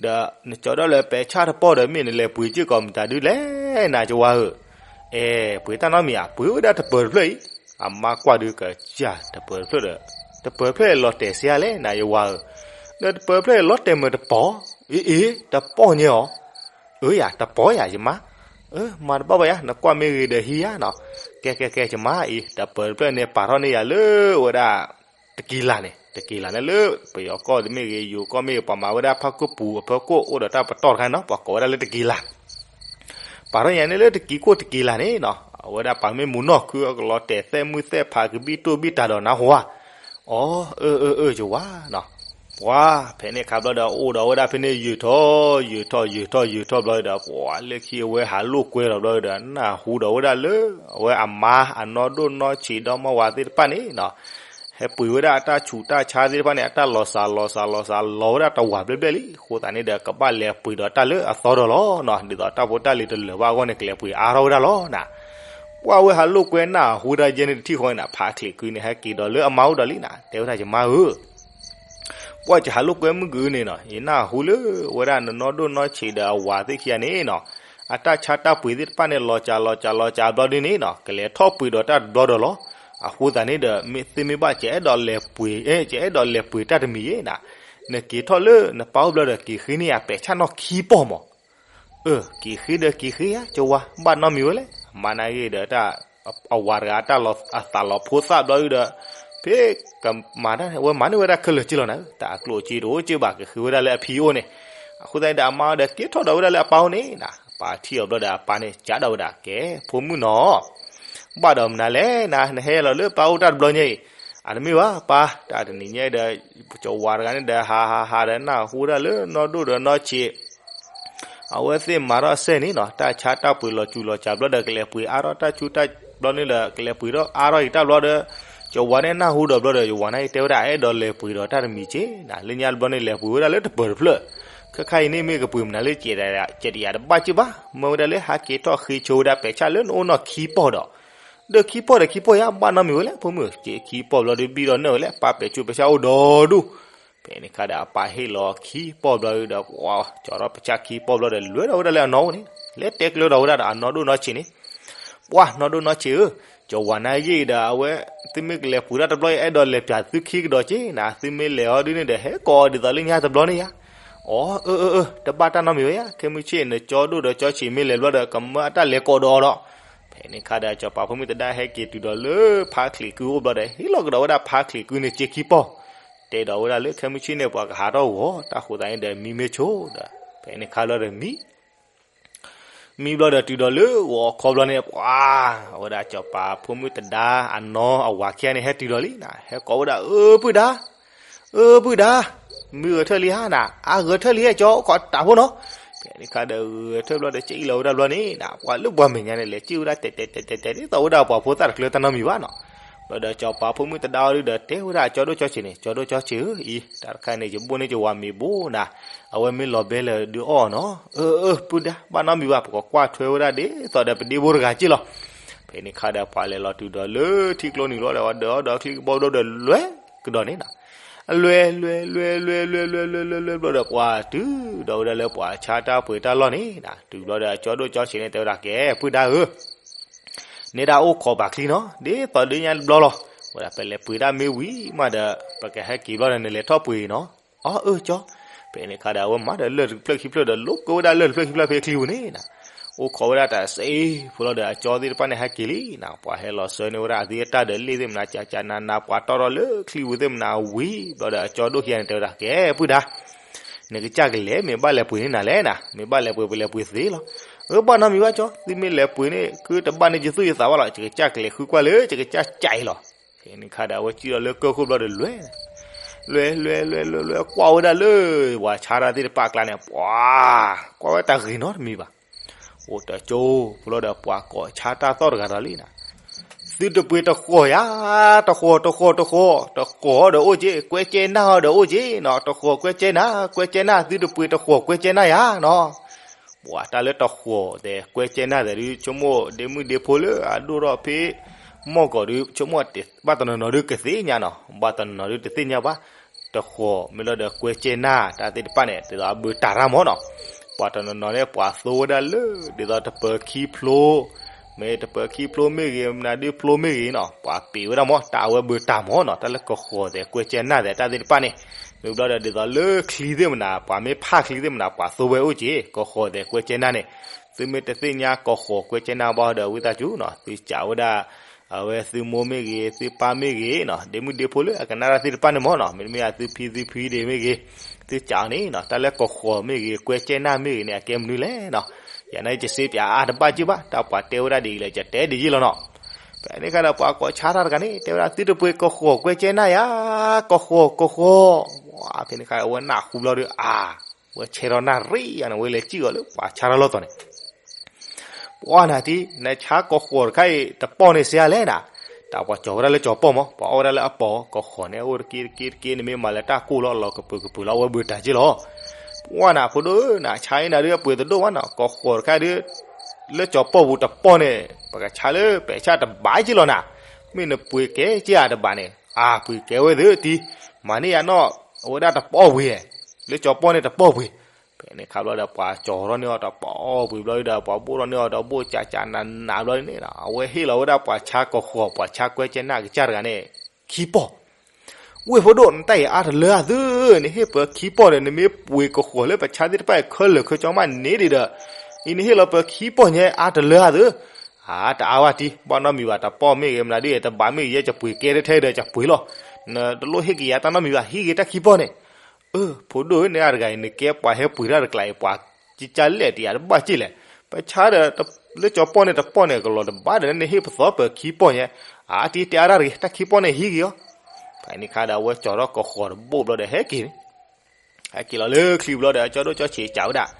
ဒီးနကၠီဒိၣ်လၢပဲာ်ဆၣ်တပီၢ်ဒီး မ့ၢ်နလဲၤပှ့ၤစ့ၢ်ကီးမတၤဒုးလဲၣ်နၤ ကၠီဝါဧၢ. အဲ ပှ့ၤတၢ်နီတမံၤဧါ, ပှ့ၤဝဲဒၣ်တပၢၤတဖျၢၣ်အံၤ. အမါကွၢ်ဒုးကစၢ်တပၢၤတဖျၢၣ်ဒီး, တပၢၤတဖျၢၣ်လီၤတဲာ်စ့ဧါလဲၣ်နၤ ယဝၤဧၢ. ဒီးတပၢၤတဖျၢၣ်လီၤတဲာ်မ့ၢ်တပီၢ်, အ့ အ့ တပီၢ်ညါအီၤ. အၢယၤ တပီၢ်ယၤ ယမါ. အၢ မၤတဘၣ်ဘၣ်ယၤ နကွၢ်မ့ၢ်ဂ့ၤဒီးဟံးယၤနီၤ. ကဲကဲကဲ ယမါအံၤ တပၢၤတဖျၢၣ်န့ၣ် ပာ်ထီၣ်န့ၢ်ယၤလၢဝဲဒၣ် တကံၤလၤန့ၣ်, တကံၤလၤန့ၣ်လၢ ပယီၤကီၢ်တမ့ၢ်ဂ့ၤ ယိၤကီၢ်မ့ၢ်ဂ့ၤ ပှၤမၤဝဲဒၣ်ဖၣ်ခိၣ်ပူၤအဖီခိၣ် အိၣ်ဒီးတၢ်ပတီၢ်တခါန့ၣ်နီၤ, ပှၤကိးဝဲဒၣ်လၢတကံၤလၤ. ပာ်ထီၣ်ယၤန့ၣ်လၢတကံၤခိၣ်တကံၤလၤန့ၣ်နီၤ, အဝဲဒၣ်ပှၤမ့ၢ်မူနီၢ်ခု အကလီၤတဲာ်သဲၣ်မုၢ်သဲၣ်ဖး ကဘံၣ်တိၢ်ဘံၣ်တၢ်ဒီးနၢ်ဟူဧါ. အီ အၢ အၢ အၢ ယဝၤနီၤ. ပှၤ ဖဲန့ၣ်ခါဘျီဒီး အိၣ်ဒီးဝဲဒၣ်ဖဲန့ၣ် ယုာ်ထီၣ် ယုာ်ထီၣ် ယုာ်ထီၣ် ယုာ်ထီၣ်ဘျီဒီး ပှၤလၢခံအဝဲဟးလိာ်ကွဲဒီးဘျီဒီး နၢ်ဟူဒီးဝဲဒၣ်လၢ အဝဲအမါအနီၢ်ဒိၣ်နီၢ်ဆံးဒီမါဝၤသ့ၣ်တဖၣ်န့ၣ်နီၤ, ဟဲပှ့ၤဝဲဒၣ်အတၢ်ဆူးတၢ်ဆါသ့ၣ်တဖၣ်န့ၣ် အတၢ်လီၤစှၤလီၤစှၤလီၤစှၤလီၤဝဲဒၣ်တဝၤဘျဲၣ်ဘျဲၣ်လံ. အဃိသတးန့ၣ်ဒီး ကဘၣ်လဲၤပှ့ၤဒီးတၢ်လၢအသီဒီးလီၤနီၤ, ဒ်သိးတၢ်ဖိတၢ်လံၤတလၢာ်ဘၣ်အဂီၢ်န့ၣ် ကလဲၤပှ့ၤအါထီၣ်ဝဲဒၣ်လီၤနၤ. ပှၤဝဲဟးလိာ်ကွဲနၢ်ဟူဒၣ်ယဲန့ၣ်တထံၣ်ဃီန့ၣ် ဖါချံးကုန့ၣ် ဟဲက့ၤဒီးလၢအမါအိၣ်ဒီးလံနၤ, တဲဝဲဒၣ်ယမါဧၢ ပှၤကဟးလိာ်ကွဲမုၢ်ကုန့ၣ်နီၤ, ယနၢ်ဟူလၢဝဲဒၣ်နနီၢ်ဒိၣ်နီၢ်ဆံးဒီးအဝၤသ့ၣ်ခံဂၤန့ၣ်နီၤ, အတၢ်ဆါတၢ်ပှ့ၤသ့ၣ်တဖၣ်န့ၣ် လီၤစှၤလီၤစှၤလီၤစှၤဘျီဒ်န့ၣ်နီၤ, ကလဲၤထီၣ်ပှ့ၤဒီးတၢ်တဘျီဒီးလီၤ. အဃိသတးန့ၣ်ဒီး မ့ၢ်သုမ့ၢ်ဘၣ် ကအဲၣ်ဒိးလဲၤပှ့ၤ, ကအဲၣ်ဒိးလဲၤပှ့ၤတၢ်တမံၤယဲနၤ, နက့ၤထီၣ်လၢနပၢ်အိၣ်ဘျီဒီး က့ၤဃ့န့ၢ်ယၤပဲာ်ဆၣ်နီၢ်ခံပီၢ်မး. အၢ က့ၤဃ့ဒီးက့ၤဃ့ဧါ ကဝၤ ဘၣ်နီတမံၤဝဲလဲၣ်. မၤနာ်ဂ့ၤဒီးတၢ် အဝၤတဂၤတၢ်လီၤအသးလီၤဖိသၣ်ဘျီဒုဒီး ဖဲကမၤတၢ်န့ၣ် အဝဲမၤန့ၢ်ဝဲဒၣ်ခဲလၢာ်က့လီၤနၤ, တၢ်အကျိၣ်အစ့တအိၣ်က့ဘၣ် ကဃ့ဝဲဒၣ်လၢအဖံအိၣ်န့ၣ်. အဃိသတးန့ၣ်ဒီး အမါဒီးက့ၤထီၣ်ဒီးဝဲဒၣ်လၢအပၢ်အိၣ်န့ၣ်နၤ, အပၢ်ထံၣ်အီၤဘျီဒီး အပၢ်န့ၣ် ကးဒီးဝဲဒၣ် ကဲ ဖိမုၣ်နီၤ ဘၣ်ဒီးမနုၤလဲၣ်နၤ, နဟဲလီၤလၢပၢ်အိၣ်တၢ်တဘျီညါအံၤ. အတမ့ၢ်ဘၣ်ပၢ်, တၢ်တနံၤညါဒီး ကဝၤတဂၤန့ၣ်ဒီး ဟးဟးဟးဒီးနၢ်ဟူဒၣ်လၢနီၢ်ဒိၣ်ဒီးနီၢ်ဆံး အဝဲသ့ၣ်မၤထီၣ်စဲန့ၣ်နီၤ, တၢ်ဆါတၢ်ပှ့ၤလီၤစှၤလီၤစှၤဘျီဒီး ကလဲၤပှ့ၤအါထီၣ်တၢ်ဆူးတၢ်ဘျီန့ၣ်ဒီး ကလဲၤပှ့ၤထီၣ်အါထီၣ်အံၤတၢ်ဘျီဒီး ကဝၤန့ၣ်နၢ်ဟူဒီးဘျီဒီး ယဝၤန့ၣ်တဲဝဲဒၣ် အဲၣ်ဒိးလဲၤပှ့ၤဒီးတၢ်တမံၤက့နၤ, လၢညါတဘျီန့ၣ် လဲၤပှ့ၤဝဲဒၣ်လၢတပၢၤတဖျၢၣ်, ခဲခါအံၤန့ၣ် မ့ၢ်ကပှ့ၤမနုၤလၢ ကဲးတယၤတဘၣ်က့ဘၣ်, မၢဝဲဒၣ်လၢဟးက့ၤထီၣ်ဃ့ဆိဝဲဒၣ်ပဲာ်ဆၣ်လၢနအိၣ်နီၢ်ခံပီၢ်ဒီး ဒီးခံပီၢ်ဒီးခံပီၢ်ယါ ဘၣ်နီတမံၤဝဲလဲၣ်, ဖိမုၣ်က့ခံပီၢ်ဘျီဒီး ဘံၣ်ဒီးနၢ်ဝဲလဲၣ်, ပၢ်ပဲာ်ဆူးပဲာ်ဆၣ်အိၣ်ဒီးဒူၣ်. ဖဲန့ၣ်ခါဒီး အပၢ်ဟ့ၣ်လီၤခံပီၢ်ဘျီဒီး ကၠီထီၣ်ပဆၣ်ခံပီၢ်ဘျီဒီး လဲၤဒီးဝဲဒၣ်လၢအနီၢ်အိၣ်န့ၣ်, လဲၤတဲကျၢၤဒီးဝဲဒၣ်ဒီးအနီၢ်ဒိၣ်နီၢ်ဆံးန့ၣ်, ပှၤနီၢ်ဒိၣ်နီၢ်ဆံးဧၢ, ကဝၤနၤယ့ၢ်ဒီး အဝဲ သုမ့ၢ်ကလဲၤပှ့ၤတၢ်တဘျီအံၤ အဲၣ်ဒိးလဲၤပၠးသုခံကဒီးက့နၤ, သုမ့ၢ်လဲၤအီၤဒ်န့ၣ်ဒီး ဟဲကိးအီၤဒ်သိးလၢညါတဘျီန့ၣ်ယါ. အီ အၢ အၢ အၢ တဘၣ်တၢ်နီတမံၤဝဲယါ, ခဲမုၢ်ဆ့ၣ် နကၠီဒိၣ်ဒီးကၠီဆံးမ့ၢ်လဲၤဘျီဒီး ကမၢအတၢ်လဲၤကိးဒီးအီၤဒီး. ဖဲန့ၣ်ခါဒီး စီၤပၤဖိမုၣ်တဒါဟဲက့ၤတုၤဒီးလၢဖါချံးကုအိၣ်ဘျီဒီး ဟ့ၣ်လီၤကဒီးဝဲဒၣ်ဖါချံးကုန့ၣ် စ့ခံပီၢ်, တဲဒီးဝဲဒၣ်လၢ ခဲမုၢ်ဆ့ၣ်န့ၣ် ပှၤကဟးထီၣ်ဂီၤ, တၢ်ဃိသးန့ၣ်ဒီး မံမ့ၢ်ဆိဒီး ဖဲန့ၣ်ခါလီၤဒီးမံ မံဘျီဒီးတုၤဒီးလၢဂီၤခီဘျီန့ၣ် ပှၤ အဝဲဒၣ်စီၤပၤဖိမုၣ်တဒါအနီၢ်အဝၤခံဂၤန့ၣ် ဟဲတုၤဒီးလံနၤ, ဟဲကိးဝဲဒၣ် အၢ ပုၢ်ဒါ, အၢ ပုၢ်ဒါ, မုၢ်ဂဲၤထၢၣ်လံဧါနၤ, အါ ဂဲၤထၢၣ်လံဧါ ကၠီ အိၣ်ခိးတၢ်ဖိနီၤ. ဖဲန့ၣ်ခါဒီးဂဲၤထၢၣ်ဘျီဒီး ကၠီအံၤလီၤဝဲဒၣ်ဘျီန့ၣ်နၤ, ပှၤလၢပှၤမဲာ်ညါန့ၣ် လဲၤစံၣ်ဝဲဒၣ်တဲာ်တဲာ်တဲာ်တဲာ်တဲာ် ဒ်သိးဝဲဒၣ်ပှၤဖိသၣ်တကျၢၤတၢ်နီတမံၤဘၣ်နီၤ. ဘျီဒီးကၠီပာ်ဖိမုၣ်တဒါအီၤဒုဒီး တဲဝဲဒၣ်ကၠီဒိၣ်ကၠီဆံးန့ၣ်, ကၠီဒိၣ်ကၠီဆံးဧၢ, အံၤ တၢ်တခါန့ၣ် ယဘိၣ်န့ၢ်ကဝၤမ့ၤဘိနၤ, အဝဲမ့ၢ်လီၤဘဲလၢဒုးအီၣ်နီၤ. အၢ အၢ ပုၢ်ဒါ ဘၣ်နီတမံၤဘၣ်, ပကကွၢ်ထွဲဝဲဒၣ်ဒ်သိးဒီးပဒ့ဖိတဂၤက့ၢ်လီၤ. ဖဲန့ၣ်ခါဒီးပှၤလဲၤလီၤတုၤဒီးလၢထံကျိနုာ်လီၤဒီး ဝဲဒၢးအီၣ်ဒီးချံကဘီဒိၣ်ဒီးလွဲကဒီးန့ၣ်နၤ, အလွဲလွဲလွဲလွဲလွဲလွဲလွဲလွဲလွဲဘျီဒီး ပှၤတုၤဒီးဝဲဒၣ်လၢပှၤဆါတၢ်ပှ့ၤတၢ်လီၢ်န့ၣ်နၤ, တုၤဘျီဒီးကၠီဒိၣ်ကၠီဆံးန့ၣ် တဲဝဲဒၣ် ကဲ ပုၢ်ဒါဧၢ, နဲဒၣ်အိၣ်ခိးဘၣ်ချံနီၤ, ဒ်သိးဒုးညါတဘျီလီၤ. ဝဲဒၣ်ပလဲၤပှ့ၤတၢ်မ့ၢ်ဝံၤမးဒီး ပကဟဲက့ၤဘျီဒီး နလဲၤထီၣ်ပှ့ၤနီၤ. အီ အၢ ကၠီ. ဖဲန့ၣ်ခါဒီး အဝဲမၤဒီးလၢၢ်တဖျၢၣ်ခံဖျၢၣ်ဒီး လိးကဝဲဒၣ်လၢၢ်တဖျၢၣ်ခံဖျၢၣ်ဖဲချံပူၤန့ၣ်နၤ, အိၣ်ခိးဝဲဒၣ်တၢ်စ့ဖိလီၤဒီး အကၠီသ့ၣ်တဖၣ်န့ၣ် ဟဲက့ၤလံနၤ. ပှၤဟဲလီၤဆှၢန့ၢ်ဝဲဒၣ်အသ့အတၢ်ဒီးလ့ၣ်သ့ၣ်မနၤ ကကနနၤ ပှၤတီၢ်ထီၣ်လၢချံပူၤသ့ၣ်မနၤဝံၤ ဘျီဒီးအကၠီဒိၣ်ခံဂၤန့ၣ် တဲဝဲဒၣ် ကဲ ပုၢ်ဒါ နကစၢ်ကလဲၤ မ့ၢ်ဘၣ်လဲၤပှ့ၤန့ၢ်နၤလဲၣ်နၤ, မ့ၢ်ဘၣ်လဲၤပှ့ၤ ပလဲၤပှ့ၤသ့လီၤ. အၢ ဘၣ်နီတမံၤဘၣ် ကၠီ, သုမ့ၢ်လဲၤပှ့ၤန့ၣ် ကတဘၣ်န့ၢ်ယသူၣ်ယသးဘၣ်လီၤ, ယကစၢ်ကလဲၤဃုကွၢ်လၢ ယကစၢ်ကၠးအံၤလီၤ. ဖဲန့ၣ်ခါဒီး အဝဲစံၣ်လီၤလၢကၢၢ်ခိၣ်ဘျီဒီး လွဲ လွဲ လွဲ လွဲ လွဲ ကွၢ်ဝဲဒၣ်လၢ ပှၤဆါတၢ်သ့ၣ်တဖၣ်အကျါန့ၣ် ပှၤ ကွၢ်ဝဲတၢ်ဂ့ၤနီတမံၤဘၣ်. အိၣ်တကၠိဖိလီၤဒီး ပှၤကိးဆါတၢ်သီၣ်တဂၤဒီးလံနၤ, သုတပှ့ၤတဃီၤယၤ, တဃီၤ တဃီၤ တဃီၤ, တဃီၤဒီးအိၣ်က့, ကွဲကဲနၢ်အီၤဒီးအိၣ်က့နီၤ, တဃီၤကွဲကဲနၢ်, ကွဲကဲနၢ်, သုတပှ့ၤတဃီၤကွဲကဲနၢ်ယၤနီၤ. ပှၤတၢ်လၢတဃီၤသဲးကွဲကဲနၢ်သဲးဒုး ဆိကမိၣ်ဒ့မုၣ်ဒ့ဖိလၢအဒိၣ်ထီၣ် ဖဲမီၢ်ကီးဒုး ဆိကမိၣ်ဘၣ်တနီၤနီၤဒုးကသ့ၣ်ညါနီၤ, ဘၣ်တနီၤနီၤဒုးတသ့ၣ်ညါဘၣ်. တဃီၤမ့ၢ်လီၤဒီးကွဲကဲနၢ်တၢ်သ့ၣ်တဖၣ်န့ၣ် ဒ်သိးအဘၢတၢ်ရၢ်မၢ်နီၤ. ပှၤတနီၤနီၤန့ၣ် ပှၤသိဝဲဒၣ်လၢ ဒ်သိးတပၢၤခံဖျိ မ့ၢ်တပၢၤခံဖျိမ့ၢ်ဂ့ၤ မနုၤဒုးဖျိမ့ၢ်ဂ့ၤနီၤ, ပှၤပ့ၤဝဲဒၣ်မၢ် တၢ်အဝဲဘၢတၢ်မၢ်နီၤ, တၢ်လၢကဃီၤသဲးကွဲကဲနၢ်သဲးတၢ်သ့ၣ်တဖၣ်န့ၣ်. မ့ၢ်ဘျီဒီး ဒ်သိးလၢချံသ့ၣ်မနၤ ပှၤမ့ၢ်ဖးချံသ့ၣ်မနၤ ပှၤသိဝဲအိၣ်က့, ကဃီၤသဲးကွဲကဲနၢ်န့ၣ်. သုမ့ၢ်တသ့ၣ်ညါကဃီၤကွဲကဲနၢ်ဘၣ်ဒီး ဝံသးစူၤနီၤ သုကးဝဲဒၣ် အဝဲသုမိၢ်မ့ၢ်ဂ့ၤ သုပၢ်မ့ၢ်ဂ့ၤနီၤ, ဒ့မုၣ်ဒ့ဖိလၢအကနၣ်တၢ်သ့ၣ်တဖၣ်န့ၣ်မၢ်နီၤ, မ့တမ့ၢ်သုဖံသုဖံဒ့ၣ်မ့ၢ်ဂ့ၤ, သုကးအီၤန့ၣ်နီၤ, တၢ်လၢကဃီၤမ့ၢ်ဂ့ၤ ကွဲကဲနၢ်မ့ၢ်ဂ့ၤန့ၣ် အကဲမနုၤလဲၣ်နီၤ. ယၤန့ၣ် ယစ့ပၠးအါတဘၣ်က့ၢ်ဘၣ်, တၢ်ပှၤတဲဝဲဒၣ်ဒ်အံၤလၢယတဲဒ်ယ့ၢ်လီၤနီၤ. ဖဲန့ၣ်ခါဒီး ပှၤကိးဆါတၢ်တဂၤန့ၣ် တဲဝဲဒၣ် သုတပှ့ၤကဃီၤကွဲကဲနၢ်ယၤ, ကဃီၤ ကဃီၤ. ဖဲန့ၣ်ခါအဝဲနၢ်ဟူဘျီဒီး အါ ဝဲဆဲးထီၣ်နၢ်ရံၣ်ယၤန့ၣ် ဝဲလဲၤစံၣ်အီၤလၢပှၤဆါတၢ်လီၢ်တီၤန့ၣ် ပှၤနၤတံၤ နဆါကဃီၤတခါအံၤ တပီၢ်န့ၣ်စ့ဧါလဲၣ်နၤ. တၢ်ပှၤကၠီၤဝဲဒၣ်လၢကၠီၤပီၢ်မၢ်, ပှၤအီၣ်ဝဲဒၣ်လၢအပီၢ်, ကဃီၤန့ၣ် အအိၣ်တက့တက့တက့ နမ့ၢ်မၤလၢတၢ်ကိၢ်လီၤ လီၤကပၢၤကပၢၤလီၤ အဝဲဘၢတၢ်က့ၢ်လီၤ. ပှၤနၤဖိဒိၣ်ဧၢ နဆါအံၤနၤဒုး အပှ့ၤတဒိၣ်ဘၣ်နီၤ, ကဃီၤတခါဒုး လၢကၠီၤပီၢ်ပူၤတပီၢ်န့ၣ် ပကဆါလၢပဲာ်ဆၣ်တဘးက့ၢ်လီၤနၤ. မ့ၢ်နပှ့ၤကဲက့ၢ်ဧါတဘးန့ၣ် အါ ပှ့ၤကဲဝဲသ့ၣ်တံၤ, မၤန့ၢ်ယၤနီၣ် အဝဲဒၣ်တပီၢ်ပှ့ၤ, လၢကၠီၤပီၢ်န့ၣ်တပီၢ်ပှ့ၤ. ဖဲန့ၣ်ခါဘျီဒီး ပှၤကၠီၤထီၣ်န့ၢ်အီၤတပီၢ်ပှ့ၤဘျီဒီး ပှၤဘိၣ်ထီၣ်န့ၢ်အီၤဒီးဘိၣ်ကးကးနးနးဘျီန့ၣ် အဝဲဟ့ၣ်လီၤဝဲဒၣ်ပှၤဆါကဃီၤ ပှၤဆါကွဲကဲနၢ်ကစၢ်တဂၤန့ၣ် ခံပီၢ်. ဝ့ၢ်ဖိဒိၣ် နတၢ်အံၤအါတလၢအသၢ, နဟ့ၣ်ပှၤခံပီၢ်ဒီး နမ့ၢ်ပှ့ၤကဃီၤလၢပဆါသ့ၣ်တဖၣ်အံၤခဲလၢာ်ခဲဆ့မးန့ၣ်ဒံးဒီး အံၤနဟ့ၣ်လီၤပှၤခံပီၢ်ညါအါတလၢအသၢ. အါ တအါဝဲတံၤ ဘၣ်နီတမံၤဘၣ် တပီၢ်မ့ၢ်ဂ့ၤ မနုၤဒုး တဘးမ့ၢ်ဂ့ၤ ယဲယပှ့ၤကဲထဲထဲဒီးယပှ့ၤလီၤ. နတလိၣ်ဟ့ၣ်က့ၤယၤတၢ်နီတမံၤဘၣ် ဟံးက့ၤတၢ်ခံပီၢ်န့ၣ်. အၢ ဖိဒိၣ်ဧၢ နအါတဂၤအံၤ နကဲပှၤဟဲပှ့ၤတၢ်တကျါအံၤ ပှၤကကၢ်လဲၣ်တံၤ အတဘၣ်က့ၢ်လဲၣ်. ပဆါဒီး လၢကၠီၤပီၢ်န့ၣ်တပီၢ်န့ၣ် ကလီၤတဘၣ်ဒီး နဟ့ၣ်ပသီပၢၤခံပီၢ်ညါ. အါ တံၤတဲအါတၢ်တဂ့ၤ တၢ်ခံပီၢ်န့ၣ်ဟံးက့ၤအီၤ. ဖဲန့ၣ်ခါဒီး အဝဲကၠီၤထီၣ်ကဃီၤတဘိၣ်ဘျီဒီး ဟဲက့ၤန့ၣ် ဟဲက့ၤလီၤလၢချံဘျီဒီး ကၠီဒိၣ်ကၠီဆံးကးဝဲဒၣ်,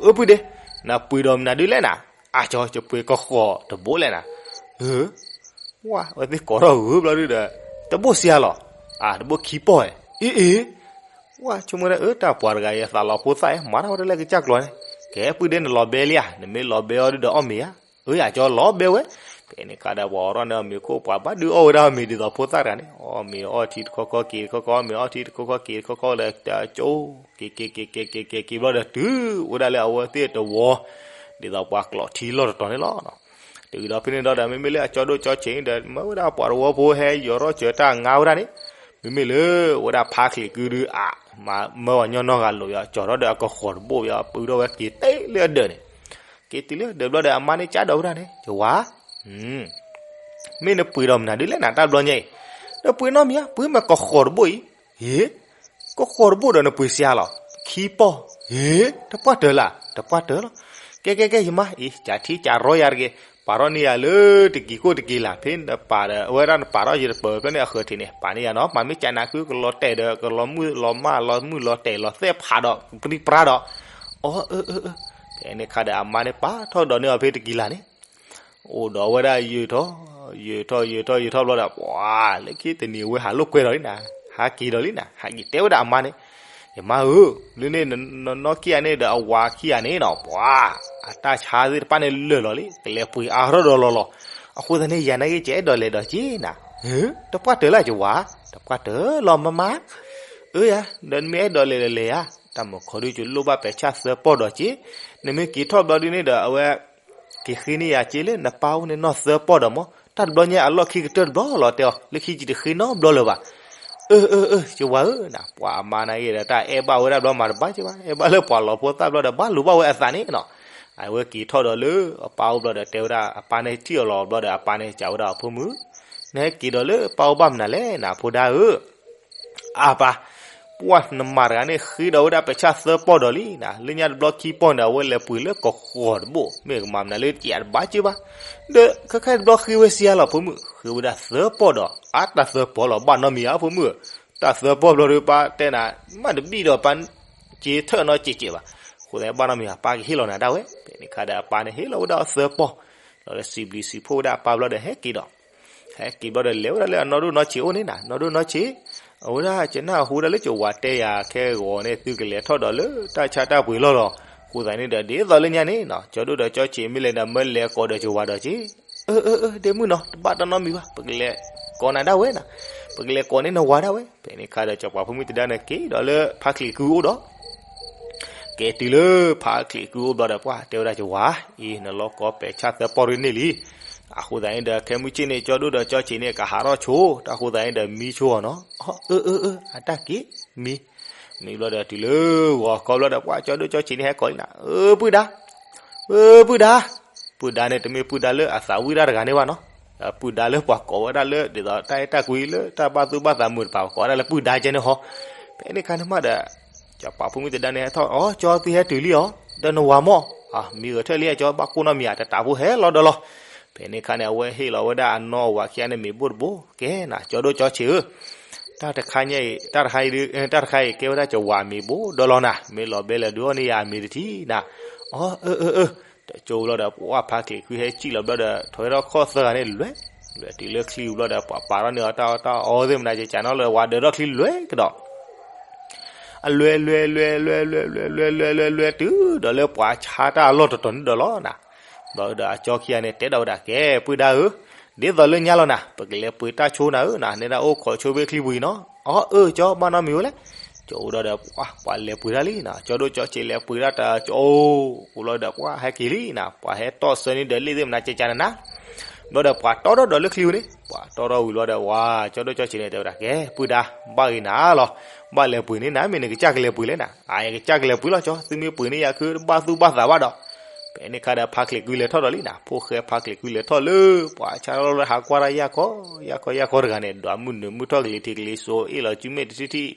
အၢ ပုၢ်ဒ့, နပှ့ၤဒီးမနုၤဒုးလဲၣ်နၤ. အါ ကၠီ ယပှ့ၤကဃီၤတဘိၣ်လဲၣ်နၤ. အၢ ဝဲသ့ၣ်ကိးထီၣ်ဂုာ်ဘျီဒုးဒီး တဘိၣ်စ့ဧါလီၤ. အါ တဘိၣ်ခံပီၢ်ဧါ. အ့ အ့ ဝဲဆိကမိၣ်ဒၣ် အၢ တၢ်ပှၤတဂၤအံၤ သးလီၤဖိသၣ်ဧါ မၤထီၣ်ဝဲဒၣ်လၢကစၢ်ကျိၤန့ၣ်, ကဲ ပုၢ်ဒ့ နလီၤဘဲလံဧါ, နမ့ၢ်လီၤဘဲအီၤဒုးဒီးအီၣ်မ့ၤဧါ. အၢ ယၤကၠီလီၤဘဲဝဲ. ဖဲန့ၣ်ခါဒီး ပှၤအိးထီၣ်န့ၢ်အီၤမ့ၤခိၣ် ပှၤဘၣ်ဒုးအီၣ်ဝဲဒၣ်အီၤမ့ၤဒ်သိးဖိသၣ်တဂၤန့ၣ်, အီၣ်မ့ၤအီထံတခီခီက့ၤတခီခီ အီၣ်မ့ၤအီထံတခီခီက့ၤတခီခီလၢတကၠိ, က့ၤက့ၤက့ၤက့ၤက့ၤက့ၤက့ၤဘျီဒီး တုၤအိၣ်ဝဲဒၣ်လၢအဝဲသ့ၣ်တဝီ ဒ်သိးပှၤကျိးထံလီၢ်တတီၤန့ၣ်လီၤ. တုၤဒီးဖဲန့ၣ်ဒီး မ့မ့ၢ်လၢအကၠီဒိၣ်ကၠီဆံးဒီး မၢဝဲဒၣ်ပှၤတဝီဖိဟဲယီၤထီၣ်စၢၤတၢ်ငါဝဲဒၣ်န့ၣ်, မ့မ့ၢ်လၢဝဲဒၣ်ဖါချံးကုဒုးအါ, မၢအီၤညီနီၢ်ဂၤလိာ်ယီၤ ကၠီၤထီၣ်ဒီးအကဃီၤတဘိၣ်ယီၤ ပုၢ်ထီၣ်ဝဲက့ၤတ့ၢ်လၢအဒၢးန့ၣ်, က့ၤတုၤလၢအဒၢးဘျီဒီး အမါန့ၣ်ကၠီဒီးဝဲဒၣ်န့ၣ် ယဝၤ မ့ၢ်နပှ့ၤဒီးမနုၤဒုးလဲၣ်နၤ တၢ်ဘျီညါအံၤ, နပှ့ၤနီတမံၤဧါ, ပှ့ၤမ့ၢ်ကဃီၤတဘိၣ်အံၤ, ဟ့ၣ်, ကဃီၤတဘိၣ်ဒီးနပှ့ၤစ့ဧါလီၤ, ခံပီၢ်, ဟ့ၣ်, တပှၢ်တၢၢ်လၢ်, တပှၢ်တၢၢ်လီၤ, ကဲကဲကဲ ယမါအံၤ ကးထံကးရီယၤတဂ့ၤ, ပာ်ထီၣ်န့ၢ်ယၤလၢတကံၤကိၣ်တကံၤလၢ် ဖဲနပာ်ဒီး အဝဲဒၣ်နပာ်ထီၣ်ယတပၢၤဖဲန့ၣ်အဃၢၤထံးန့ၣ် ပာ်န့ၢ်ယၤနီၤ, မၤမ့ၢ်ကနးခုကလီၤတဲာ်ဒီး ကလီၤမုၢ်လီၤမၢ်လီၤမုၢ်လီၤတဲာ်လီၤသဲးဖးဒီး ပြံပြါဒီး, အီ အၢ အၢ အၢ, ဖဲန့ၣ်ခါဒီးအမါန့ၣ် ပာ်ထီၣ်ဒိးန့ၢ်အီၤဖဲတကံၤလၢ်န့ၣ် အိၣ်ဒီးဝဲဒၣ်ယုာ်ထီၣ်, ယုာ်ထီၣ် ယုာ်ထီၣ် ယုာ်ထီၣ်ဘျီဒီး ပှၤ လၢခံတနံၤဝဲဟးလိာ်ကွဲဒီးလံနၤ, ဟးက့ၤဒီးလံနၤ, ဟးက့ၤတဲဝဲဒၣ်အမါန့ၣ်, ယမါဧၢ, လၢန့ၣ် နနီၢ်ကံၢ်ယၤန့ၣ်ဒီးအဝၤခံဂၤန့ၣ်နီၤ ပှၤ အတၢ်ဆါသ့ၣ်တဖၣ်န့ၣ်လၢာ်လီၤလံ, ကလဲၤပှ့ၤအါထီၣ်ဒီးလီၤလီၤ, အဃိသတးန့ၣ် ယၤနာ်က့ၤကအဲၣ်ဒိးလဲၤဒီးက့ၤနၤ, တပှၢ်တၢၢ်လၢယဝၤ, တပှၢ်တၢၢ်လီၤမါမါ, အၢယၤ, ဒီးနမ့ၢ်အဲၣ်ဒိးလဲၤဒီးလဲၤယၤ, တၢ်မုာ်ခီဒုးကလိၣ်ဘၣ်ပဲာ်ဆၣ်သၢပီၢ်ဒီးက့ၤ, နမ့ၢ်က့ၤထီၣ်ဘျီဒုန့ၣ်ဒီးအဝဲ က့ၤဃ့န့ၢ်ယၤက့ၤလၢနပၢ်အိၣ်န့ၣ်နီၢ်သၢပီၢ်ဒီးမၢ်, တၢ်တဘျီညါအလီၢ်ခံကတၢၢ်တဘျီလီၤတဲအီၤ, လၢခံယတဃ့နီတဘျီလၢၤဘၣ်. အၢ အၢ အၢ ယဝၤဧၢနၤ, ပှၤအမါနာ်က့ၤဒီးတၢ်အဲၣ်ဘၣ်ဝဲဒၣ်ဘျီမၤတဘၣ်က့ၤဘၣ်, အဲၣ်ဘၣ်လၢပှၤလီၤဖိသၣ်ဘျီဒီးဘၣ်လူၤဘၣ်ဝဲအသးန့ၣ်နီၤ, အဝဲက့ၤထီၣ်ဒီးလၢအပၢ်အိၣ်ဘျီဒီးတဲဝဲဒၣ်အပၢ်န့ၣ်ထံၣ်အီၤလီၤဘျီဒီးအပၢ်န့ၣ်စံးဝဲဒၣ်အဖိမုၣ်, နဟဲက့ၤဒီးလၢပၢ်အိၣ်ဘၣ်မနုၤလဲၣ်နၤဖိဒါဧၢ အၢ ပၢ်, ပှၢ်နမၤတဂၤန့ၣ်ဃ့ဒီးဝဲဒၣ်ပဲာ်ဆၣ်သၢပီၢ်ဒီးလံနၤ, လၢညါတဘျီခံပီၢ်န့ၣ် အဝဲလဲၤပှ့ၤလၢကဃီၤတဘိ, မ့ၢ်ကမၤမနုၤလၢတယးတဘၣ်က့ၤဘၣ်, ဒီးခဲခါတဘျီဃ့ဝဲစံးယါလီၤဖိမုၣ်, ဃ့ဝဲဒၣ်သၢပီၢ်ဒီး အါတၢ်သၢပီၢ်လီၤ ဘၣ်နီတမံၤဧါဖိမုၣ်ဧၢ, တၢ်သၢပီၢ်ဘျီဒီးပၢ်တဲနၤ, မ့ၢ်တဘံၣ်ဒီးပၢ်က့ၤထၢၣ်နီတစဲးစဲးဘၣ်, အဃိသတးဘၣ်နီတမံၤဧါ ပၢ်ကဟ့ၣ်လီၤနၤဒၣ်ဝဲ, ဖဲန့ၣ်ခါဒီးအပၢ်န့ၣ်ဟ့ၣ်လီၤဝဲဒၣ်သၢပီၢ်, လီၤဒီးစံးဘျုးစံးဖှိၣ်ဝဲဒၣ်အပၢ်ဘျီဒီးဟဲက့ၤဒီး ဟဲက့ၤဘျီဒီးလဲၤဝဲဒၣ်လၢအနီၢ်ဒိၣ်နီၢ်ဆံးအိၣ်န့ၣ်နၤ, နီၢ်ဒိၣ်နီၢ်ဆံး, အဝဲဒၣ်ကနၣ်ဟူဒၣ်လၢကဝၤတဲယၤခဲဂီၤန့ၣ် သုကလဲၤထီၣ်ဒီးလၢတၢ်ဆါတၢ်ပှ့ၤလီၢ်လီၤ, အဃိသတးန့ၣ်ဒီး ဒ်သိးလၢညါန့ၣ်နီၤ ကၠီဒိၣ်ဒီးကၠီဆံးမ့ၢ်လဲၤဒီးမၢလဲၤကိးဒီးကဝၤဒီးက့ၤ, အၢ အၢ အၢ ဒ့မုၣ်နီၤ တဘၣ်တၢ်နီတမံၤဘၣ် ပကလဲၤကိးနၤဒၣ်ဝဲနၤ, ပကလဲၤကိးန့ၢ်နဝၤဒၣ်ဝဲ, ဖဲန့ၣ်ခါဒီးစီၤပၤဖိမုၣ်သဒါန့ၣ်က့ၤဒီးလၢဖါချံးကုအိၣ်ဒီး က့ၤတုၤလၢဖါချံးကုအိၣ်ဘျီဒီး ပှၢ်တဲဝဲဒၣ်ကဝၤ, အံၤ နလီၤကီးပဲာ်ဆၣ်သၢပီၢ်ဒ်န့ၣ်လံ, အဃိသတးန့ၣ်ဒီး ခဲမုၢ်ဆ့ၣ်န့ၣ် ကၠီဒိၣ်ဒီးကၠီဆံးန့ၣ် ကဟးထီၣ်ဆိ, တၢ်ဃိသတးန့ၣ်ဒီးမံဆိအီၤနီၤ, အၢ အၢ အၢ အတၢ်က့ၤမံ, မံဘျီဒီးတုၤလၢဂီၤခီဘျီဒီး ပှၢ်ကၠီဒိၣ်ကၠီဆံးန့ၣ် ဟဲကိးလံနၤ, အၢ ပုၢ်ဒါ, အၢ ပုၢ်ဒါ, ပုၢ်ဒါန့ၣ် တမ့ၢ်ပုၢ်ဒါလၢအသးဝံၣ်တၢ်တဂၤန့ၣ်ဘၣ်နီၤ, ပုၢ်ဒါလၢပှၤကိးဝဲဒၣ်လၢ ဒ်သိးတၢ်အဲၣ်တၢ်ကွံလၢတၢ်ဘၣ်သူၣ်ဘၣ်သးမုာ်တပၤ ပှၤကိးဝဲဒၣ်လၢပုၢ်ဒါကဲန့ၣ်ဟီ, ဖဲန့ၣ်ခါန့ၣ်မးဒီး စီၤပၤဖိမုၣ်သဒါန့ၣ်ဟဲထီၣ်, အီ ကၠီသုဟဲတုၤလံအီၤ, ဒီးနဝၤမၢ်, မံဂဲၤထၢၣ်လံ ကၠီဘၣ်ကိၢ်နီတမံၤဧါ တတးဖိဟဲလီၤဒီးလီၤ, ဖဲန့ၣ်ခါန့ၣ် အဝဲဟ့ၣ်လီၤဝဲဒၣ်အနီၢ်အဝၤခံဂၤန့ၣ်မ့ၤဘိၣ်တဘိ, ကဲနၤ ကၠီဒိၣ်ကၠီဆံးဧၢ, တၢ်တခါအံၤ, တၢ်တခါအံၤဒုး, တၢ်တခါအံၤကဲဝဲဒၣ်ကဝၤမ့ၤဘိၣ်ဒီးလီၤနၤ, မ့ၢ်လီၤဘဲလဲၤဒုးအီၣ်န့ၢ်ယၤအမ့ၤတထံၣ်နၤ, အီ အၢ အၢ အၢ တကၠိဘျီဒီး ပှၢ်ဖါချံးကုဟဲစံၣ်လီၤဘျီဒီး ထီၣ်ဝဲထီၣ်ခီၣ်သၢဂၤန့ၣ်လွဲၢ်, လွဲၢ်တုၤလၢချံဘျီဒီး ပှၤပာ်ထီၣ်န့ၢ်အီၤတၢ်အီၣ်တၢ်အီသ့ၣ်မနၤ ကကးနီၣ်လၢဝၤဒၢးထီၣ်ချံလွဲၢ်ကဒီး, အလွဲၢ်လွဲၢ်လွဲၢ်လွဲၢ်လွဲၢ်လွဲၢ်လွဲၢ်လွဲၢ်လွဲၢ်လွဲၢ်လွဲၢ် တုၤဒီးလၢပှၤဆါတၢ်အလီၢ်တတီၤန့ၣ်ဒီးလီၤနၤ, ဘျီဒီးအကၠီခံဂၤန့ၣ် တဲဒီးဝဲဒၣ် ကဲ ပုၢ်ဒါဧၢ, ဒ်သိးလၢညါလီၤနၤ ပကလဲၤပှ့ၤတၢ်ဆိနၤဧၢနၤ, နဲဒၣ်အိၣ်ခိးဆိဖဲချံပူၤအံၤနီၤ, အီ အၢ ကၠီ ဘၣ်နီတမံၤဝဲလဲၣ်, ကၠီအိၣ်ဒီး ပှၤလဲၤပှ့ၤတၢ်လံနၤ, ကၠီဒိၣ်ကၠီဆံးလဲၤပှ့ၤတၢ်တၢ်ကၠီအိၣ်, အိၣ်ဘျီဒီး ပှၤဟဲက့ၤလံနၤ, ပှၤဟဲတီၢ်ဆၢန့ၢ်ဒီးလ့ၣ်သ့ၣ်မနၤကကးနၤနၤ ဘျီဒီးပှၤတီထီၣ်ဒီးလၢချံပူၤန့ၣ် ပှၤတီထီၣ်ဝံၤဘျီဒီး ဝၤ ကၠီဒိၣ်ကၠီဆံးန့ၣ် တဲဝဲဒၣ် ကဲ ပုၢ်ဒါ ဘၣ်ဂ့ၤနၤလီၤ, ဘၣ်လဲၤပှ့ၤန့ၢ်နၤ မ့ၢ်နကစၢ်ကလဲၤပှ့ၤလဲၣ်နၤ, အၢ ယကစၢ်ကလဲၤပှ့ၤလီၤကၠီ, သုမ့ၢ်ပှ့ၤန့ၢ်ယၤခုတဘၣ်သူၣ်ဘၣ်သးဘၣ်ဒီး, ဖဲန့ၣ်ခါဒီးဖါချံးကုလဲၤထီၣ်ဒီးလံနၤ, ဖိၣ်ဃဲဖါချံးကုလဲၤထီၣ်လၢ ပှၤဆါလီၤလၢဟးကွၢ်တၢ်ယၢ်ခီ, ယၢ်ခီယၢ်ခီတဂၤန့ၣ် ဒွးမုၢ်နုာ်မုၢ်ထီၣ်ကလံၤထံးကလံၤစိး အ့ၣ်လီၤစုမဲာ်တထံၣ်ထံၣ်,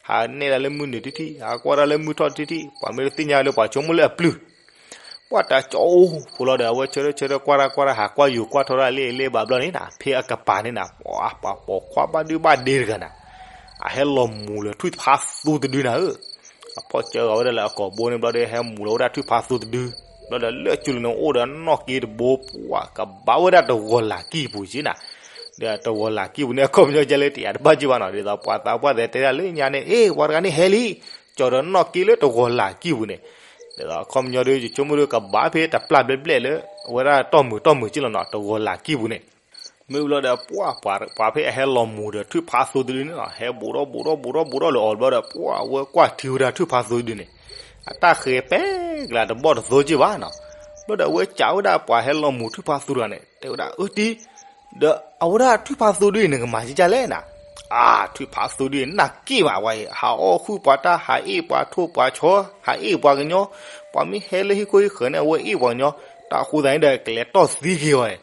ဟးနဲၣ်ဒၣ်လၢမုၢ်နုာ်တထံၣ်ထံၣ်, ဟးကွၢ်တၢ်လၢမုၢ်ထီၣ်တထံၣ်ထံၣ်, ပှၤမ့ၢ်တသ့ၣ်ညါလၢပှၤဆိကမိၣ်လၢအပျုၢ် ပှၢ်တၢ်ကၠီအိၣ်ဖိလီၤဒီး အဝဲဆၢထၢၣ်ဆၢထၢၣ်ကွၢ်တၢ်ကွၢ်တၢ် ဟးကွၢ်ယိၤကွၢ်ထီၣ်တၢ်လ့ၣ်လ့ၣ်ဘၣ်ဘျီန့ၣ်နၤ, ဖဲအကပၤန့ၣ်နၤ ပှၤပိာ်ခွါဘၣ်ဒုဘၣ်ဒ့တဂၤနၤ, အဟဲလီၤမူၤလၢၤထွံၣ်ဖးသူတဒုနၤဧၢ, အဖီၣ်စၢဂီၤဝဲဒၣ်လၢအကိာ်ဘိန့ၣ်ဘျီဒီး ဟဲမူၤလီၤဝဲဒၣ်ထွံၣ်ဖးသူတဒု, ဘျီဒီးလၢအစုလိၤန့ၣ် အိၣ်ဒီးနီၣ်က့တဘိ ပှၢ်ကဘၣ်ဝဲဒၣ်တဂီၤလၢ်ကံၢ်ပူၤက့နၤ, ဒီးတဂီၤလၢ်ကံၢ်ပူၤန့ၣ် အခီပညီကဲလၢတယးတဘၣ်က့ဘၣ်နီၤ, ဒ်သိးပှၤသးပှၢ်သဲးတဲဒၣ်လၢညါန့ၣ် အ့ၣ် ပှၤတဂၤန့ၣ်ဟဲလံ, ကၠီဒီးနီၣ်က့လၢတဂီၤလၢ်ကံၢ်ပူၤန့ၣ်, ဒ်သိးအခီပညီဒီး ယဆိကမိၣ်ဒီးကဘၣ်ဖဲတပျၢ်ဘျဲၣ်ဘျဲၣ်လၢ အဝဲဒၣ်တီၢ်မုာ်တီၢ်မုာ်က့လီၤနီၤ တဂီၤလၢ်ကံၢ်ပူၤန့ၣ် မ့ၢ်ဘျီဒီး ပှၢ် ပှၤ ပှၤဖဲအဟဲလီၤမူၤဒီးထွံၣ်ဖးသူတဒုန့ၣ်နီၤ ဟဲဘူးထီၣ်ဘူးထီၣ်ဘူးထီၣ်ဘူးထီၣ်လၢအီၤဘျီဒီး ပှၢ် အဝဲကွၢ်ထံဝဲဒၣ်ထွံၣ်ဖးသူတဒုန့ၣ် အတၢ်ဃဲၤပဲကျါတဘီၣ်တသိက့ဘၣ်နီၤ. ဘျီဒီးအဝဲစံးဝဲဒၣ်ပှၤဟဲလီၤမူၤထွံၣ်ဖးသူတဂၤန့ၣ် တဲဝဲဒၣ် အၢ တံၤ ဒီးအဝဲဒၣ်ထွံၣ်ဖးသူဒုန့ၣ် နကမၤကကလဲၣ်နၤ. အါ ထွံၣ်ဖးသူဒုန့ၣ် နၢ်က့ၣ်မးဝဲအံၤ ဟးအီၣ်ဟုၣ်ပှၤတၢ် ဟးအ့ၣ်ပှၤထိၣ်ပှၤဆီ ဟးအ့ၣ်ပှၤကညီ, ပှၤမ့ၢ်ဟဲလၢဟံၣ်ခိၣ်ဟံၣ်ဃၢၤန့ၣ် အဝဲအ့ၣ်ပှၤကညီ, တၢ်ဃိသးန့ၣ်ဒီး ကလဲၤတီၢ်သံက့ၤအီၤ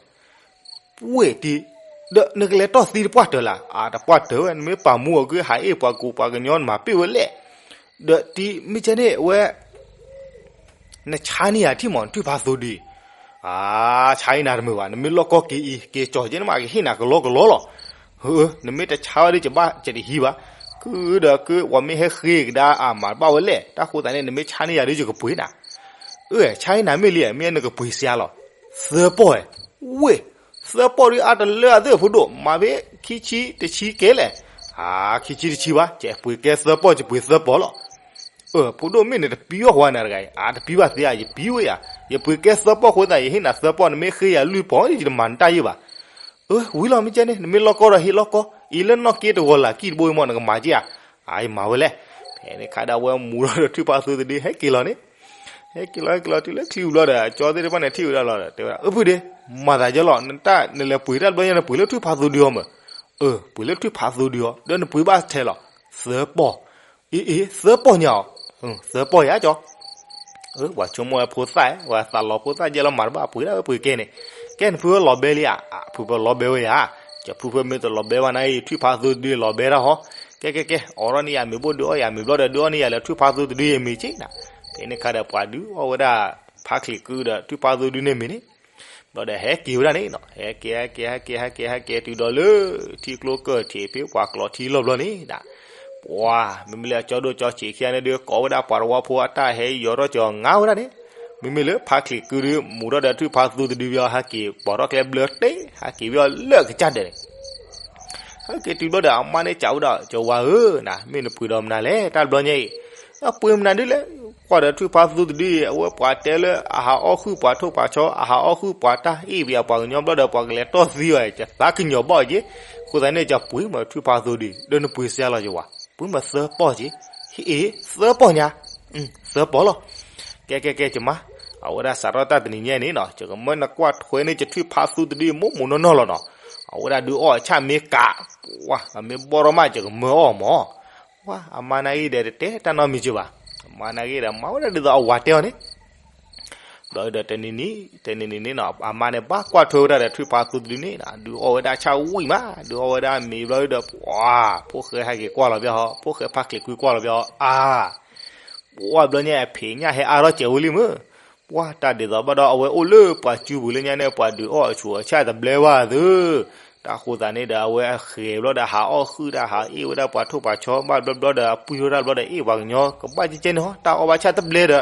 ပှဲၤတံၤ, ဒီးနကလဲၤတီၢ်သံတပှၢ်တၢၢ်လၢၤ, အါ တပှၢ်တၢၢ်ဝဲ နမ့ၢ်ပာ်မူအီၤက့ၤ ဟးအ့ၣ်ပှၤကူပှၤကညီ နမၤပ့ၢ်ဝဲလဲၣ်. ဒီးတံၤ မ့ၢ်ကဲန့ၣ် အဝဲ နဆါန့ၢ်ယၤထံၣ်မး ထွံၣ်ဖးသူဒု အါ, ဆါအံၤနၤတမုာ်ဘၣ်, နမ့ၢ်လီၢ်ကီၢ်က့ၤအံၤ က့ၤကၠီၤက့ၤနမး ကဟ့ၣ်နၤကလီကလီလီၤ. ဟု, နမ့ၢ်တဆါဘၣ်ဒီး ယဘၣ်ကတဟံးဘၣ်. ကုဒီးကု ပှၤမ့ၢ်ဟဲဃ့ကဒါအမၤတဘၣ်ဝဲလဲၣ်, တၢ်ဃိသးန့ၣ် နမ့ၢ်ဆါန့ၢ်ယၤဒီး ယကပှ့ၤနၤ. အၢ, ဆါအံၤနၤမ့ၢ်လံ, မ့ၢ်နကပှ့ၤစှၤလီၤ. သၢပီၢ်, ဝ့ၢ်, သၢပီၢ်ဒီးအါတလၢအသ့ၣ်ဖိဒိၣ်, မၤဖဲခံဆံတဆံကဲလဲၣ်. အါ, ခံဆံတဆံဘၣ်, ယပှ့ၤကဲသၢပီၢ်, ယပှ့ၤသၢပီၢ်လီၤ. အၢ, ဖိဒိၣ်မ့ၢ်နတပံဝဲဃီနၤတဂၤအံၤ, အါတပံဘၣ်သ့ဧါ, ယပံဝဲဧါ, ယပှ့ၤကဲသၢပီၢ်ဃိသး ယဟ့ၣ်နၤသၢပီၢ်, နမ့ၢ်ဃ့ယၤလွံၢ်ပီၢ် ယတမၤနတၢ်ယံာ်ဘၣ်. အၢ, ဝံၤလီၤမ့ၢ်ကဲန့ၣ် နမ့ၢ်လီၢ်ကီၢ်ဒီးဟ့ၣ်လီၢ်ကီၢ်, အံၤလၢနီၢ်က့တဂီၤလၢ်ကံၣ်တဘိအံၤမး နကမၤက့ဧါ. အါ, ယမၤဝဲလဲၣ်. ဖဲန့ၣ်ခါဒီးအဝဲမူၤထီၣ်ဒီးထွံၣ်ဖးသိတဒု ဟဲက့ၤလီၤန့ၣ် ဟဲက့ၤလီၤ ဟဲက့ၤလီၤတုၤလၢချံဘျီဒီး ကၠီသ့ၣ်တဖၣ်န့ၣ်ထံၣ်ဝဲဒၣ်လီၤဒီး တဲဝဲဒၣ်, အၢ ဖုဒ့, မၤသးဒ်လဲၣ်, နတၢ်နလဲၤပှ့ၤတၢ်တဘျီညါ နပှ့ၤလၢထွံၣ်ဖးသိဒုအီၤမး. အၢ, ပှ့ၤလၢထွံၣ်ဖးသိဒုအီၤ, ဒီးနပှ့ၤဘၣ်ထဲလီၤ. သၢပီၢ်. အ့ အ့ သၢပီၢ်ညါအီၤ. သၢပီၢ်ယါကၠီ. အၢ, ပှၤဆိကမိၣ်ဝဲဖိသၣ်, ပှၤသးလီၤဖိသၣ်ယဲလီၤ မၤတဘၣ်ပှ့ၤဒၣ်ဝဲပှ့ၤကဲန့ၣ်. ကဲနဖုဝဲလီၤဘဲလံဧါ. ဖုဖုလီၤဘဲဝဲယါ. ကၠီဖုဖုမ့ၢ်တလီၤဘဲဘၣ်နၤအံၤ ထွံၣ်ဖးသိတဒုလီၤဘဲတၢ်ဟီ. ကဲ ကဲ ကဲ, အိးထီၣ်န့ၢ်ယၤမ့ၤဘိၣ် ဒုးအီၣ်ယၤမ့ၤဘျီဒီး ဒုးအီၣ်န့ၢ်ယၤလၢထွံၣ်ဖးသိတဒုယမ့ၤက့နၤ. ဖဲန့ၣ်ခါဒီးပှၤဒုးအီၣ်ဝဲဒၣ် ဖါချံးကုဒီးထွံၣ်ဖးသိဒုန့ၣ်မ့ၤန့ၣ် ဘျီဒီးဟဲက့ၤဝဲဒၣ်န့ၣ်နီၤ. ဟဲက့ၤ ဟဲက့ၤ ဟဲက့ၤ ဟဲက့ၤ ဟဲက့ၤတုၤဒီးလၢ ထံကျိကၢၢ်ထံးဖဲပှၤကျီထံလီၢ်ဘျီန့ၣ်ဒၣ်, ပှၤ မ့မ့ၢ်လၢအကၠီဒိၣ်ကၠီဆံးခံဂၤန့ၣ်ဒုး ကိးဝဲဒၣ်ပှၤတဝီဖိအတၢ်ဟဲယီၤထီၣ်ကၠီၤငါဝဲဒၣ်န့ၣ်, မ့မ့ၢ်လၢဖါချံးကုဒုး မူၤထီၣ်ဒီးထွံၣ်ဖးသိတဒုဘၣ်အီၤ ဟဲက့ၤပိာ်ထီၣ်ကျဲဘျၢတ့ၢ် ဟဲက့ၤဘၣ်အီၤလၢအကစၢ်ဒၢးန့ၣ် ဟဲက့ၤတုၤဘျီဒီး အမါန့ၣ်စံးဝဲဒၣ် ကၠီဝါဧၢ, နမ့ၢ်နပှ့ၤဒီးမနုၤလဲၣ် တၢ်တဘျီညါအံၤ, အပှ့ၤမနုၤဒ်လဲၣ်, ကွၢ်ဒီးထွံၣ်ဖးသိတဒုအံၤ အဝဲပှၤတဲလၢအဟးအီၣ်ဃုာ်ပှၤထိၣ်ပှၤဆီ အဟးအီၣ်ဃုာ်ပှၤတၢ်အ့ၣ်ပယီၤပှၤကညီဘျီဒီး ပှၤကလဲၤတီၢ်သံအီၤ ယသးကညီၤဘၣ်အီၤက့ၤ, အဃိသတးန့ၣ် ယပှ့ၤမးထွံၣ်ဖးသိဒု ဒီးနပှ့ၤစှၤလီၤယဝၤ, ပှ့ၤမးသၢပီၢ်က့ၤ, ဟ့ၣ်အ့ၣ် သၢပီၢ်ညါ, သၢပီၢ်လီၤ. ကဲ ကဲ ကဲ ကမါ, အဝဲဒၣ်စးထီၣ်တၢ်တနံၤညါန့ၣ်နီၤ ယကမၢနကွၢ်ထွဲန့ၣ် ယထွံၣ်ဖးသိတဒု မိၢ်မိၢ်နီၢ်နီၢ်လီၤနီၤ, အဝဲဒၣ်ဒုးအီၣ်အဆၣ်မ့ၢ်ကး, ပှၤ အမ့ၢ်ဘီၣ်ထီၣ်မး ယကမၢအီၣ်မး, ပှၤ အမါနာ်ဂ့ၤဒီးတတဲတၢ်နီတမံၤက့ၤဘၣ်, အမါနာ်ဂ့ၤဒီး မၤဝဲဒၣ်ဒ်သိးအဝၤတဲအီၤန့ၣ် ဘျီဒီးတနံၤနံၤ တနံၤနံၤန့ၣ်နီၤ အမါန့ၣ်ဘၣ်ကွၢ်ထွဲဝဲဒၣ်ဒီးထွံၣ်ဖးသိတဒုန့ၣ်နီၤ ဒုးအီၣ်ဝဲဒၣ်ဆၣ်ဝံၣ်မး ဒုးအီၣ်ဝဲဒၣ်မ့ၤဘျီဒီး ပှၤ ဖိၣ်ဃဲဟဲက့ၤကွၢ်လီၤဘၣ်ဟီ ဖိၣ်ဃဲဖါချံးကုကွၢ်လီၤဘၣ်ဟီ အါ ပှၤဘျီညါအဖံးညၣ်ဟဲအါထီၣ်စဲးဝဲလံမး, ပှၤတၢ်ဒ်သိးဘၣ်ဒီးအဝဲအိၣ်လၢပှၤစုပူၤလၢညါန့ၣ် ပှၤဒုးအီၣ်အဆူၣ်အဆၣ်တဘျဲဘၣ်သု တၢ်ဃိသးန့ၣ်ဒီး အဝဲအဃဲၤဘျီဒီးဟးအီၣ်ဃုာ်တၢ် ဟးအ့ၣ်ဝဲဒၣ်ပှၤထိၣ်ပှၤဆီဘၣ်ဘျီဘျီဒီး အပှံၢ်ထီၣ်တၢ်ဘျီဒီး အ့ၣ်ပှၤကညီ ကဘၣ်ကဲကဲန့ၣ်ဟီ တၢ်အီၣ်ဘၣ်ဆၣ်တဘျဲဒီး အံ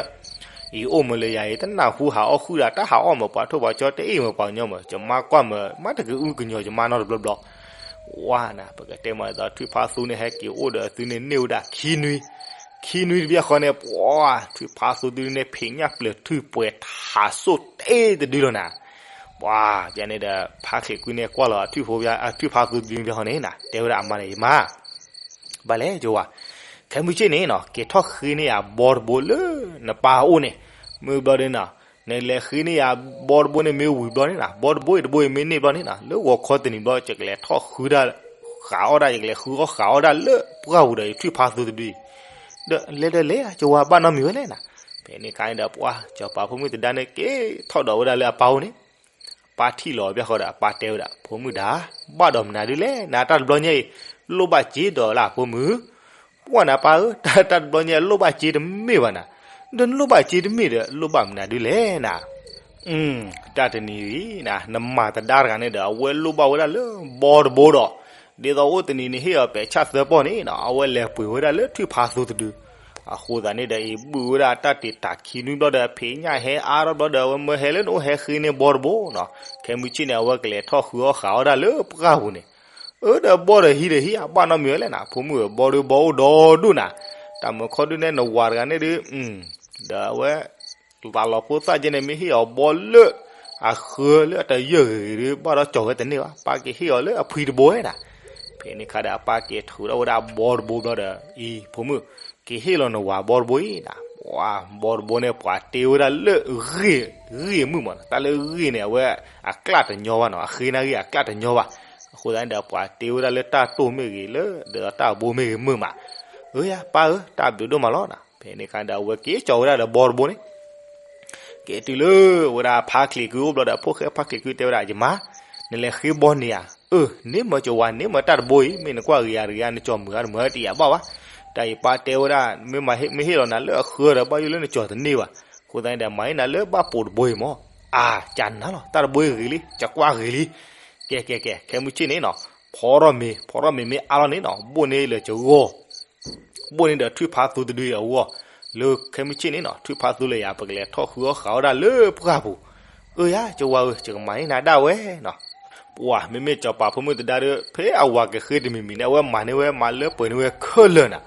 ၤအိၣ်မးလၢယၤအံၤ တနၢ်ဟူဟးအီၣ်ဃုာ်တၢ် တၢ်ဟးအီၣ်မးပှၤထိၣ်ပှၤဆီ တအ့ၣ်မးပှၤကညီမး ယမါကွၢ်မး မ့တကအုကညီၤယမါနီတဘျီဘျီ ဝါနၤ ပကတဲမးဒ်သိး ထွံၣ်ဖးသူန့ၣ် ဟဲက့ၤအိၣ်ဒီးသုန့ၣ်န့ၢ်ဝဲဒၣ်ခံနွံ, ခံနွံတဘျီဃီန့ၣ် ပှၤ ထွံၣ်ဖးသူတဒုန့ၣ် ဖံးညၣ်ပျၢၤထွံၣ်ပှဲၤထးစိၣ်တ့ၢ်တဒုလီၤနၤ, ပှၤ ဘျီန့ၣ်ဒီး ဖါချံးကွံန့ၣ်ကွၢ်လီၤ ထွံၣ်ဖိဘျီ ထွံၣ်ဖးသူတဒုဘျီဃီန့ၣ်နၤ တဲဝဲဒၣ်အမါန့ၣ် ယမါ ဘၣ်လဲၣ် ယဝၤ, ခဲမုၢ်ဆ့ၣ်န့ၣ်နီၤ က့ၤထီၣ်ဃ့န့ၢ်ယၤဘီတဘိလၢနပၢ်အအိၣ်န့ၣ်, မ့ၢ်ဘျီဒ်နီၤ နလဲၤဃ့န့ၢ်ယၤဘီတဘိန့ၣ် မ့ၢ်ဝံၤဘျီန့ၣ်နီၤ ဘီတဘိအံၤတဘိအံၤမ့ၢ်န့ၢ်ဘျီန့ၣ်နီၤ လၢဂီၤခီတနံၤဘျီ ယကလဲၤထီၣ်ဃုတၢ် ဃးအီၣ်ဒၣ် ယကလဲၤဃုအီၣ်ဃးအီၣ်ဒၣ်လၢပှၢ်ပူၤဒီး ယထွံၣ်ဖးသူတဒုအံၤ, ဒီးလဲၤဒီးလဲၤ ယဝၤဘၣ်နီတမံၤဝဲလဲၣ်နၤ, ဖဲန့ၣ်အခါန့ၣ်ဒီး ပှၤ စီၤပၤဖိမုၣ်သဒါန့ၣ် က့ၤထီၣ်ဒီးဝဲဒၣ်လၢအပၢ်အိၣ်န့ၣ် ပၢ်ထံၣ်လီၤဘၣ်ဃီဒီး အပၢ်တဲဝဲဒၣ် ဖိမုၣ်ဒါ, ဘၣ်ဒီးမနုၤဒ်လဲၣ် နတၢ်တဘျီညါအံၤ လိၣ်ဘၣ်စ့ဒီးလၢဖိမုၣ်, ပှၢ်နၤပၢ်ဧၢ, တၢ်တဘျီညါ လိၣ်ဘၣ်စ့တမ့ၢ်ဘၣ်နၤ, ဒီးနလိၣ်ဘၣ်စ့တမ့ၢ်ဒီး လိၣ်ဘၣ်မနုၤဒ်လဲၣ်နၤ, တၢ်တနံၤအံၤ နမၤသဒါတဂၤန့ၣ်ဒီး အဝဲလိၣ်ဘၣ်ဝဲဒၣ်လၢဘီတဘိဒီး, ဒ်သိးအိၣ်တနံၤန့ၣ်ဟ့ၣ်အီၤပဲာ်ဆၣ်သၢပီၢ်န့ၣ် အဝဲလဲၤပှ့ၤဝဲဒၣ်လၢထွံၣ်ဖးသူတဒု အဃိသတးန့ၣ်ဒီး အံၤဘုၣ်ဝဲဒၣ်တၢ်တ့ၢ်တၢ်ခံနွံဘျီဒီး ဖံးညၣ်ဟဲအါထီၣ်ဘျီဒီး အဝဲမၢဟဲလၢနအိၣ်ဟဲဃ့န့ၢ်ဘီတဘိနီၤ, ခဲမုၢ်ဆ့ၣ်န့ၣ် အဝဲကလဲၤထီၣ်ဃုအီၣ်ဃးအီၣ်ဒၣ်လၢပှၢ်ပူၤန့ၣ်, အၢ ဒီးဘီဒီးဟံးဒီးဟံး အဘၣ်နီတမံၤဝဲလဲၣ်နၤ, ဖိမုၣ်ဧၢ ဘီဒီးဘီအိၣ်ဒီဒိၣ်နၤ, တၢ်မုာ်ခီဒုးနဲ နဝၤတဂၤန့ၣ်ဒုး, ဒီးအဝဲ သးလီၤဖိသၣ်ကဲန့ၣ် မ့ၢ်ဟ့ၣ်အီၤဘီလၢ အဃၢလၢအတယၢၢ်ဂ့ၤဂ့ၤဒီး ဘၣ်ဒီးကၠီၤဝဲတန့ၢ်ဘၣ်, ပၢ်က့ၤဟ့ၣ်အီၤလၢအဖှံတဘိဝဲနၤ, ဖဲန့ၣ်အခါဒီး အပၢ်က့ၤထုးထီၣ်ဝဲဒၣ်ဘီတဘိဘျီဒီး အံၤ ဖိမုၣ်, က့ၤဟ့ၣ်လီၤနဝၤဘီတဘိအံၤနၤ, ပှၤ ဘီတဘိန့ၣ် ပှၤတ့ဝဲဒၣ်လၢ ဂ့ၢ်မုၣ်မး, တၢ်လၢဂ့ၢ်န့ၣ် အဝဲ အကျၣ်တညီဘၣ်နီၤ, အဃ့နၤဂ့ၢ်အကျၣ်တညီဘၣ်, အဃိသတးန့ၣ်ဒီး ပှၤတ့ဝဲဒၣ်လၢတၢ်တိၢ်မ့ၢ်ဂ့ၤ လၢဒီးတၢ်ဘိမ့ၢ်ဂ့ၤမုၣ်မး, အၢ ယၤပၢ်ဧၢ တၢ်ဘျုးဒိၣ်မးလီၤနၤ, ဖဲန့ၣ်အခါဒီး အဝဲက့ၤကၠီၤဝဲဒၣ်ဒီးဘီတဘိန့ၣ် က့ၤတုၤလၢဝဲဒၣ်ဖါချံးကုအိၣ်ဘျီဒီး ဖိၣ်ဃဲဖါချံးကုတဲဝဲဒၣ် ယမါ, နလဲၤဃ့ဘီန့ၣ်ဧါ, အၢ န့ၣ်မၢကဝၤ န့ၣ်မၢတၢ်တဘိအံၤ မ့ၢ်နကွၢ်ဂ့ၤယၤတဂ့ၤ နကၠီၤမုာ်ဂ့ၤတမုာ်ဂ့ၤတယာ်ဘၣ်ဘၣ်, တၢ်အံၤပၢ်တဲဝဲဒၣ် မ့ၢ်ဟ့ၣ်လီၤနၤလၢအဃၢဒီး ဘၣ်ယိၣ်လၢနကၠီၤတန့ၢ်ဘၣ်, အဃိသတးန့ၣ်ဒီး မၤဟ့ၣ်နၤလၢဘၣ်ပိာ်တဘိအံၤမၢ်, အါ ကနၤလီၤ တၢ်တဘိအံၤဂ့ၤလံ ကကွၢ်ဂ့ၤလံ. ကဲ ကဲ ကဲ ခဲမုၢ်ဆ့ၣ်န့ၣ်နီၤ ဖီထီၣ်မ့ၤ ဖီထီၣ်မ့ၤမ့ၢ်အါလီၤန့ၣ်နီၤ ဘိၣ်န့ၢ်လၢကဂီၢ် ဘိၣ်န့ၢ်ဒီးထွံၣ်ဖးသူတဒုအဂီၢ်, လၢခဲမုၢ်ဆ့ၣ်န့ၣ်နီၤ ထွံၣ်ဖးသူလၢယၤ ပကလဲၤထီၣ်ဃုအီၣ်ဃာ်အီၣ်ဒၣ်လၢပှၢ်ပူၤ, အၢယၤ ကဝၤဧၢ ယကမၤန့ၢ်နၤဒၣ်ဝဲနီၤ. ပှၤ မ့မ့ၢ်စီၤပၤဖိမုၣ်သဒါဒီး ဖဲအဝၤကဃ့တမံၤမံၤန့ၣ် အဝဲမၤန့ၢ်ဝဲ မၤလၢပှဲၤန့ၢ်ဝဲခဲလၢာ်နၤ.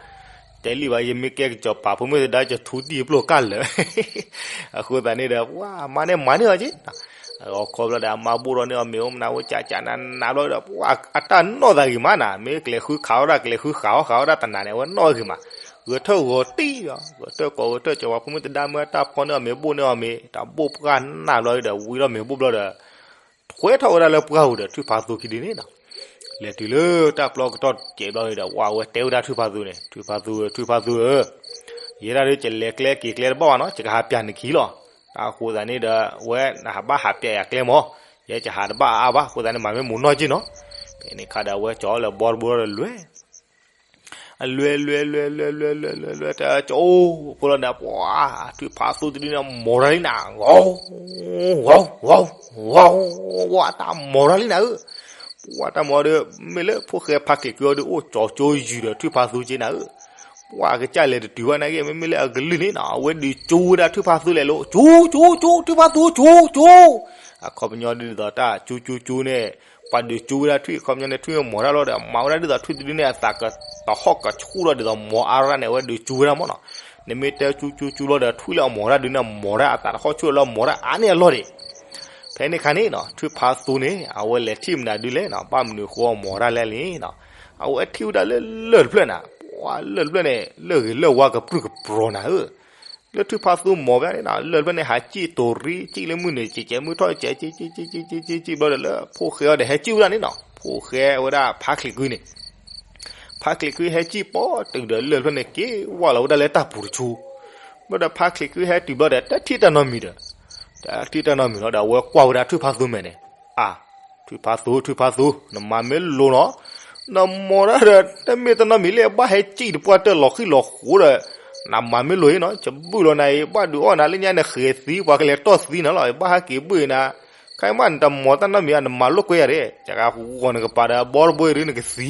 တဲလံဘၣ် ယမ့ၢ်ကဲကစီၤပၤဖိမုၣ်သဒါ ယထူတံၢ်ပျိၢ်ကၢ်လၢာ် အဃိသတးန့ၣ်ဒီး ပှၤမၤန့ၢ်မၤန့ၢ်အီၤက့နီၤ. အခီဘျီဒီး အမါဘိၣ်ထီၣ်န့ၢ်အီၤမ့ၤ အိၣ်မနုၤ အိၣ်ကၠးကၠးနးနးဘျီဒီး ပှၤအတၢ်နီၣ်သးဂ့ၤမးနၤ, မ့ၢ်ကလဲၤဃုခးအီၣ်ဒၣ် ကလဲၤဃုဃာ်အီၣ်ဃာ်အီၣ်ဒၣ်တနၤန့ၣ် အဝဲနီၣ်ဂ့ၤမး, ဂဲၤထၢၣ်ဂီၤတံၢ်ဒီး ဂဲၤထၢၣ်ကိးဂဲၤထၢၣ် စီၤပၤဖိမုၣ်သဒါမ့ၢ်တၢ်ဖီန့ၢ်အီၤမ့ၤ ဘိၣ်န့ၢ်အီၤမ့ၤ တၢ်ဘိၣ်ပှၢ်နးဘျီဒီး ဝံထီၣ်မ့ၤဘိၣ်ဘျီဒီး ထွဲထီၣ်ဝဲဒၣ်လၢပှၢ်ပူၤဒီး ထွံၣ်ဖးသူခံဒုန့ၣ်နီၤ. လဲၤတုၤလၢတၢ်ပျီကတီၢ်ကဲးဘျီဒီး ဝဲအဝဲတဲဝဲဒၣ်ထွံၣ်ဖးသူန့ၣ် ထွံၣ်ဖးသူဧၢ ထွံၣ်ဖးသူဧၢ, ယဲဒၣ်ဒုး ယလဲၤကျဲက့ၤကျဲတဘၣ်ဘၣ်နီၤ ယကဟးပျးနခံလီၤ. အဃိသတးန့ၣ်ဒီး ဝဲနဟးဘၣ်ဟးပျးယၤကျဲမး, ယဲယဟးတဘၣ်အါအါဘၣ် အဃိသတးန့ၣ် မၤမ့ၢ်မူနီၢ်က့နီၤ. ဖဲန့ၣ်ခါဒီး အဝဲကၠီလၢဘီတဘိဒီးလွဲၢ် အလွဲၢ်လွဲၢ်လွဲၢ်လွဲၢ်လွဲၢ်လွဲၢ် တၢ်ကၠီအိၣ်ဖိလီၤဒီး ပှၤ ထွံၣ်ဖးသူတဒုန့ၣ် မိၢ်ရၤလံနၤ ဂီၤ ဂီၤ ဂီၤ ဂီၤ ဝဲတၢ်မိၢ်ရၤလံနၤဧၢ, ပှၤတၢ်မိၢ်ဒီး မ့ၢ်လၢဖိၣ်ဃဲဖးချံးကွံာ်အီၤဒီး အိၣ်ကၠီကၠိယုာ်ဒီးထွံၣ်ဖးသူက့နၤဧၢ, ပှၤကစၢ်လဲၤတတုၤဘၣ်နာ်က့ မ့မ့ၢ်လၢအကလုၢ်န့ၣ်နီၤ အဝဲဒုးကၠိဝဲဒၣ်ထွံၣ်ဖးသူလဲၤလိၤ ကၠိ ကၠိ ကၠိ ထွံၣ်ဖးသူ ကၠိ ကၠိ, အခီပညီဒ်သိးတၢ်ကၠိ ကၠိ ကၠိန့ၣ် ပှၤဒုးကၠိဝဲဒၣ်ထွံၣ် အခီပညီန့ၣ် ထွံၣ်မိၢ်တၢ်လီၤဒီး မၤဝဲဒၣ်ဒ်သိးထွံၣ်တဒုန့ၣ် အသးကတဟီၣ်ကဆူၣ်ဒီးဒ်သိးမိၢ်အါရၣ်န့ၣ် အဝဲဒုးကၠိဝဲဒၣ်မးနီၤ, နမ့ၢ်တဲကၠိ ကၠိ ကၠိ လီၤဒီး ထွံၣ်လၢအမိၢ်တၢ်ဒုန့ၣ် မိၢ်တၢ်အသးတဟီၣ်ဆူၣ်လၢမိၢ်တၢ်အါန့ၢ်အလီၢ်ဒံး ဖဲန့ၣ်ခါန့ၣ်နီၤ ထွံၣ်ဖးသူန့ၣ် အဝဲလဲၤထံၣ်မနုၤဒုလဲၣ်နီၤ ဘၣ်မနုၤဃိအမိၢ်တၢ်လဲၣ်န့ၣ်နီၤ, အဝဲထံၣ်ဝဲဒၣ်လၢလၢၢ်တဖျၢၣ်နၤ, ပှၤလၢၢ်တဖျၢၣ်န့ၣ် လၢၢ်ဂ့ၤလၢၢ်ဝါကပြုၢ်ကပြီၤနၤဧၢ, လၢထွံၣ်ဖးသူမိၢ်ဖဲန့ၣ်နီၤ လၢၢ်တဖျၢၣ်န့ၣ် ဟးစံၣ်တိၤရံ စံၣ်လၢမုၢ်နုာ် ကဲးကဲးမုၢ်ထီၣ် ကဲး စံၣ် စံၣ် စံၣ် စံၣ် စံၣ် စံၣ် ဘျီဒီးလၢဖိၣ်ဃဲအီၤဒီး ဟဲစံၣ်ဝဲဒၣ်န့ၣ်နီၤ ဖိၣ်ဃဲဝဲဒၣ်ဖးချံးကွံာ်န့ၣ် ဖးချံးကွံာ်ဟဲစံၣ်ပီၣ်တုၤဒီးလၢၢ်တဖျၢၣ်န့ၣ် က့ၤဝဲလီၤဝဲဒၣ်လၢတၢ်ပူၤတဆူ ဘျီဒီးဖးချံးကွံာ်ဟဲတုၤဘျီဒီး တထံၣ်တၢ်နီတမံၤဒီး တထံၣ်တၢ်နီတမံၤလီၤဒီး အဝဲကွၢ်ဝဲဒၣ်ထွံၣ်ဖးသူမဲာ်န့ၣ်, အါ, ထွံၣ်ဖးသူ ထွံၣ်ဖးသူ နမၤမ့ၢ်လိၤနီၤ, နမိၢ်တၢ်ဒီး တမ့ၢ်တၢ်နီတမံၤလၢဘၣ်ဟဲစံၣ်တပှၢ်တၢၢ်လီၤဃံၣ်လီၤဃိဒီး နမၤမ့ၢ်လိၤအံၤနီၤ, ယဘုၣ်လီၤနၤအံၤ ဘၣ်ဒုးအီၣ်နၤလၢညါန့ၣ် ဃဲၤသံ ပှၤကလဲၤတီၢ်သံနၤလီၤ, ဘၣ်ဟဲက့ၤဘုၣ်အံၤနၤ, ခဲအံၤမးနတမိၢ်တၢ်နီတမံၤ နမၤလိာ်ကွဲယၤဒၣ်, ယကဂီၤနကပၤဒီးဘီတဘိအံၤဒုးနကသံ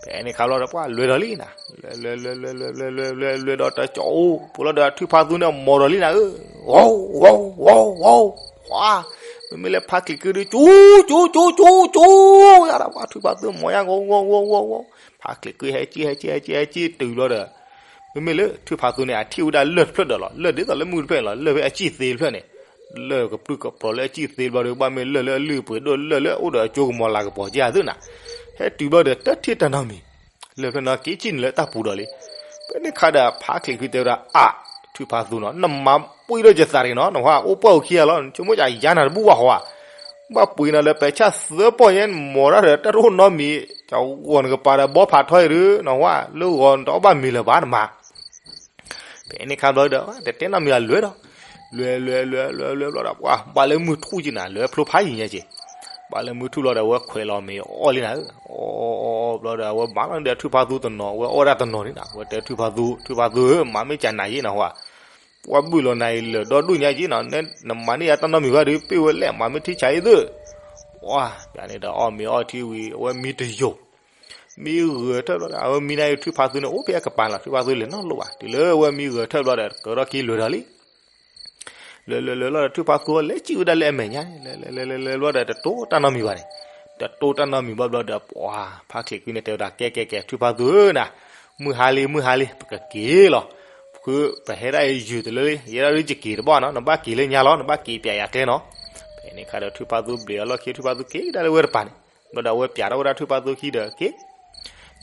ဖဲန့ၣ်ခါဘျီဒီး ပှၤလဲၤဒီးလံနၤ, လဲၤလဲၤလဲၤလဲၤလဲၤလဲၤလဲၤလဲၤဒီးတၢ်ကၠီအိၣ် ပူၤလီၤဒီးထွံၣ်ဖးသူန့ၣ် မိၢ်ဒီးလံနၤဧၢ, ဝီၤ ဝီၤ ဝီၤ ဝီၤ, ပှၤ မ့မ့ၢ်လၢဖးချံးကွံာ်ဒုး ကၠူ ကၠူ ကၠူ ကၠူ ယၤဒီးပှၤထွံၣ်ဖးသူမိၢ်ယါ ဝီၤ ဝီၤ ဝီၤ ဝီၤ ဝီၤ, ဖးချံးကွံာ်ဟဲကံၣ် ဟဲကံၣ် ဟဲကံၣ် ဟဲကံၣ်တုၤဘျီဒီး မ့မ့ၢ်လၢထွံၣ်ဖးသူန့ၣ် အထံၣ်ဝဲဒၣ်လၢၢ်တဖျၢၣ်ဒီးလီၤ, လၢၢ်ဒ်သိးလၢမုၢ်တဖျၢၣ်န့ၣ်လီၤ, လၢၢ်ဖဲအစံၣ်သ့တဖျၢၣ်န့ၣ်, လၢၢ်ကပြုၢ်ကပြီၤလၢအစံၣ်သ့ဘျီဒီး ဘၣ်မ့ၢ်လၢၢ်လၢအလုၢ်အပှ့ၤဒိၣ် လၢၢ်လၢအအိၣ်ဒီးအကၠိကမီၤလၤကပီၤက့ၤအသုးနၤ, ဟဲတုၤဘျီဒီးတထံၣ်တၢ်နီတမံၤ လၢၢ်ဖျၢၣ်န့ၣ်က့ၤကံၣ်နုာ်လၢတၢ်ပူၤဒီးလံ. ဖဲန့ၣ်ခါဒီး ဖးချံးကွံာ်တဲဝဲဒၣ် အါ, ထွံၣ်ဖးသူနီၤ, နမၤပှံၢ်ဒီးယသးတဂ့ၤနီၤ, နဟါအိၣ်ပှၢ်အိၣ်ခံဂၤလီၤ, နဆိကမိၣ်ယၤနၤတဘူၣ်ဘၣ်ဟီဧါ, ဘၣ်ပှ့ၤနၤလၢပဲာ်ဆၣ်သၢပီၢ်ညါ နမိၢ်တၢ်ဒီးတၢ်တအိၣ်နီတမံၤ, ကဂီၤနကပၤဒီးဘီဖးထီအံၤဒုး နဟါ လၢဂီၤနတအီၣ်ဘၣ်မ့ၤလၢၤဘၣ်နမၤ ဖဲန့ၣ်ခါဘျီဒီး တတဲနီတမံၤအလွဲၢ်ဒီး လွဲၢ်လွဲၢ်လွဲၢ်လွဲၢ်လွဲၢ်ဘျီဒီး ပှၤဘၣ်လၢမုၢ်ထူၣ်က့ၤနၤ လွဲၢ်ဖျိဖးယံၤညါက့ၤ, ဘၣ်လၢမုၢ်ထူၣ်ဘျီဒီး အဝဲခွဲးလီၤမ့ၤအီၣ်လံနၤဧၢ, အီၣ်အီၣ်အီၣ်ဘျီဒီး အဝဲမၤလီၤန့ၢ်ဒီးထွံၣ်ဖးသူတနီၤ အဝဲအီၣ်ဒၣ်တနီၤန့ၣ်နၤ, အဝဲတဲထွံၣ်ဖးသူ ထွံၣ်ဖးသူဧၢ မၤမ့ၢ်ကနၤယ့ၣ်နဟါ, ပှၤဘုၣ်လီၤနၤအံၤလၢာ်ဒီဒူၣ်ညါက့ၤနီၤ, နမၤန့ၢ်ယၤတၢ်နီတမံၤဘၣ်ဒီး ပ့ၢ်ဝဲလဲၣ် မၤမ့ၢ်ထံဆးအံၤသု ပှၤ ပျးန့ၣ်ဒီးအီၣ်မ့ၤအီၣ်ထံဝံၤ အဝဲမံတယိာ် မံဂၢၢ်ထၢၣ်ဘျီဒီး အဝဲမံနၤအံၤ ထွံၣ်ဖးသူန့ၣ် အိၣ်ဖဲအကပၤလီၤ, ထွံၣ်ဖးသူလဲၤနီတလိၣ်ဘၣ်, တုၤလၢအဝဲမံဂၢၢ်ထၢၣ်ဘျီဒီး ကရီၢ်ခံလွဲၢ်ဒီးလံ, လွဲၢ်လွဲၢ်လွဲၢ်လီၤဒီး ထွံၣ်ဖးသူလဲၤစံၣ်ဝဲဒၣ်လၢအမဲာ်ညါန့ၣ် လဲၤလဲၤလဲၤလဲၤလဲၤဘျီဒီး တတိၢ်တၢ်နီတမံၤဘၣ်န့ၣ်, တတိၢ်တၢ်နီတမံၤဘၣ်ဘျီဒီး ပှၤ ဖါချံးကွံာ်န့ၣ်တဲဝဲဒၣ် ကဲကဲကဲ ထွံၣ်ဖးသူဧၢနၤ, မုၢ်ဟါလံ မုၢ်ဟါလံ ပကက့ၤလီၤ, ဖု ပဟဲဒၣ်အံၤယုၢ်တလၢလံ, ယဲဒၣ်ဒုးယက့ၤတဘၣ်နီၤ, နဘၣ်က့ၤလၢညါလီၤ, နဘၣ်က့ၤပျးယၤကျဲနီၤ, ဖဲန့ၣ်ခါဒီး ထွံၣ်ဖးသူဘျံးအလီၢ်ခံ ထွံၣ်ဖးသူက့ၤဒၣ်လၢဝဲတပၤန့ၣ် ဘျီဒီးအဝဲပျးထီၣ်ဝဲဒၣ်ထွံၣ်ဖးသူခံဒီးက့ၤ, က့ၤ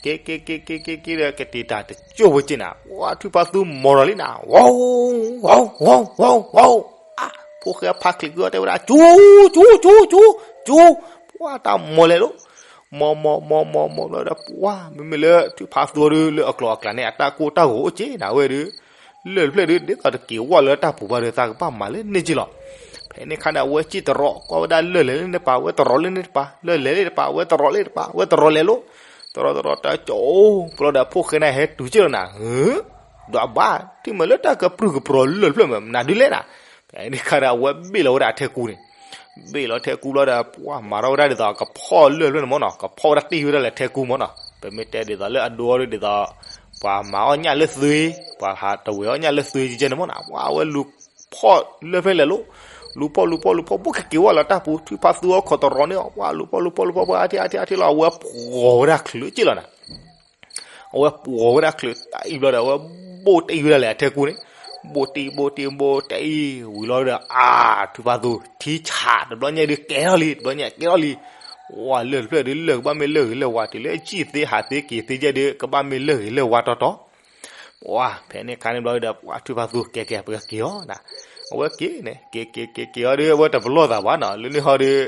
က့ၤ က့ၤ က့ၤ က့ၤ က့ၤ က့ၤဒီး ကတံာ်တၢ်တကၠိၢ်ဖိက့ၤနၤ, ပှၤထွံၣ်ဖးသူမိၢ်ဒီးလံနၤ, ဝီၤ ဝီၤ ဝီၤ ဝီၤ, အါ ဖိၣ်ဃဲဖါချံးကွံာ်အီၤတဲဝဲဒၣ် ကၠူ ကၠူ ကၠူ ကၠူ ကၠူ, ပှၤတၢ်မိၢ်လဲၤလိၤ, မိၢ်မိၢ်မိၢ်မိၢ်မိၢ်ဘျီဒီး ပှၤ မ့မ့ၢ်လၢထွံၣ်ဖးသူဒုးလၢအကျိၤအကျဲန့ၣ် အတၢ်ကိၢ်တၢ်ဂီၤအိၣ်က့ၤနၤဝဲဒီး လၢၢ်တဖျၢၣ်ဒုး ဒ်သိးတက့ၤဝဲလၢတၢ်ပူၤဘၣ်ဒီး သးကဘၣ်မၤလၢန့ၣ်က့ၤလီၤ. ဖဲန့ၣ်ခါန့ၣ် အဝဲစံၣ်တရီး ကွၢ်ဝဲဒၣ်လၢၢ်လဲၤလၢန့ၣ်တပၤ ဝဲတရီးလၢန့ၣ်တပၤ လၢၢ်လဲၤလၢတပၤ ဝဲတရီးလၢတပၤ ဝဲတရီးလဲၤလိၤ, တရီးတရီးတၢ်ကၠီအိၣ် ပျီဒီးဖိၣ်ဃဲန့ၣ်ဟဲတုၤက့ၤလီၤနၤ, ဒွးဘၣ် ထံၣ်မးလၢတၢ်ကပြုၢ်ကပြီၤလၢၢ်တဖျၢၣ်မး မနုၤဒုးလဲၣ်နၤ, ဖဲ န့ၣ်ခါဒီး အဝဲဘ့ၣ်လီၤဝဲဒၣ်အထဲကူန့ၣ်, ဘ့ၣ်လီၤထဲကူလီၤဒီး ပှၤမၤထီၣ်ဝဲဒၣ်ဒ်သိးကဖီၣ်လၢၢ်ဖျၢၣ်န့ၣ်မ့ၢ်နီၤ, ကဖီၣ်ဝဲဒၣ်တ့ၢ်ဝဲဒၣ်လၢထဲကူမ့ၢ်နီၤ, ပမ့ၢ်တဲဒ်သိးလၢအဒိအီၤဒ်သိး ပှၤမၤအီၣ်ညၣ်လၢသွ့, ပှၤဟးတဝဲၤအီၣ်ညၣ်လၢသွ့ကဲန့ၣ်မ့ၢ်နီၤ, ပှၤအဝဲလူၤဖီၣ်လၢၢ်ဖျၢၣ်လဲၤလိၤ, လူၤဖီၣ်လူၤဖီၣ်လူၤဖီၣ် ဘိၣ်ကက့ၤဝဲလီၤတၢ်ပူၤ ထွံၣ်ဖးသူအီၣ်ခိးတရီန့ၣ်, ပှၤလူၤဖီၣ်လူၤဖီၣ်လူၤဖီၣ် ဘိၣ်အါထံၣ်အါထံၣ်အါထံၣ်လီၤ အဝဲပှီၤဝဲဒၣ်ချုးက့လီၤနၤ အဝဲပှီၤဝဲဒၣ်ချုးတၢ်အံၤဘျီဒီး အဝဲဘိၣ်တ့ၢ်ဝဲဒၣ်လဲာ်အထဲကူန့ၣ်, ဘိၣ်တ့ၢ်ဘိၣ်တ့ၢ်ဘိၣ်တ့ၢ်ဝံၤလီၤဒီး အါ ထွံၣ်ဖးသူ ထံဆးတဘျီညါဒုးကဲထီၣ်လံ တဘျီညါကဲထီၣ်လံ, ဝဲလၢၢ်တဖျၢၣ်ဒုးလၢၢ်ကဘၣ်မ့ၢ်လၢၢ်ဂ့ၤလၢၢ်ဝါတုၤလၢအစံၣ်သ့ဟးသ့က့ၤသ့ကဲဒုး ကဘၣ်မ့ၢ်လၢၢ်ဂ့ၤလၢၢ်ဝါတီတီ ပှၤဖဲန့ၣ်ခါန့ၣ်ဘျီဒီး ပှၤထွံၣ်ဖးသူကဲကဲ ပကက့ၤအီၤနၤ, အဝဲက့ၤန့ၣ် က့ၤက့ၤက့ၤက့ၤအီၤဒီး အဝဲတပလီၢ်သးဘၣ်နီၤ လၢန့ၣ်ဟီဒီး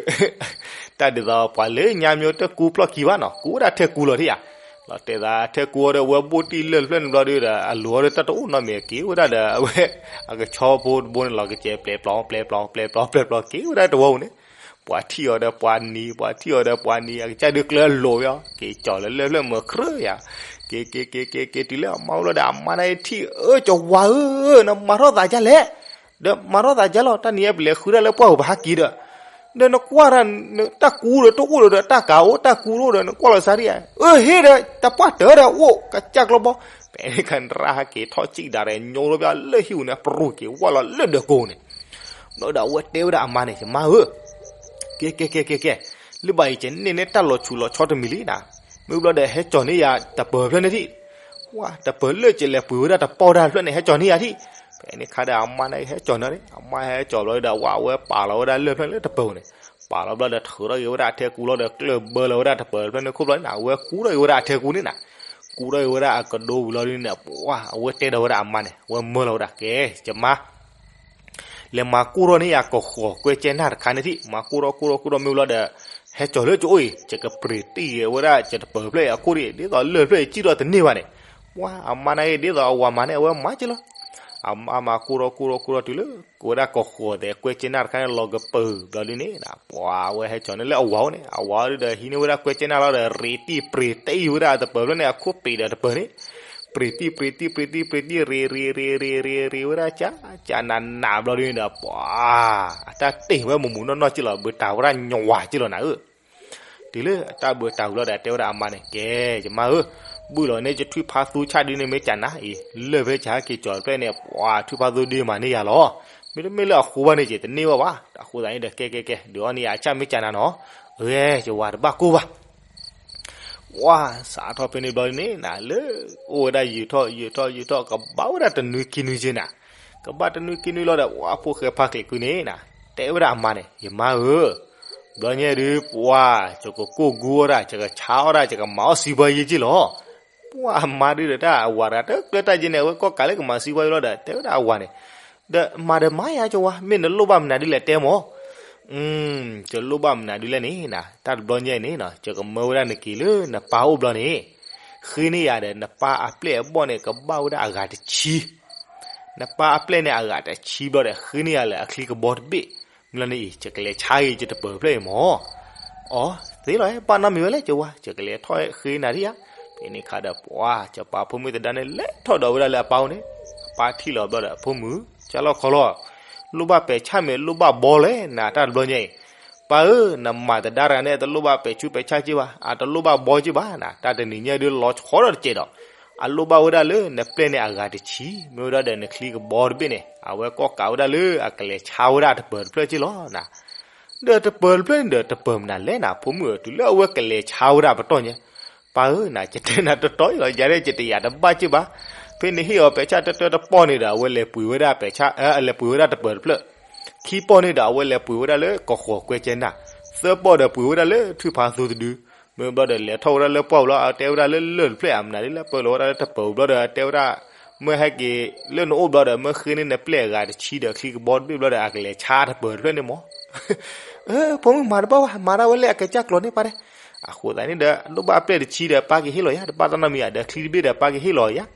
တၢ်ဒ်သိးပှၤလၢညါမ့ၢ်တကူဖျီၣ်ခံဘၣ်နီၤ ကူဝဲဒၣ်ထဲကူလီၤထံၣ်ဧါ, လီၤတဲာ်သးထဲကူအီၤဒီး အဝဲဘိၣ်တ့ၢ်လၢၢ်တဖျၢၣ်န့ၣ်ဘျီဒီး အလိၤအီၤဒီးတၢ်တအိၣ်နီတမံၤ က့ၤဝဲဒၣ်ဒီး အဝဲ အကဆီဖိတဘိန့ၣ် လီၤကစဲၤပျဲပျီပျဲပျီပျဲပျီပျဲပျီပျဲပျီ က့ၤဝဲဒၣ်တဝီပူၤန့ၣ်, ပှၤထံၣ်အီၤဒီးပှၤနံၤ ပှှၤထံၣ်အီၤဒီးပှၤနံၤ အကစၢ်ဒုးကျၢၤအလိၤဝဲအီၤ က့ၤကၠီၤလၢလၢၢ်ဖျၢၣ်မုာ်ခြ့ယၤ, က့ၤက့ၤက့ၤက့ၤက့ၤတုၤလၢအမါအိၣ်လီၤဒီး အမါန့ၣ်ထံၣ် အၢ ကဝၤဧၢ နမၤထီၣ်သးဒ်လဲၣ်, ဒီးမၤထီၣ်သးဒ်လီၤ တၢ်နံၤအပလဲၤဃုဒၣ်လၢပှၢ်ပူၤပဟးက့ၤဒီး ဒီးနကွၢ်ဒၣ် တၢ်ကူဒီးတအိၣ်ဒီး တၢ်ကၤအိၣ်တၢ်ကူတအိၣ်ဒီး နကွၢ်လီၤစါဒ်ဧါ, အၢ ဟ့ၣ်ဒီး တပှၢ်တၢၢ်ဒီးအိၣ်ကစၢ်ကျီဘီ, ဖဲန့ၣ်ခါန့ၣ်ရၣ်ဟဲက့ၤထီၣ်စံၣ်ဒၣ်ဒီး ညိလီၤဘၣ်လၢဟံၣ်ပူၤန့ၣ် ပရူၢ်က့ၤဝဲလီၤလၢဒၢးကိးန့ၣ် ဘျီဒီးအဝဲတဲဝဲဒၣ်အမါန့ၣ် ယမါဧၢ, ကဲကဲကဲကဲကဲ, လၢဘၣ်အံၤ ကန့ၢ်န့ၢ်တၢ်လီၤဆူးလီၤဆီတမံၤလံနၤ, မ့ၢ်ဘျီဒီးဟဲကၠီၤန့ၢ်ယၤတပၢၤဖျၢၣ်န့ၣ်ထံၣ်, ဝါ တပၢၤလၢကလဲၤပှ့ၤဝဲဒၣ်တပီၢ်တၢ်ဖျၢၣ်န့ၣ် ဟဲကၠီၤန့ၢ်ယၤထံၣ်, ဖဲန့ၣ်ခါဒီးအမါန့ၣ်ဟဲကၠီၤန့ၢ်န့ၣ် အမါဟဲကၠီၤဘျီဒီး ဝါ အဝဲပာ်လီၤဝဲဒၣ်လၢၢ်ဖျၢၣ်လၢတပၢၤန့ၣ်, ပာ်လီၤဘျီဒီး ထုးထီၣ်က့ၤဝဲဒၣ်အထဲကူလီၤဒီး ကျၢၢ်ဘၢလီၤဝဲဒၣ်တပၢၤဖျၢၣ်န့ၣ်ခိၣ်ဘျီန့ၣ် အဝဲကူထီၣ်က့ၤဝဲဒၣ်အထဲကူန့ၣ်နၤ, ကူထီၣ်က့ၤဝဲဒၣ်အကဒိဝံၤလီၤဒ်န့ၣ် ပှၤ အဝဲတဲဒီးဝဲဒၣ်အမါန့ၣ် အဝဲမၢလီၤဝဲဒၣ် ကဲ ယမါ လဲၤမၤကိၢ်ထီၣ်န့ၢ်ယၤကဃီၤကွဲကဲနၢ်တခါန့ၣ်ထံၣ်, မၤကိၢ်ထီၣ်ကိၢ်ထီၣ်ကိၢ်ထီၣ်မ့ၢ်ဘျီဒီး ဟဲကၠီၤလၢကအိၣ်အံၤ ယကပျ့ၤတံၢ်က့ၤဝဲဒၣ်ယတပၢၤဖျၢၣ်အံၤအခိၣ်ဒ် ဒ်သိးလၢၢ်ဖျၢၣ်အံၤစံၣ်ထီၣ်တန့ၢ်ဘၣ်န့ၣ်, ပှၤအမါန့ၣ်ဂ့ၤ ဒ်သိးအဝၤမၤန့ၣ် အဝဲမၤက့ၤလီၤ, အမါမၤကိၢ်ထီၣ်ကိၢ်ထီၣ်ကိၢ်ထီၣ်တုၤလၢ ကဝဲဒၣ်ကဃီၤသဲးကွဲကဲနၢ်တခါန့ၣ် လီၤကပၢၤဘျီဒ်န့ၣ် ပှၤအဝဲဟဲကၠီၤန့ၢ်လၢအဝၤအိၣ်န့ၣ် အဝၤအိၣ်ဒီးဟံးန့ၢ်ဝဲဒၣ်ကွဲကဲနၢ်လီၤဒီး ရ့တံၢ်ပျ့ၤတံၢ်ဝဲဒၣ်အတပၢၤဖျၢၣ်န့ၣ် အခိၣ်ပ့ၤဒီးတပၢၤန့ၣ် ပျ့ၤတံၢ်ပျ့ၤတံၢ်ပျ့ၤတံၢ်ပျ့ၤတံၢ် ရ့ရ့ရ့ရ့ရ့ရ့ဝဲဒၣ် ကၠး ကၠးနးနးဘျီဒ်န့ၣ်ဒီး ပှၤ အတၢ်တ့ၢ်ဝဲမုၢ်မုၢ်နီၢ်နီၢ်က့လီၤ ဘုးတၢ်ဝဲဒၣ်ညီဝၤက့လီၤနၤဧၢ, တုၤလၢအတၢ်ဘုးတၢ်ဝံၤလီၤဒီး တဲဝဲဒၣ်အမါန့ၣ် ကဲ ယမါဧၢ, ဘုၣ်လီၤန့ၣ်ယထွံၣ်ဖးသူဆၣ်ဒ်န့ၣ်မ့ၢ်ကၠးနၤအံၤ လၢၢ်ဖဲယဟဲက့ၤကၠီၤတဖျၢၣ်န့ၣ် ပှၤထွံၣ်ဖးသူဒ်မၤန့ၢ်ယၤလီၤ, မ့တမ့ၢ်လၢအဃိဘၣ်န့ၣ် ယတန့ၢ်ဘၣ်ဘၣ်, အဃိသတးန့ၣ်ဒီး ကဲကဲကဲ ဒုးအီၣ်န့ၢ်ယၤအဆၣ်မ့ၢ်ကၠးနၤနီၤ, အဂဲ ယဝၤတဘၣ်ကိၢ်ဘၣ် ဝါ စးထီၣ်ဖဲန့ၣ်ဘျီန့ၣ်နၤ လၢ အိၣ်ဝဲဒၣ်ယံာ်ထီၣ်ယံာ်ထီၣ်ယံာ်ထီၣ် ကဘၣ်ဝဲဒၣ်တနွံခံနွံက့နၤ, ကဘၣ်တနွံခံနွံလီၤဒီး ဝါ ဖိၣ်ဃဲဖါကျဲၤကုန့ၣ်နၤ တဲဝဲဒၣ်အမါန့ၣ် ယမါဧၢ, ဘျီညါဒုး ပှၤ ယကကိၢ်ဂူအီၣ်ဒၣ် ယကဆါအီၣ်ဒၣ် ယကမၤအီၣ်စံးဘၢယ့က့လီၤ, ပှၤအမါဒုးဒီးတၢ်အဝၤတဂၤ တကျၢၤတၢ်က့န့ၣ် အဝဲကီၢ်ကးလၢကမၤစံးဘၢယ့လီၤဒီး တဲဝဲဒၣ်အဝၤန့ၣ် ဒီးမၤဒီးမၤယၤကဝါ မ့ၢ်နလိၣ်ဘၣ်မနုၤဒ်လဲၣ်တဲမၢ်, ယလိၣ်ဘၣ်မနုၤဒ်လဲၣ်န့ၣ်နၤ တၢ်တဘျီညါအံၤန့ၣ် ယကမၢဝဲဒၣ်နက့ၤလၢနပၢ်အိၣ်ဘျီန့ၣ်, ဃ့န့ၢ်ယၤဒီး နပၢ်အပျဲၢ်အဘီၣ်န့ၣ် ကဘၣ်ဝဲဒၣ်အဂၤတဆံ, နပၢ်အပျဲၢ်န့ၣ်အဂၤတဆံဘျီဒီး ဃ့န့ၢ်ယၤလၢအချံကဘီတဘ့ၣ်, မ့ၢ်လီၤန့ၣ်အံၤ ယကလဲၤဆါဂ့ၤယတပၢၤဖျၢၣ်အံၤမၢ် အီ သ့လီၤ ဘၣ်နီတမံၤဝဲလဲၣ် ကဝါ ယကလဲၤထီၣ်ဃ့နၤဒ်ဧါ, ဖဲန့ၣ်ခါဒီးပှၤ စီၤပၤဖိမုၣ်သဒါန့ၣ် လဲၤထီၣ်ဒီးဝဲဒၣ်လၢအပၢ်အိၣ်န့ၣ်, အပၢ်ထံၣ်လီၤဘျီဒီး ဖိမုၣ် ကၢ်လီၢ်ခီလီၢ်, လိၣ်ဘၣ်ပဲာ်ဆၣ်မ့ၢ်လိၣ်ဘၣ်ဘီလဲၣ် နတၢ်တဘျီညါအံၤ, ပၢ်ဧၢ နမၤသဒါတဂၤန့ၣ် တလိၣ်ဘၣ်ပဲာ်ဆူးပဲာ်ဆၣ်က့ဘၣ်, အတလိၣ်ဘၣ်ဘီက့ဘၣ်နၤ, တၢ်တနံၤညါဒုးလီၤဆီဒီးတစဲးဒီး, အလိၣ်ဘၣ်ဝဲဒၣ်လၢနပျဲၢ်န့ၣ်အဂၤတဆံ, မ့ၢ်ဝဲဒၣ်ဒီးနချံကဘီတဘ့ၣ်န့ၣ် အဝဲကီၢ်ကးဝဲဒၣ်လၢအကလဲၤဆါဝဲဒၣ်တပၢၤတဖျၢၣ်က့လီၤနၤ ဒီးတပၢၤတဖျၢၣ်န့ၣ်ဒီးတပၢၤမနုၤလဲၣ်နၤ ဖိမုၣ်ဧၢ တုၤလၢအဝဲကလဲၤဆါဝဲဒၣ်ပတီၢ်ညါ, ပၢ်ဧၢ နၤ ယတဲနၤတတီၤအံၤလီၤ ယၤဒၣ် ယတယာ်တဘၣ်က့ဘၣ်, ဖဲနဟ့ၣ်အီၤပဲာ်ဆၣ်တတၢတပီၢ်န့ၣ်ဒီး အဝဲလဲၤပှ့ၤဝဲဒၣ်ပဲာ်ဆၣ် လဲၤပှ့ၤဝဲဒၣ်တပၢၤတဖျၢၣ်, ခံပီၢ်န့ၣ်ဒီး အဝဲလဲၤပှ့ၤဝဲဒၣ်လၢကဃီၤကွဲကဲနၢ်, သၢပီၢ်ဒီးပှ့ၤဝဲဒၣ်လၢထွံၣ်ဖးသူတဒု, မ့ၢ်ဘျီဒီးလဲၤထီၣ်ဝဲဒၣ်လၢပှၢ်ပူၤလီၤ အတဲဝဲဒၣ်လၢလၢၢ်တဖျၢၣ်အမနုၤဒ်လဲၣ် ပၢလီၤဝဲဒၣ်လၢတပၢၤပူၤဘျီဒီး အတဲဝဲဒၣ် မ့ၢ်ဟဲက့ၤလၢနအိၣ်ဘျီဒီး မ့ၢ်ဃ့န့ၢ်နပျဲၢ်အဂၤတဆံဒီး ချံကဘီတဘ့ၣ်ဘျီဒီး အကလဲၤဆါတပၢၤတဖျၢၣ်န့ၣ်မၢ်, ဖိမုၣ်မၤတဘၣ်ဘၣ် မၤဒၣ်ဝဲလၢအကစၢ်ကျိၤန့ၣ်ပၢ်တဲ, အဃိသတးန့ၣ်ဒီး လိၣ်ဘၣ်အပျဲၢ်တဆံဒီး ပၢ်ကဟ့ၣ်လီၤယၤ တဘၣ်တၢ်နီတမံၤယၤ ဒီးချံတဘ့ၣ်ဒီးပၢ်ကဟ့ၣ်လီၤယၤ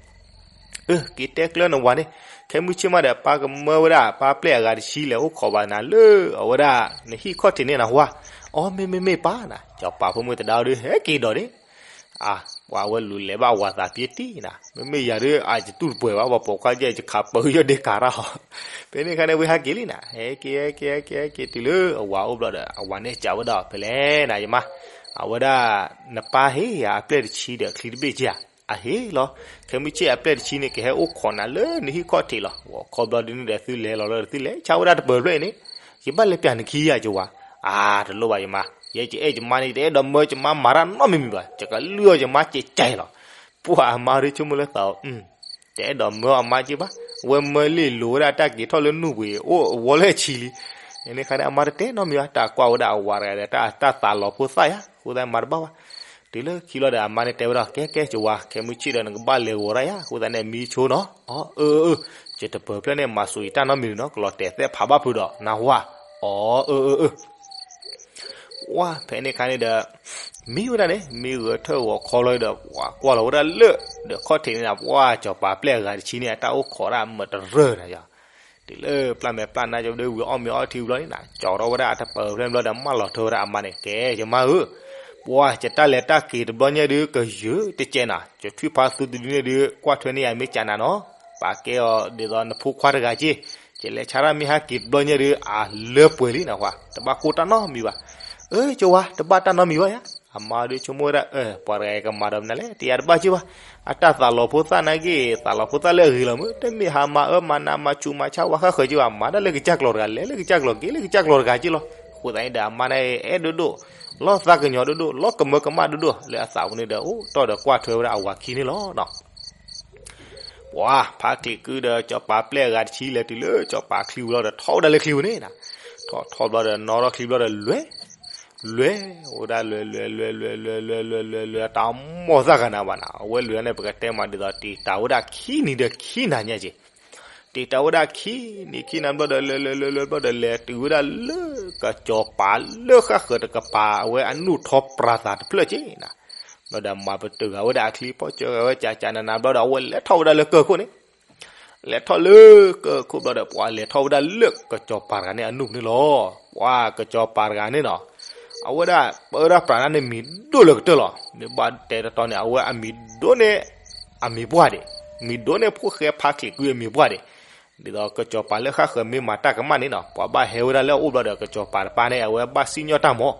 အၢ က့ၤတဲကျၢၤနဝၤန့ၣ်, ခဲမုၢ်ဆ့ၣ်မးဒီး ပၢ်ကမၢဝဲဒၣ် ပၢ်ပျဲၢ်အဂၤတဆံလဲၤအိၣ်ခိးဘၣ်နၤလၢ အဝဲဒၣ် နဟံၣ်ခီၣ်ထံးန့ၣ်နဟါ, အီ မ့မ့မ့ၢ်ပၢ်နၤ, စီၤပၤဖိမုၣ်သဒါအီၤဒုးဟဲက့ၤဒီးန့ၣ်, အ ပှၤဝဲလူၤလဲၤဘၣ်အဝၤသးပ့ၤတံၢ်နၤ, မ့မ့ၢ်ယၤဒ်အယတတူၢ်တပှဲၤဘၣ်, ပှၤပိာ်ခွါယဲယခးပၢယီၢ်ဒ့ကၤတၢ်ဟီ, ဖဲန့ၣ်အခါန့ၣ် ဝ့ဟဲက့ၤလံနၤ, ဟဲက့ၤ ဟဲက့ၤ ဟဲက့ၤ ဟဲက့ၤတုၤလၢအဝၤအိၣ်ဘျီဒီး အဝၤန့ၣ်စံးဝဲဒၣ်ဖဲလဲၣ်နၤ ယမါ, အဝဲဒၣ် နပၢ်ဟ့ၣ်ယၤအပျဲၢ်တဆံဒီးအချံတဘ့ၣ်က့ဧါ, အဟ့ၣ်လီၤ, ခဲမုၢ်ဆ့ၣ်အပျဲၢ်တဆံန့ၣ် ကဟဲအိၣ်ခိးနၤလၢနဟံၣ်ခီၣ်ထံးလီၤ, ခီဘျီဒ်န့ၣ်ဒီးသုလဲၤလီၤလၢသုလဲၤဆါဝဲဒၣ်တပၢၤဖျၢၣ်အံၤန့ၣ်, ယဘၣ်လဲၤပျးနခံဧါယဝၤ, အါ တလိၣ်ဘၣ်ယမါ, ယဲယအဲၣ်ယမါန့ၣ် ယတအဲၣ်ဒိးမၢယမါမၤတၢ်နီတမံၤမံၤဘၣ်, ယကလုၢ်အီၣ်ယမါကဲကဲလီၤ, ပှၤအမါဒ်ဆိကမိၣ်လၢသးအီၤ တအဲၣ်ဒိးမၢအမါက့ဘၣ်, ဝဲမၢလံာ်လိၤဝဲဒၣ်တၢ်က့ၤထီၣ်လၢနူၢ်ပူၤအံၤ အိၣ်အဝီလၢအဆံလံ, ဖဲန့ၣ်အခါန့ၣ်အမါတတဲနီတမံၤဘၣ်, တၢ်ကွၢ်ဝဲဒၣ်အဝၤတဂၤဒီး တၢ်သးလီၤဖိသၣ်ယါ, အဃိသတးမၤတဘၣ်ဘၣ်, တုၤလၢခံလီၤဒီးအမါန့ၣ်တဲဝဲဒၣ် ကဲကဲကဝၤ ခဲမုၢ်ဆ့ၣ်ဒီးနကဘၣ်လဲၤဂီၤတၢ်ယါ, အဃိသတးန့ၣ်မံဆိနီၤ, အီ အၢ အၢ ယတပၢၤဖျၢၣ်န့ၣ် မၤစူၤယတၢ်နီတမံၤနီၤ, ကလီၤတဲာ်သဲးဖးဘၣ်ဖုးဒီးနၢ်ဟူဧါ, အီ အၢ အၢ အၢ ဝါ ဖဲန့ၣ်အခါန့ၣ်ဒီး မံဝဲဒၣ်န့ၣ် မံဂဲၤထၢၣ်ဂီၤခီလီၤဒီး ပှၤကွၢ်လီၤဝဲဒၣ်လၢ ဒီးခီၣ်ထံးန့ၣ်ဒီး ပှၤစီၤပၤပျဲၢ်အဂၤတဆံန့ၣ် အတၢ်အိၣ်ခိးဒၣ်မတရၢၢ်နၤယါ, တုၤလၢပျၢ်မဲာ်ပျၢ်နါကၠီဒီး ဝံၤအီၣ်မ့ၤအီထံဘျီန့ၣ်နၤ ကၠီထီၣ်ဝဲဒၣ်အတပၢၤဖျၢၣ်ဘျီဒီး မၢလီၤထၢဝဲဒၣ်အမါန့ၣ် ကဲယမါဧၢ, ပှၤယတၢ်လဲၤတၢ်က့ၤတဘျီညါဒုး ကယၢၤတကဲနၤ, ယထွံၣ်ဖါသူတဒုန့ၣ်ဒုး ကွၢ်ထွဲန့ၢ်ယၤမ့ၢ်ကၢနၤနီၤ, ပာ်ကဲအီၤဒ်သိးနဖိခွါတဂၤက့, ယလဲၤဆါတၢ်မ့ၢ်ဟဲက့ၤတဘျီညါဒုး အလၢပှဲၤလံနၤ, ပှၤတဘၣ်ကိၢ်တၢ်နီတမံၤဘၣ်, အၢ ကဝၤ တဘၣ်တၢ်နီတမံၤဘၣ်ယါ, အမါဒုးဆိကမိၣ်ဝဲဒၣ် အၢ ပှၤတဂၤအံၤကမၤဒီးမနုၤလဲၣ် တယၤတဘၣ်က့ဘၣ်, အတၢ်သးလီၤဖိသၣ်နာ်က့ သးလီၤဖိသၣ်လၢအဂ့ၤလီၤမ့ၢ် တမ့ၢ်ဟးမၤအၢမၤနးမၤဆူးမၤဆါဝဲဃၣ်ဃၢၤက့ဘၣ်, မၤတၢ်လၢကစၢ်ကျီၤတဂၤ လဲၤလၢကစၢ်ကျီၤက့ၤလၢကစၢ်ကျီၤတဂၤက့လီၤ, အဃိသတးန့ၣ်ဒီးအမါန့ၣ် အဲၣ်ဒိၣ်ဒိၣ်, လီၤသးကညီၤဒိၣ်ဒိၣ် လီၤကမၢကမၣ်ဒိၣ်ဒိၣ် လၢအသးပူၤန့ၣ်ဒီး အိၣ်တီၢ်ဒီးကွၢ်ထွဲဝဲဒၣ်အဝၤခံန့ၣ်လီၤနီၤ. ပှၤဖါချံးကုဒီးစီၤပၤပျဲၢ်အဂၤတဆံလဲၤတုၤလၢစီၤပၤချံပူၤလီၤဒီး ထီၣ်ဝဲဒၣ်လၢချံပူၤန့ၣ်နၤ, ထီၣ်ထီၣ်ဘျီဒီး နီၣ်ထီၣ်ချံဘျီဒီး လဲၤ, လဲၤ, အိၣ်ဝဲဒၣ်လဲၤလဲၤလဲၤလဲၤလဲၤလဲၤလဲၤလဲၤလဲၤလဲၤ တၢ်မိၣ်သၣ်ဂၤနၤဘၣ်နၤ, အဝဲလဲၤန့ၣ် ပကတဲမးဒ်သိး တံာ်တာ်ဝဲဒၣ်ခံနံၤဒီးခံနၤညါက့ၤ တံာ်တာ်ဝဲဒၣ်ခံနံၤခံနၤဘျီဒီး လဲၤလဲၤလဲၤလဲၤဘျီဒီး လဲၤတုၤဝဲဒၣ်လၢကစီၤပၤလၢဃၣ်ဃၢၤတကပၤ အဝဲအနူၢ်ထီပြၤသးတဖျၢၣ်က့နၤ, ဘျီဒီးမၤပတုာ်ဂၤဝဲဒၣ်အချံ ဖီၣ်စၢၤဂၤဝဲကၠးကၠးနးနးဘျီဒီး အဝဲလဲၤထီၣ်ဝဲဒၣ်လၢကၢၢ်ခိၣ်န့ၣ်, လဲၤထီၣ်လၢကၢၢ်ခိၣ်ဘျီဒီး ပှၤလဲၤထီၣ်ဝဲဒၣ်လၢကစီၤပၤတဂၤန့ၣ်အနူၢ်န့ၣ်လီၤ. ပှၤကစီၤပၤတဂၤန့ၣ်နီၤ, အဝဲဒၣ်ပၢဒၣ်ပြၤတၢ်န့ၣ်မံၤဒိၣ်လၢကတၢၢ်လီၤ. မ့ၢ်ဘၣ်တဲတတီန့ၣ် အဝဲအမံၤဒိၣ်န့ၢ် အမံၤပှၢ်ဒံး, မံၤဒိၣ်န့ၢ်ဖိၣ်ဃဲဖါချံးကုအမံၤပှၢ်ဒံး, ဒ်သိးကစီၤပၤလၢဃၣ်ဃၢၤမ့ၢ်မၤတၢ်ကမၣ်န့ၣ်နီၤ ပှၤဘၣ်ဟဲဝဲဒၣ်လၢအအိၣ်ဘျီဒီး ကစီၤပၤတပၢ်န့ၣ် အဝဲဘၣ်စံၣ်ညီၣ်တၢ်မး,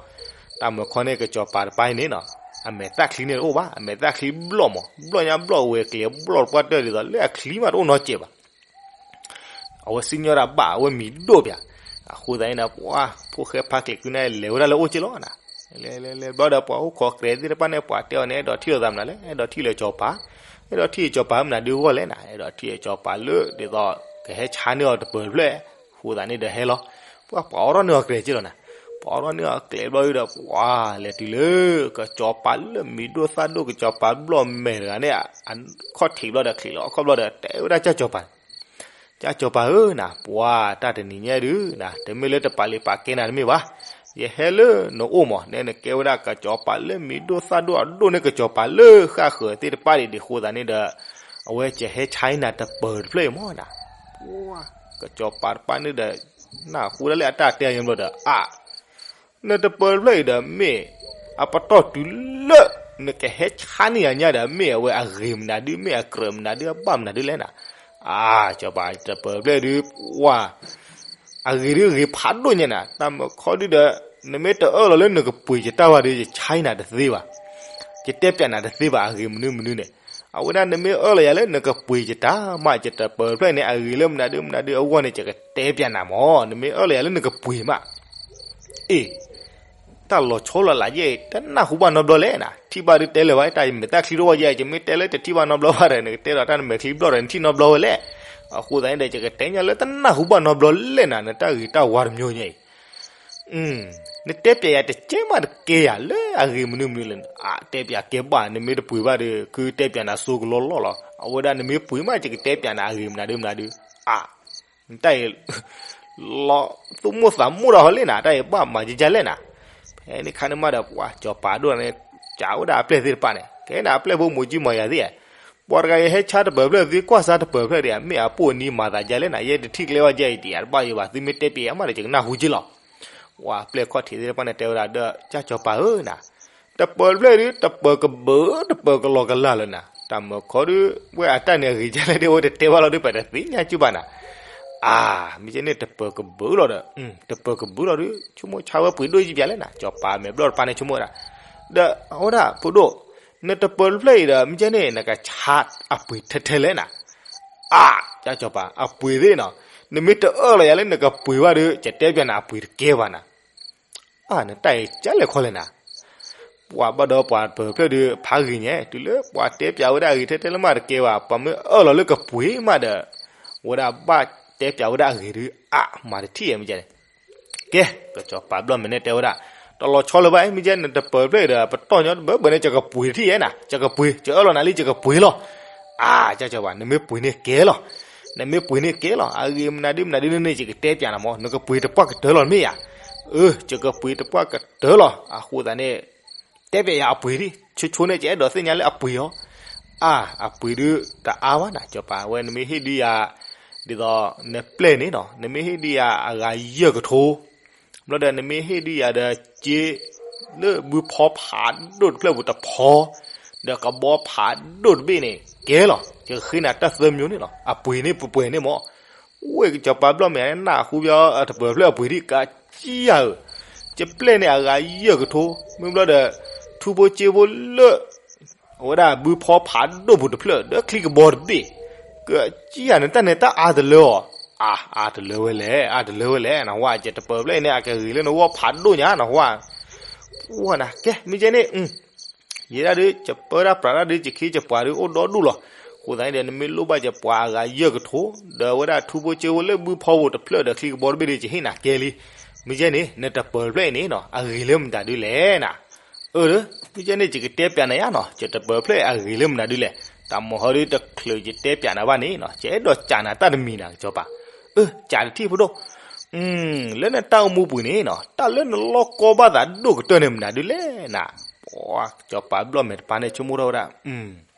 တၢ်မၢခီန့ၣ် ကစီၤပၤတပၢ်အံၤန့ၣ်နီၤ, အမဲာ်သၣ်ချံန့ၣ်တအိၣ်ဘၣ်, အမဲာ်သၣ်ချံဘျီၣ်မး, ဘျီၣ်ညါဘျီၣ်ဝဲၤကျဲၤဘျီၣ်တပှၢ်တၢၢ်ဒ်သိးလၢအချံမးတအိၣ်နီတစဲးဘၣ်. အဝဲစံၣ်ညီၣ်တၢ်ဘၣ် အဝဲမံၤဒိၣ်ပၠး, အဃိသတးန့ၣ်ဒီး ပှၤဖိၣ်ဃဲဖါချံးကုန့ၣ် လဲၤဝဲဒၣ်လၢအအိၣ်က့လီၤနၤ, လဲၤလဲၤလဲၤဘျီဒီး ပှၤအိၣ်ခိးကြဲးသ့ၣ်တဖၣ်န့ၣ် ပှၤတဲအီၤန့ၣ် အဲၣ်ဒိးထံၣ်လိာ်သးမနုၤလဲၣ်, အဲၣ်ဒိးထံၣ်လၢစီၤပၤ, အဲၣ်ဒိးထံၣ်လၢစီၤပၤမနုၤဒုးဂီၢ်လဲၣ်နၤ, အဲၣ်ဒိးထံၣ်လၢစီၤပၤလၢ ဒ်သိး ကဟဲဆါန့ၢ်အီၤတပၢၤတဖျၢၣ်, အဃိသတးန့ၣ်ဒီးဟဲလီၤ, ပှၤပှၤအိးထီၣ်န့ၢ်အီၤကြဲးက့လီၤနၤ, ပှၤအိးထီၣ်န့ၢ်အီၤကြဲးဘျီဒီး ပှၤလဲၤတုၤလၢ ကစီၤပၤလၢမံၤဒိၣ်သၣ်ဒိၣ် ကစီၤပၤဘျီၣ်မဲာ်တဂၤန့ၣ် အခီၣ်ထံးဘျီဒီး ချံးလီၤအခီၣ်ဘျီဒီး တဲဝဲဒၣ်ကၠၢ်စီၤပၤ ကၠၢ်စီၤပၤဧၢနၤ, ပှၤတၢ်တနံၤညါဒုးနၤ တမ့ၢ်လၢတပာ်လံာ်ပာ်ကဲနၤတမ့ၢ်ဘၣ်, ယဟဲလၢနအိၣ်မး နဲနကဲဝဲဒၣ်ကစီၤပၤလၢမံၤဒိၣ်သၣ်ဒိၣ်အဒိၣ်န့ၣ် ကစီၤပၤလၢဃၣ်ဃၢၤသ့ၣ်တဖၣ်ဒံးဒံးအဃိသတးန့ၣ်ဒီး အဝဲကဟဲဆါနၤတပၢၤတဖျၢၣ်အံၤမးနၤ, ပှၤ ကစီၤပၤတဖၣ်န့ၣ်ဒီး နၢ်ဟူဒၣ်လၢအတၢ်တဲအီၤဘျီဒီး အါ နတပၢၤတဖျၢၣ်အံၤဒီးမ့ၢ် အပတီၢ်တုၤလၢ နကဟဲဆါန့ၢ်ယၤညါဒီး မ့ၢ်အဝဲအဂ့ၤမနုၤဒုး မ့ၢ်အကြၢးမနုၤဒုး အဘၣ်မနုၤဒုးလဲၣ်နၤ, အါ စီၤပၤတပၢၤတဖျၢၣ်ဒုး ပှၤ အဂ့ၤဒုးဂ့ၤဖးဒိၣ်ညါနၤ တၢ်မၢခီဒုးဒီး နမ့ၢ်တအၢၣ်လီၤလၢနကပှ့ၤယတၢ်ဘၣ်ဒီး ယဆါနၤတသ့ဘၣ်, ယတဲပျးနၤတသ့ဘၣ် အဂ့ၤမနုၤမနုၤန့ၣ်, အဝဲဒၣ်နမ့ၢ်အၢၣ်လီၤယၤလၢနကပှ့ၤယတၢ်မး ယတပၢၤတဖျၢၣ်န့ၣ် အဂ့ၤလၢမနုၤဒုးမနုၤဒုးအဂီၢ်န့ၣ် ယကတဲပျးနၤမး နမ့ၢ်အၢၣ်လီၤယၤလၢနကပှ့ၤမး အ့ၣ် တၢ်လီၤဆီလီၤလးယဲၢ် တနၢ်ဟူဘၣ်နီတဘျီလဲၣ်နၤ, ထံၣ်ဘၣ်ဒုးတဲလၢၤဘၣ် တၢ်ယမဲာ်သၣ်ချံတအိၣ်ဘၣ်ယဲၢ် ယမ့ၢ်တဲလၢတထံၣ်ဘၣ်နီတဘျီဘၣ်ဒီး နကတဲဒီးတၢ်နမဲာ်ချံဘျီၣ်ဒီး နထံၣ်နီတဘျီဝဲလဲၣ်, အဃိသတးန့ၣ်ဒီး ယကတဲညါလၢတနၢ်ဟူဘၣ်နီတဘျီလဲၣ်နၤ နတၢ်ဂ့ၤတၢ်ဝါတမျိုးညါအံၤ နတဲပျးယၤတကဲမးတကဲယၤလၢအဂ့ၤမနုၤမနုၤလဲၣ်, အတဲပျးကဲဘၣ် နမ့ၢ်တပှ့ၤဘၣ်ဒီး ကတဲပျးနၤစိကလီလီၢ်လီၤ, အဝဲဒၣ်နမ့ၢ်ပှ့ၤမး ယကတဲပျးနၤအဂ့ၤမနုၤဒုးမနုၤဒုး, အါ တၢ်အံၤ လီၤသူၣ်မိၣ်သးမိၣ်ဒီးဟီလဲၣ်နၤ တၢ်အံၤဘၣ်မၤကဲကဲလဲၣ်နၤ, ဖဲန့ၣ်ခါန့ၣ်မးဒီး ပှၤစီၤပၤဒိၣ်န့ၣ် ကးဝဲဒၣ်အပျဲၢ်သ့ၣ်တဖၣ်န့ၣ် ကဲနၤအပျဲၢ်ဖိမူၤကံမၤယၤသ့ၣ်, ပှၤတဂၤအံၤဟဲဆါတပၢၤဖျၢၣ်သ့ ကွၢ်စါတပၢၤဖျၢၣ်ဒံး မ့ၢ်အပိၢ်အနံၤမၤသးဒ်လဲၣ်နၤ ယဲတထံၣ်ကျဲဘၣ်ယဲအံၤ တယၤတဘၣ်ယံၤဘၣ် သုမ့ၢ်တဲပျးယၤမးဒီး ယကနၢ်ဟူက့လီၤ, ပှၤအပျဲၢ်ခီၣ်ထံးသ့ၣ်တဖၣ်န့ၣ် တဲဝဲဒၣ်ဒီး ကၠၢ်စီၤပၤဧၢနၤ တပၢၤတဖျၢၣ်ဒုး တပၢၤကဘုး တပၢၤကလီကလၢ်လၢၤနၤ, တၢ်မၢခီဒုး ဝဲအတၢ်န့ၣ်အဂ့ၤဒ်လဲၣ်ဒ် အဝဲတတဲဘၣ်လီၤဒုး ပတသ့ၣ်ညါကၠူဘၣ်နၤ, အါ, မ့ၢ်ကဲန့ၣ် တပၢၤကဘုးလီၤဒီး တပၢၤကဘုးလီၤဒုး ဆိကမိၣ်ဆါဝဲပှ့ၤဒိၣ်ယံၣ်ပၠးလဲၣ်နၤ, စီၤပၤမဲာ်ဘျီၣ်တပၤန့ၣ်ဆိကမိၣ်ဝဲဒၣ်, ဒီးအဝဲဒၣ်ဖိဒိၣ်, နတပၢၤတဖျၢၣ်အံၤဒီး မ့ၢ်ကဲန့ၣ် နကဆါအပှ့ၤထဲထဲလဲၣ်နၤ, အါ, ကၠၢ်စီၤပၤ အပှ့ၤသ့ၣ်နီၤ, နမ့ၢ်တအၢၣ်လီၤယၤလၢနကပှ့ၤဘၣ်ဒီး ယတဲပၠးနၤအပှ့ၤတကဲဘၣ်နၤ အါ နတၢ်အံၤကၢ်လဲၣ်ခီလဲၣ်နၤ, ပှၤဘၣ်ဒီးပှၤပၢၤဖျၢၣ်ဒုးဖးဂ့ၤညါ တုၤလၢပှၤတဲပၠးဝဲဒၣ်အဂ့ၤထဲထဲလၢမးတကဲဘၣ် ပှၤမ့ၢ်အၢၣ်လီၤလၢကပှ့ၤမးဒီး ဝဲဒၣ်ဘၣ်တဲပၠးဝဲဒၣ်အဂ့ၤဒုး အါ မၤတထံၣ်အမ့ၢ်ကဲန့ၣ်, ကဲ ကစီၤပၤဘျီၣ်မဲာ်န့ၣ်တဲဝဲဒၣ်, တလီၤဆီလၢၤဘၣ် မ့ၢ်ကဲနတပၢၤဖျၢၣ်အံၤဒီး ပတီၢ်ညီတဘၢဘၢန့ၣ် ယကပှ့ၤတထံၣ်ယဲနၤ ယကပှ့ၤ ယအၢၣ်လီၤနၤလံ ယကပှ့ၤလီၤ, အါ ကၠၢ်စီၤပၤ နမ့ၢ်ပှ့ၤန့ၣ်ကဲလီၤ, နမ့ၢ်ပှ့ၤန့ၣ်ကဲလီၤ အဂ့ၤမနုၤဒုမနုၤဒုန့ၣ် ယကတဲပၠးနၤမး နကပှ့ၤတပှၢ်ကတၢၢ်လီၤမ့ၢ်ဧါ, အၢ ယကပှ့ၤတပှၢ်ကတၢၢ်လီၤ အဃိသတးန့ၣ် တဲပၠးယၤအပှ့ၤဒံး ဆိဆိန့ၣ် ယအဲၣ်ဒိးသ့ၣ်ညါလၢအပှ့ၤအီၤ, အါ အပှ့ၤဒုးတအါဘၣ်နၤ စီၤပၤ အဝဲနမ့ၢ်ဟ့ၣ်ဒုးယၤ ဒ်သိးနပျဲၢ်န့ၣ်နီၤ နမ့ၢ်ဟ့ၣ်ဒုးယၤအဂၤယဲၢ်ကထိ ဘျီဒီးနမ့ၢ်ဟ့ၣ်ဒုးယၤဒီးစ့ လၢဘုဖီဖးဒိၣ်တဖျၢၣ်ပူၤတဖီ ဒီးကဘီဖးဒိၣ်တဘ့ၣ်န့ၣ် ကဲလီၤ ယကဃ့နၤတၢ်သၢမျိုးန့ၣ်လီၤ အပှ့ၤန့ၣ်ပှဲၤပှဲၤန့ၣ်မး, ဝဲကစီၤပၤဘျီၣ်မဲာ်န့ၣ် နၢ်ဟူဘၣ်အတပၢၤဖျၢၣ်အပှ့ၤဒံး ကစံယၤဧၢ, ယပျဲၢ်န့ၣ်အဂၤယဲၢ်ကထိ မ့ၢ်ဘျီဒီး ထူဖိစ့ဖိလၢ အဝဲဒၣ်ဘုဖီဖးဒိၣ်ပူၤတဖျၢၣ် ဒီးချံကဘီတဘ့ၣ်, ကစံယၤန့ၣ် တၢ်န့ၣ်တၢ်အါတလၢအီၤ, အါ အါတလၢဝဲလဲၣ် အါတလၢဝဲလဲၣ် နဝဲ ယတပၢၤဖျၢၣ်အံၤန့ၣ် အကဂ့ၤလၢနဂီၢ်ဖးဒိၣ်ညါ နဝဲ, ပှၢ်နၤ ကဲ မ့ၢ်ကဲန့ၣ် ယဲဒၣ်ဒုး ယပၢတၢ်ပြးတၢ်ဒုး ယခ့ယပှၤဒုးအိၣ်ဒီဒူၣ်လီၤ, အဃိသတးန့ၣ်ဒီး နမ့ၢ်လိၣ်ဘၣ်ယပှၤအဂၤယဲၢ်ကထိ ဒီးအဝဲဒၣ်ထူဖိစ့ဖိလၢဘုဖီပူၤတဖျၢၣ်ဒီးချံကဘီတဘ့ၣ်ဒုး ယဟ့ၣ်နၤကဲလံ, မ့ၢ်ကဲန့ၣ် နတပၢၤဖျၢၣ်အံၤန့ၣ်နီၤ အဂ့ၤလၢမတၤဒုလဲၣ်နၤ, အၢ မ့ၢ်ကဲန့ၣ် ယကတဲပၠးနၤယါနီၤ ယတပၢၤဖျၢၣ်အံၤအဂ့ၤလၢမတၤဒုလဲၣ်, တၢ်မီၢ်ဟီဒုးတချုးယတဲပၠးနၤဘၣ်န့ၣ်နီၤ ယအဲၣ်ဒိးကးနၤတၢ်တမံၤနၤ ကစီၤပၤ, အၢ ကးတထံၣ်ဖိဒိၣ် လၢနတၢ်အိၣ်မူပူၤန့ၣ်နီၤ တၢ်လၢနလီၢ်ကီဘၣ်သးဒိၣ်ကတၢၢ်န့ၣ်မနုၤဒုလဲၣ်နၤ, ပှၤကစီၤပၤဘျီၣ်မဲာ်တပၤန့ၣ်ဆိကမိၣ်ထီၣ်ဝဲဒၣ်,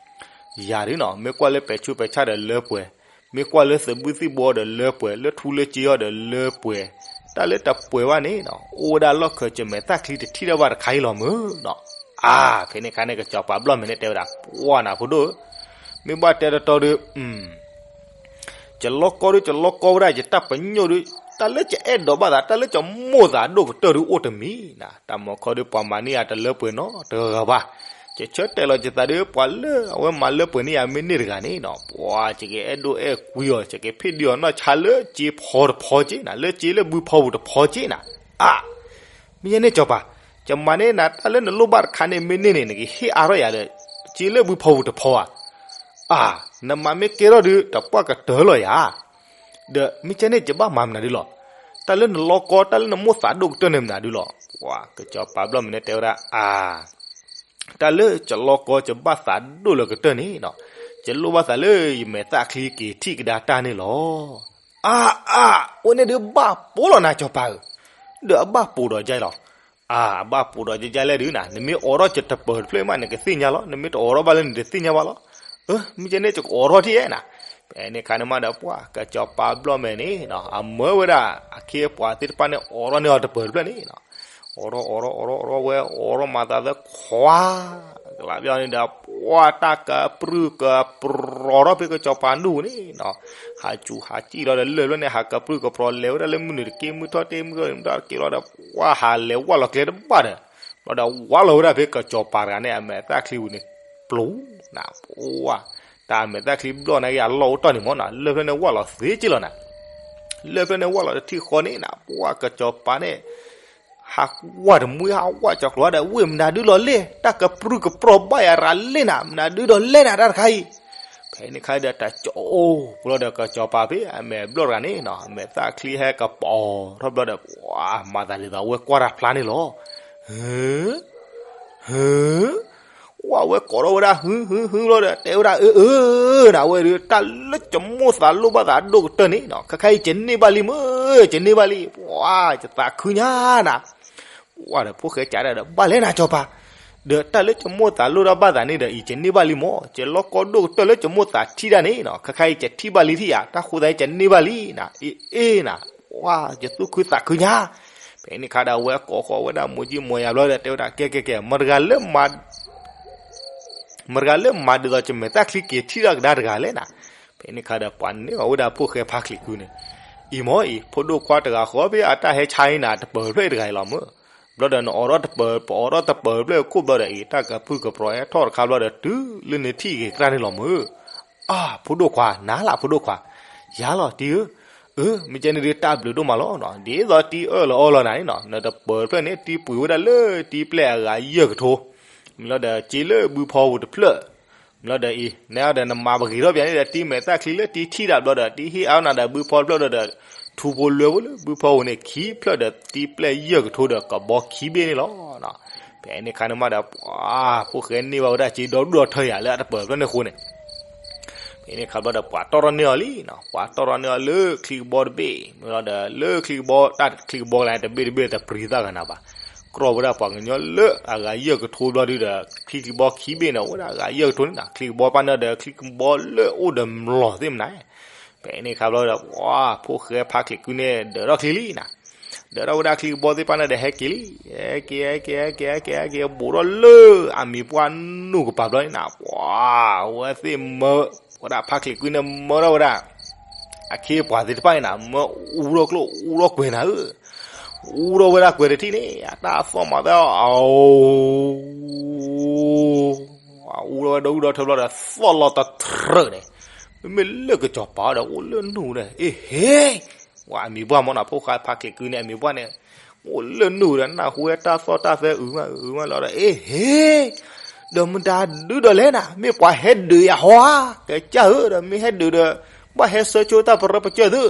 ယၤဒုနီၤ မ့ၢ်ကွၢ်လၢပဲာ်ဆူးပဲာ်ဆါဒီးလၢပှဲၤ, မ့ၢ်ကွၢ်လၢသဘုၣ်သံၣ်ဘိဒီးလၢပှဲၤ, လၢထူလၢစ့အီၤဒီးလၢပှဲၤ, တၢ်လၢတပှဲၤဘၣ်န့ၣ်နီၤ အိၣ်ဝဲဒၣ်လီၢ်ခၢးယမဲာ်သၣ်ချံတထံၣ်တၢ်ဘၣ်တခါအံၤလီၤမုၢ်နီၤ, အါ ဖဲန့ၣ်အခါန့ၣ် ကစီၤပၤဘျီၣ်မဲာ်န့ၣ်တဲဝဲဒၣ်, ပှၢ်နၤဖိဒိၣ်ဧၢ, မ့ၢ်ဘၣ်တဲတီတီဒီး ယလီၢ်ကီဒု ယလီၢ်ကီဝဲဒၣ် ယတၢ်ပညိၣ်ဒု တၢ်လၢယအဲၣ်ဒိးဘၣ်သး တၢ်လၢယမိၣ်သးဒိၣ်ကတၢၢ်ဒုအိၣ်တမံၤနၤ, တၢ်မီၢ်ခီဒု ပှၤမၤန့ၢ်ယၤတလၢပှဲၤနီတဂၤဂၤဘၣ်, ယဆၢတဲာ်လီၤယသးဒု ပှၤလၢအဝဲမၤလၢပှဲၤန့ၢ်ယၤမ့ၢ်န့ၢ်တဂၤန့ၣ်နီၤ, ပှၤယကအဲၣ်ဒိးအဲၣ်ကွံအီၤ ယကဖ့ၣ်ဒုအီၤနီၢ်ဆါလၢစ့ဖီတဖီက့နၤ, လၢစ့လၢဘုဖီပူၤတဖီက့နၤ, အါ မ့ၢ်ယဲန့ၣ်စီၤပၤ, ယမၤန့ၢ်နၤ တၢ်လၢနလိၣ်ဘၣ်တခါန့ၣ် မ့ၢ်န့ၢ်န့ၣ် နကဟ့ၣ်အါထီၣ်ယၤဒီး စ့လၢဘုဖီပူၤတဖီဧါ, အါ, နမၤမ့ၢ်ကဲထီၣ်ဒု တပှၢ်ကတၢၢ်လီၤယၤ, ဒီးမ့ၢ်ကဲန့ၣ် ယဘၣ်မၤမနုၤဒုလီၤ, တၢ်လၢနလီၢ်ကီ တၢ်လၢနမိၣ်သးဒိၣ်ကတၢၢ်န့ၣ်မနုၤဒုလီၤ, ပှၤကစီၤပၤဘျီၣ်မုၢ်န့ၣ်တဲဝဲဒၣ်, အါ တၢ်လၢယလီၢ်ကီ ယဘၣ်သးဒိၣ်လၢကတၢၢ်န့ၣ်နီၤ, ယလိၣ်ဘၣ်သးလၢယမဲာ်သၣ်ချံက့ၤထံၣ်ကဒါတၢ်န့ၣ်လီၤ, အါ အါ, အဝဲန့ၣ်ဒုးဘၣ်ပိာ်လီၤနၤစီၤပၤဧၢ, ဒီးအဘၣ်ပိာ်ဒီးယၤလီၤ, အါ အဘၣ်ပိာ်ဒီးယၤလဲၣ်ဒုးနၤ, နမ့ၢ်အိးထီၣ်ယတပၢၤတဖျၢၣ်မး နကသ့ၣ်ညါလီၤ, နမ့ၢ်တအိးထီၣ်ဘၣ်လၢနတသ့ၣ်ညါဘၣ်လီၤ, အၢ မ့ၢ်ကဲန့ၣ် ယကအိးထီၣ်ထံၣ်ဧဲနၤ, ဖဲန့ၣ်အခါန့ၣ်မးဒီး ပှၤကစီၤပၤဘျီၣ်မဲာ်န့ၣ်နီၤ အမၢဝဲဒၣ် အခ့အပှၤသ့ၣ်တဖၣ်န့ၣ် အိးထီၣ်န့ၢ်အီၤတပၢၤတဖျၢၣ်န့ၣ်နီၤ, အိးထီၣ် အိးထီၣ် အိးထီၣ် အိးထီၣ်ဝဲ အိးထီၣ်မၤသးသၢခွါ ကလးပျီန့ၣ်ဒီး ပှၤတၢ်ကပြုၢ်ကပြီၤထီၣ်ဖဲကစီၤပၤဒူၣ်န့ၣ်နီၤ, ဟးစူၤဟးစံၣ်လီၤဒီး လၢၢ်ဖျၢၣ်န့ၣ် ဟးကပြုၢ်ကပြီၤလဲၤဝဲဒၣ်လၢမုၢ်နုာ်တက့ၢ် မုၢ်ထီၣ်တ့ၢ် မုၢ်ထီၣ်တ့ၢ် မုၢ်ထီၣ်တက့ၢ်လီၤဒီး ပှၤဟးလဲၤဝၢ်လီၤကျဲတဘၣ်ဒီး ဘျီဒီးဝၢ်လီၤဝဲဒၣ်ဖဲကစီၤပၤတဂၤန့ၣ် အမဲာ်သၣ်ချံပူၤန့ၣ် ပျူၤနၤ ပှၤ တၢ်အမဲာ်သၣ်ချံဘျီၣ်န့ၣ်က့ၤအလီၢ်အိၣ်တီၢ်န့ၣ်မ့ၢ်နီၤ လၢၢ်ဖျၢၣ်န့ၣ်ဝၢ်လီၤသ့က့လီၤနၤ, လၢၢ်ဖျၢၣ်န့ၣ်ဝၢ်လီၤတထံၣ်ဃီန့ၣ်နၤ ပှၤကစီၤပၤန့ၣ် ဟးဝၢ်တမှံဟးဝၢ်ကၠီၤကျိၤဒီး ဝ့ၢ်မနုၤဒုလီၤလဲၣ် တၢ်ကပြုၢ်ကပြီၤဘၣ်ယၤရၤလဲၣ်နၤ မနုၤဒုဒီးလဲၣ်နၤတၢ်တခါအံၤ, ဖဲန့ၣ်ခါဒီးတၢ်ကၠီၤအိၣ် ဘျီဒီးကစီၤပၤဖဲအမဲာ်ဘျီၣ်တဂၤန့ၣ်နီၤ အမဲာ်သၣ်ချံဟဲကပီၤထီၣ်ဘျီဒီး ပှၤမၤသးဒ်သိးအဝဲကွၢ်တၢ်ဖျါန့ၣ်လီၤ, ဟၢ ဟၢ ဝဲအဝဲကိးထီၣ်ဝဲဒၣ် ဟု ဟု ဟု လီၤဒီး တဲဝဲဒၣ် အၢ အၢ နဝဲဒီး တၢ်လၢယမိၣ်သးလိၣ်ဘၣ်သးဒိၣ်ကတၢၢ်န့ၣ်နီၤ ခဲခါအံၤ ယန့ၢ်ဘၣ်လံမ့ၢ် ယန့ၢ်ဘၣ်လံ ပှၤ ယသးခုညါနၤ ပှၤဒီးဖိၣ်ဃဲကးဒၣ်ဒီး ဘၣ်လဲၣ်နၤစီၤပၤ ဒီးတၢ်လၢယမိၣ်သးလိၣ်ထီၣ်ဘၣ်သးန့ၣ်ဒီး အံၤ ယန့ၢ်ဘၣ်လံမ့ၢ် ယလီၢ်ကီဒိၣ်ကတၢၢ်လၢယမိၣ်သးထံၣ်တၢ်န့ၣ်နီၤ ခဲခါအံၤ ယထံၣ်ဘၣ်လံထံၣ်ဧါ တၢ်ဃိသးအံၤ ယန့ၢ်ဘၣ်လံနၤ အ့ အ့ နၤ ပှၤ ယသူၣ်ခုသးခုညါ ဖဲန့ၣ်ခါဒီး အဝဲကိးဃီၤဝဲဒၣ်မိၢ်ကၠံမိၢ်ယၤဘျီဒီး တဲဝဲဒၣ် ကဲ ကဲ ကဲ မတၤတဂၤလၢ မတၤတဂၤလၢမၤဒ်သိး ယမဲာ်သၣ်ချံက့ၤထံၣ်တၢ်ကဒါတဂၤလဲၣ်နၤ. ဖဲန့ၣ်ခါဒီး ပှၤန့ၢ်အီၤဝဲဒၣ်ဖိၣ်ဃဲဖါချံးကုန့ၣ်, အံၤမ့ၢ်အံၤ ဖိဒိၣ်ခွါတဂၤဃီ ဖဲအတၢ်ဟဲဆါအံၤနၤ တပၢၤဖျၢၣ်အံၤတဂၤအံၤလီၤမၢ်. ဘျီဒီးနအိးထီၣ်တပၢၤ ပအိးထီၣ်တပၢၤဖျၢၣ်ခိၣ်ဘျီဒီးအံၤ တၢ်ကပြုၢ်ကပြီၤဟဲထီၣ်တခါဘျီဒီး တုၤလၢနထံၣ်ဂ့ၤကြၢ်န့ၣ်လီၤမၢ်. အါ ဖိဒိၣ်ခွါ နၤလၢဖိဒိၣ်ခွါ, ယၤလီၤတံၤဧၢ, အၢ မ့ၢ်ကဲန့ၣ်ဒုးတၢ်ဘျုးဒိၣ်မးလီၤနီၤ, ဒ်သိးတံၤအၢၣ်လီၤအီလီၤနၤန့ၣ်နီၤ, နတပၢၤဖျၢၣ်န့ၣ် တံၤပှ့ၤဝဲဒၣ်လၢတံၤပျဲၢ်အဂၤယဲၢ်ကထိ, မ့ၢ်လီၤဒီး စ့လၢဘုဖီပူၤတဖျၢၣ်, မ့ၢ်လီၤဒီးအံၤ နဲအီၤဒီးနမၤပဂ့ၤထီၣ်ပၠးန့ၣ်ဒီး တံၤမဲာ်သၣ်ချံလၢတံၤထံၣ်တၢ်ဘျီဒီး တံၤဟ့ၣ်အါနၤဒီးဘုဖီတဖျၢၣ်ဒီး ထူဖိလွဲဖိလၢဘုဖီပူၤန့ၣ် ခံဖျၢၣ်ဒီးတံၤပျဲၢ်ယဲၢ်ကထိဒီးကဘီခံဘ့ၣ်န့ၣ်လီၤ. ဖဲန့ၣ်ခါန့ၣ်မးဒီး ပှၤ ဖိၣ်ဃဲန့ၢ်ဘၣ်ဝဲဒၣ်စ့ဒီဒူၣ်ဒီထၢယၤလၢအတပၢၤဖျၢၣ်န့ၣ်အဃိန့ၣ် ဖဲန့ၣ်ခါဘျီဒီး ပှၤတီၢ်ထီၣ်န့ၢ်အီၤလံနီၤ, ပှၤတီၢ်ထီၣ်န့ၢ်အီၤလၢချံကဘီတဘ့ၣ်, မ့ၢ်လီၤဒီး လၢချံကဘီ တၢ်ချံကဘီကလါတဘ့ၣ်တဘ့ၣ်တပျံၤသၣ်ဂၤနၤဘၣ်, ကြီၢ်ဝဲဒၣ်ပှၤကညီလၢအဂၤယဲၢ်ကထိဘျီဒုဒီး ချံကဘီခံဘ့ၣ်န့ၣ် အိၣ်ဝဲဒၣ်အဂၤယဲၢ်ကထိန့ၣ်နီၤ, ချံကဘီပၢ်န့ၣ်ဒီး ချံကဘီလၢအိၣ်ဒီးမျိာ်သ့ၣ်မနၤ ဖဲန့ၣ်ခါဘျီဒီး ပှၤ ဖိၣ်ဃဲဖါချံးကုန့ၣ် ဒၢးထီၣ်ချံလံနီၤ, ဒၢးထီၣ်ဝဲဒၣ်ချံကဘီသ့ၣ်တဖၣ်န့ၣ်ဒီး ဟဲက့ၤလံ, ဟဲက့ၤ ဟဲက့ၤ ဟဲက့ၤ ဟဲက့ၤ ဘူးထီၣ်လၢအမံၤပှၢ်နူၢ်ကပၤဘျီန့ၣ်နီၤ, ပှၤ အဝဲသ့ၣ်မၢ ဝဲဒၣ်ဖါချံးကုန့ၣ် မၢထီၣ်ဝဲဒၣ် အခ့အပှၤသ့ၣ်တဖၣ်န့ၣ်နီၤ, မၢအူထီၣ်ကျိၣ်အူထီၣ်ကွဲၤနၤဧၢ, အူထီၣ်ဝဲဒၣ်ကွဲၤတထံၣ်န့ၣ် အတၢ်သီၣ်မၤသးအီၤ အူထီၣ်ဝဲဒီဒူၣ်ဒီထၢဘျီဒီး သီၣ်လီၤတထြၢးန့ၣ်, မ့မ့ၢ်လၢကစီၤပၤဒီး အိၣ်လၢနူၢ်ဒီး အ့ဟ့, ဝဲအမံၤပှၢ်မ့ၢ်နီၤ, ဖိၣ်ဃဲဖါချံးကုန့ၣ် အမံၤပှၢ်န့ၣ် အိၣ်လၢနူၢ်ဒီး နၢ်ဟူဝဲတၢ်သီၣ်တၢ်သဲအုးမးအုးမးလီၤဒီး အ့ဟ့, ဒီးမတၤဒုဒီးလဲၣ်နၤ, မ့ၢ်ပှၤဟဲဒုးယၤဟီဧါ, ကစၢ်ဧၢ, ဒီးမ့ၢ်ဟဲဒုးဒီး ဘၣ်ဟဲဆၢဆိတၢ်ပရၢပကၢၢ်သု,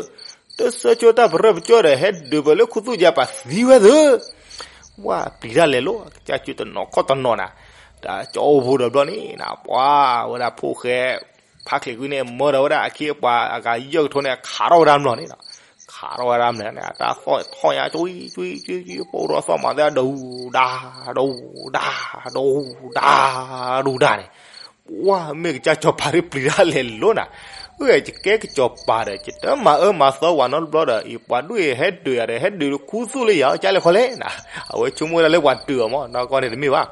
တဆၢဆိတၢ်ပရၢပကၢၢ်ဒီး ဟဲဒုးပၢၢ်လၢခူသူၣ်ယါပာ်သံဝဲသု, ဝဲပျံၤတၢ်လဲၤလိၤ ကစၢ်ကၠူတနီၤခီၣ်တနီၤနၤ, တၢ်ကၠီအိၣ်ဖိဒီးဘျီန့ၣ်နၤ, ပှၤ ဝဲဒၣ်ဖိၣ်ဃဲ ဖါချံးကုန့ၣ် မၢဒီးဝဲဒၣ်အခ့အပှၤအဂၤယဲၢ်ကထိန့ၣ် ခးထီၣ်ဝဲဒၣ်မျိာ်န့ၣ်နီၤ, ခးထီၣ်ဝဲဒၣ်မျိာ်န့ၣ် အတၢ်သီၣ်ထီၣ်ညါ ကၠူကၠူကၠူ ပိၢ်ထီၣ်သီၣ်မၤသး ဒူဒၣ် ဒူဒၣ် ဒူဒၣ် ဒူဒၣ်န့ၣ်, ပှၤမ့ၢ်ကစၢ်စီၤပၤဒုးပျံၤတၢ်လဲၤလိၤနၤ, အၢ ယကဲကစီၤပၤဒီး ယတမၤအၢမၤသီဝဲနီတဘျီဒီး အံၤပှၤဒိၣ်အံၤဟဲဒုးယၤဒီး ဟဲဒုးခူသူၣ်လၢယၤ ကလဲၤခီလဲၣ်နၤ, အဝဲဆိကမိၣ်ဝဲဒၣ်လၢပှၤဒုးအီၤမး နီၢ်ကီၢ်န့ၣ်တမ့ၢ်ဘၣ်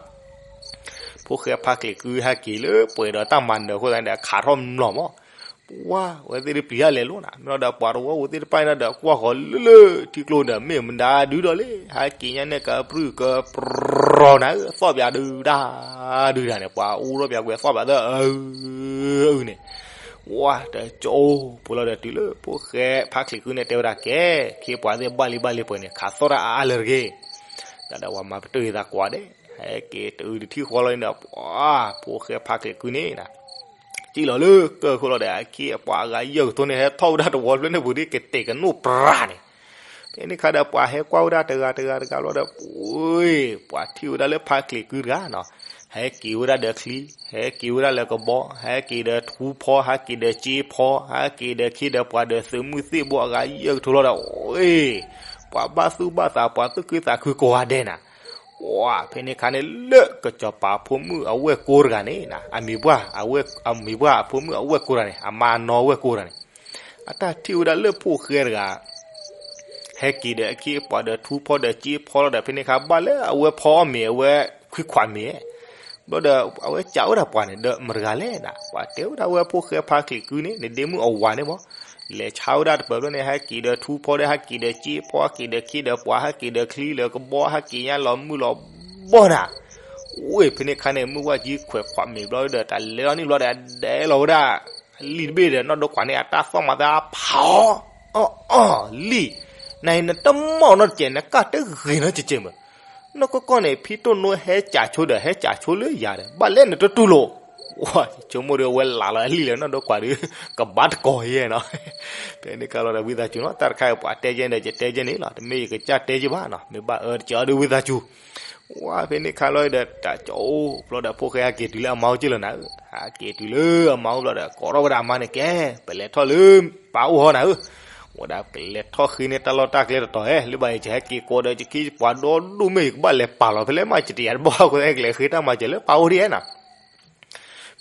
ဖိၣ်ဃဲဖါချံးကုဟဲက့ၤလၢပှဲၤဒီးတၢ်မၤနၢၤအဃိသတးန့ၣ်ဒီး ခးထီၣ်မျိာ်မး, ပှၤဝဲသ့ၣ်ဒုးပျံၤတၢ်လဲၤလိၤနၤ, မ့ၢ်လီၤဒီးပှၤတဝီပူၤသ့ၣ်တဖၣ်န့ၣ်ဒီး ကွၢ်ဃီၤလၢလၢထံကျိန့ၣ်ဒီး မ့ၢ်မတၤဒုဒီးလဲၣ်, ဟဲက့ၤညါန့ၣ် ကပြုၢ်ကပြီၤနၤဧၢ, သီၣ်ပၠးဒုဒၣ် ဒုဒၣ်န့ၣ် ပှၤအူထီၣ်ပၠးကွံာ်သီၣ်ပၠးသၢ အုန့ၣ် ဝဲတကၠိဖိလီၤဒီးတုၤလၢဖိၣ်ဃဲဖါချံးကုန့ၣ် တဲဝဲဒၣ်ကဲ, ခ့ပှၤသ့ၣ်ဘၣ်လံဘၣ်လံပှဲၤန့ၣ် ခးသီၣ်တၢ်အါအါလၢတဂ့ၤ, တၢ်ဒီးပှၤမၤပတုာ်ယသးကွၢ်ဒဲး, ဟဲက့ၤတုၤတထံၣ်ဃီလီၤန့ၣ်ဒီး ပှၤ ဖိၣ်ဃဲဖါချံးကုန့ၣ် စံၣ်လီၤလၢကၢၢ်ခိၣ်လီၤဒီး အခ့အပှၤအဂၤယဲၢ်ကထိန့ၣ် ဟဲထီၣ်ဝဲဒၣ်တဝီဖျၢၣ်န့ၣ်ပူၤဒ်ကတဲာ်ကနိၣ်ပြၢ်န့ၣ်, ဖဲန့ၣ်ခါဒီးပှၤဟဲကွၢ်ဝဲဒၣ်တဂၤတဂၤတဂၤဘျီဒီး ပှၤထံၣ်ဝဲဒၣ်လၢဖါချံးကုတဂၤနီၤ, ဟဲက့ၤဝဲဒၣ်ဒီးချံ, ဟဲက့ၤဝဲဒၣ်လၢကဘီ, ဟဲက့ၤဒီးထူဖီ, ဟဲက့ၤဒီးစ့ဖီ, ဟဲက့ၤဒီးခ့ဒီးပှၤဒီးသုးမုၢ်သ့ၣ်ဘိအဂၤယဲၢ်ကထိလီၤဒီး ပှၤဘၣ်သူၣ်ဘၣ်သး ပှၤသူၣ်ခုသးခုကိးဂၤဒဲးနၤ ဝဲ ဖဲန့ၣ်ခါန့ၣ် လၢကစီၤပၤအဖိမုၣ်အဝဲၢ်ကိတဂၤန့ၣ် အမံၤပှၢ်အဖိမုၣ်အဝဲၢ်ကိတဂၤန့ၣ် အမါနီၢ်ဝဲၢ်ကိတဂၤန့ၣ် အတၢ်ထံၣ်ဝဲဒၣ်လၢဖိၣ်ဃဲတဂၤ ဟဲက့ၤဒီးအခ့အပှၤဒီးထူဖီဒီးစ့ဖီလီၤဒီး ဖဲန့ၣ်ခါဘၣ်လၢအဝဲဖီအီၣ်မ့ၤ အဝဲခွံခွးမ့ၤ ဘျီဒီး အဝဲစံးဝဲဒၣ်ပှၤန့ၣ် ဒီးမတၤတဂၤလဲၣ်နၤ ပှၤတဲဝဲဒၣ်ဝဲဖိၣ်ဃဲဖါချံးကုန့ၣ် နဒ့မုၣ်အဝၤန့ၣ်မး လဲၤဆါဝဲဒၣ်တပၢၤဖျၢၣ်န့ၣ် ဟဲက့ၤဒီးထူဖီဒီး ဟဲက့ၤဒီးစ့ဖီ ဟဲက့ၤဒီးခ့ဒီးပှၤ ဟဲက့ၤဒီးချံလၢကဘီ ဟဲက့ၤညါလီၤမုၢ်လီၤဘီနၤ ဝဲ ဖဲန့ၣ်ခါန့ၣ် မုၢ်ဝၣ်ကံခွဲးခွးမ့ၤဘျီဒီး တၢ်လဲၤလီၤန့ၣ်ဘျီဒီး ဒဲလီၤဝဲဒၣ် လံာ်တဘ့ၣ်ဒီး နီၢ်ဒိကွၢ်န့ၣ် အတၢ်သီၣ်မၤသးဖးအီၤ အီၣ်အီၣ်လံာ် နအံၤနတမီၢ်နီတစဲး နကၢ်တဂ့ၤနီတစဲးမး နီၢ်ကီၢ်ကီၢ်န့ၣ် ဖံတိၢ်နိဟဲကးဆိဒီး ဟဲကးဆိလၢယၤဒီး ဘၣ်လဲၣ်နတတူၢ်လိာ် ဝဲ ဆိကမိၣ်ဒီးဝဲလးလီၤအလံာ်လၢနီၢ်ဒိကွၢ်ဒီး ကဘၣ်တကိးယဲနီၤ ဖဲန့ၣ်ခါလီၤဒီးဝံသးစူၤနီၤ တၢ်တခါအံၤပှၤတဲကဲန့ၣ် ယတဲကဲန့ၣ်လီၤ တမ့ၢ်ယကစၢ်တဲကဲဘၣ်နီၤ မ့ၢ်ဘၣ်အၢတကဲအီၤဒီးဝံသးစူၤ ဝဲ ဖဲန့ၣ်ခါလီၤဒီး တၢ်ကၠိဖိလီၤဒီး ဖိၣ်ဃဲဟဲက့ၤတုၤလၢအမါအိၣ်က့ၢ်လီၤနၤဧၢ ဟဲက့ၤတုၤလၢအမါအိၣ်ဘျီဒီး ကိးထီၣ်ဝဲဒၣ်အမါန့ၣ် ကဲ ပလဲၤထီၣ်လၢပၢ်အိၣ်ဟီနၤဧၢ ဝဲဒၣ်ကလဲၤထီၣ်ဃ့န့ၢ်တၢ်လီၢ်တၢ်ကျဲတတီၤဧဲ လၢဘၣ်အံၤ ယဟဲက့ၤကိးဒီး ယခံပှၤဒီဒူၣ်မ့ၢ် ယကဘၣ်လဲၤပာ်လီၤဖဲလဲၣ်မး ယတယာ်တဘၣ်အဃိသတး ကလဲၤဃ့တၢ်မၤစၢၤလၢပၢ်အိၣ်ဒ်ဧဲနီၤ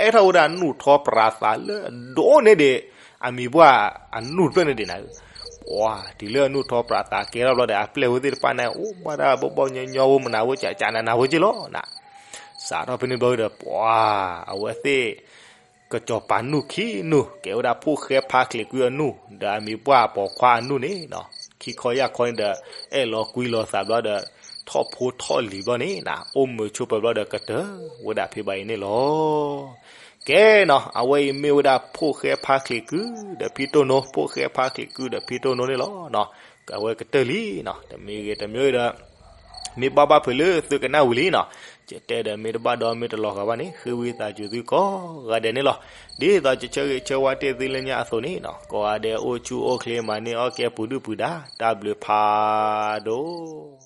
အဝဲသ့ၣ်န့ၣ် အအဲၣ်ထီၣ်ဝဲဒၣ်နူၢ်ထီပြးသးလၢအဒိၣ်န့ၢ်ဒံး အမံၤပှၢ်အနူၢ်တဖျၢၣ်န့ၣ်ဒံးနၤဧၢ. ပှၤတုၤလၢအနူၢ်ထီပြးသးကဲထီၣ်ဘျီဒီး အပျဲၢ်ဝဲသ့ၣ်တဖၣ်န့ၣ် အိၣ်ဘၣ်ဒၣ်ဘီဘီညီညီ ဝဲမနၤဝဲ ကကနးနးဝဲက့လီၤနၤ. စးထီၣ်ဖဲန့ၣ်ဘျီဒီး ပှၤအဝဲသ့ၣ် ကစီၤပၤနူၢ်ခံနူၢ် ကဲဝဲဒၣ်ဖိၣ်ဃဲဖါချံးကုၢ်အနူၢ် ဒီးအမံၤပှၢ်ပိာ်ခွါအနူၢ်န့ၣ်နီၤ, ခံခီယၢ်ခီန့ၣ်ဒီး အဲၣ်လီၤကွံလီၤသးဘျီဒီး ထီၣ်ဖိထီၣ်လံၤဘျီန့ၣ်နၤ, အိၣ်မုာ်ဆိးပၢၤဘျီဒီး ကတၢၢ်ဝဲဒၣ်ဖဲဘၣ်အံၤန့ၣ်လီၤ. ကဲနီၤ, အဝဲအံၤမ့ၢ်ဝဲဒၣ်ဖိၣ်ဃဲဖါချံးကုၢ်ဒီးဖံတိၢ်နိ, ဖိၣ်ဃဲဖါချံးကုၢ်ဒီးဖံတိၢ်နိန့ၣ်လီၤ. အဝဲကတၢၢ်လံနီၤ, တမံၤဂ့ၤတမံၤဒီး မ့ၢ်ဘၣ်ဘၣ်ဖုးလၢသုကနၣ်ဝံၤလံနီၤ, ယတဲဒီးမ့ၢ်တဘၣ်ဒီးမ့ၢ်တလီၤဂာ်ဘၣ်န့ၣ် ဃ့ဝံသးစူၤသုကိးဂၤဒဲးန့ၣ်လီၤ. ဒ်သိးယဆၢဂ့ၤဆၢဝါတ့ၢ်သုလၢညါအသိးန့ၣ်နီၤ, ကိးဂၤဒဲးအိၣ်ဆူၣ်အိၣ်ချ့ မၤန့ၢ်အီၣ်ကဲပှၤဒုၣ်ပှၤဒါ တၢ်ဘျုးဖးဒိၣ်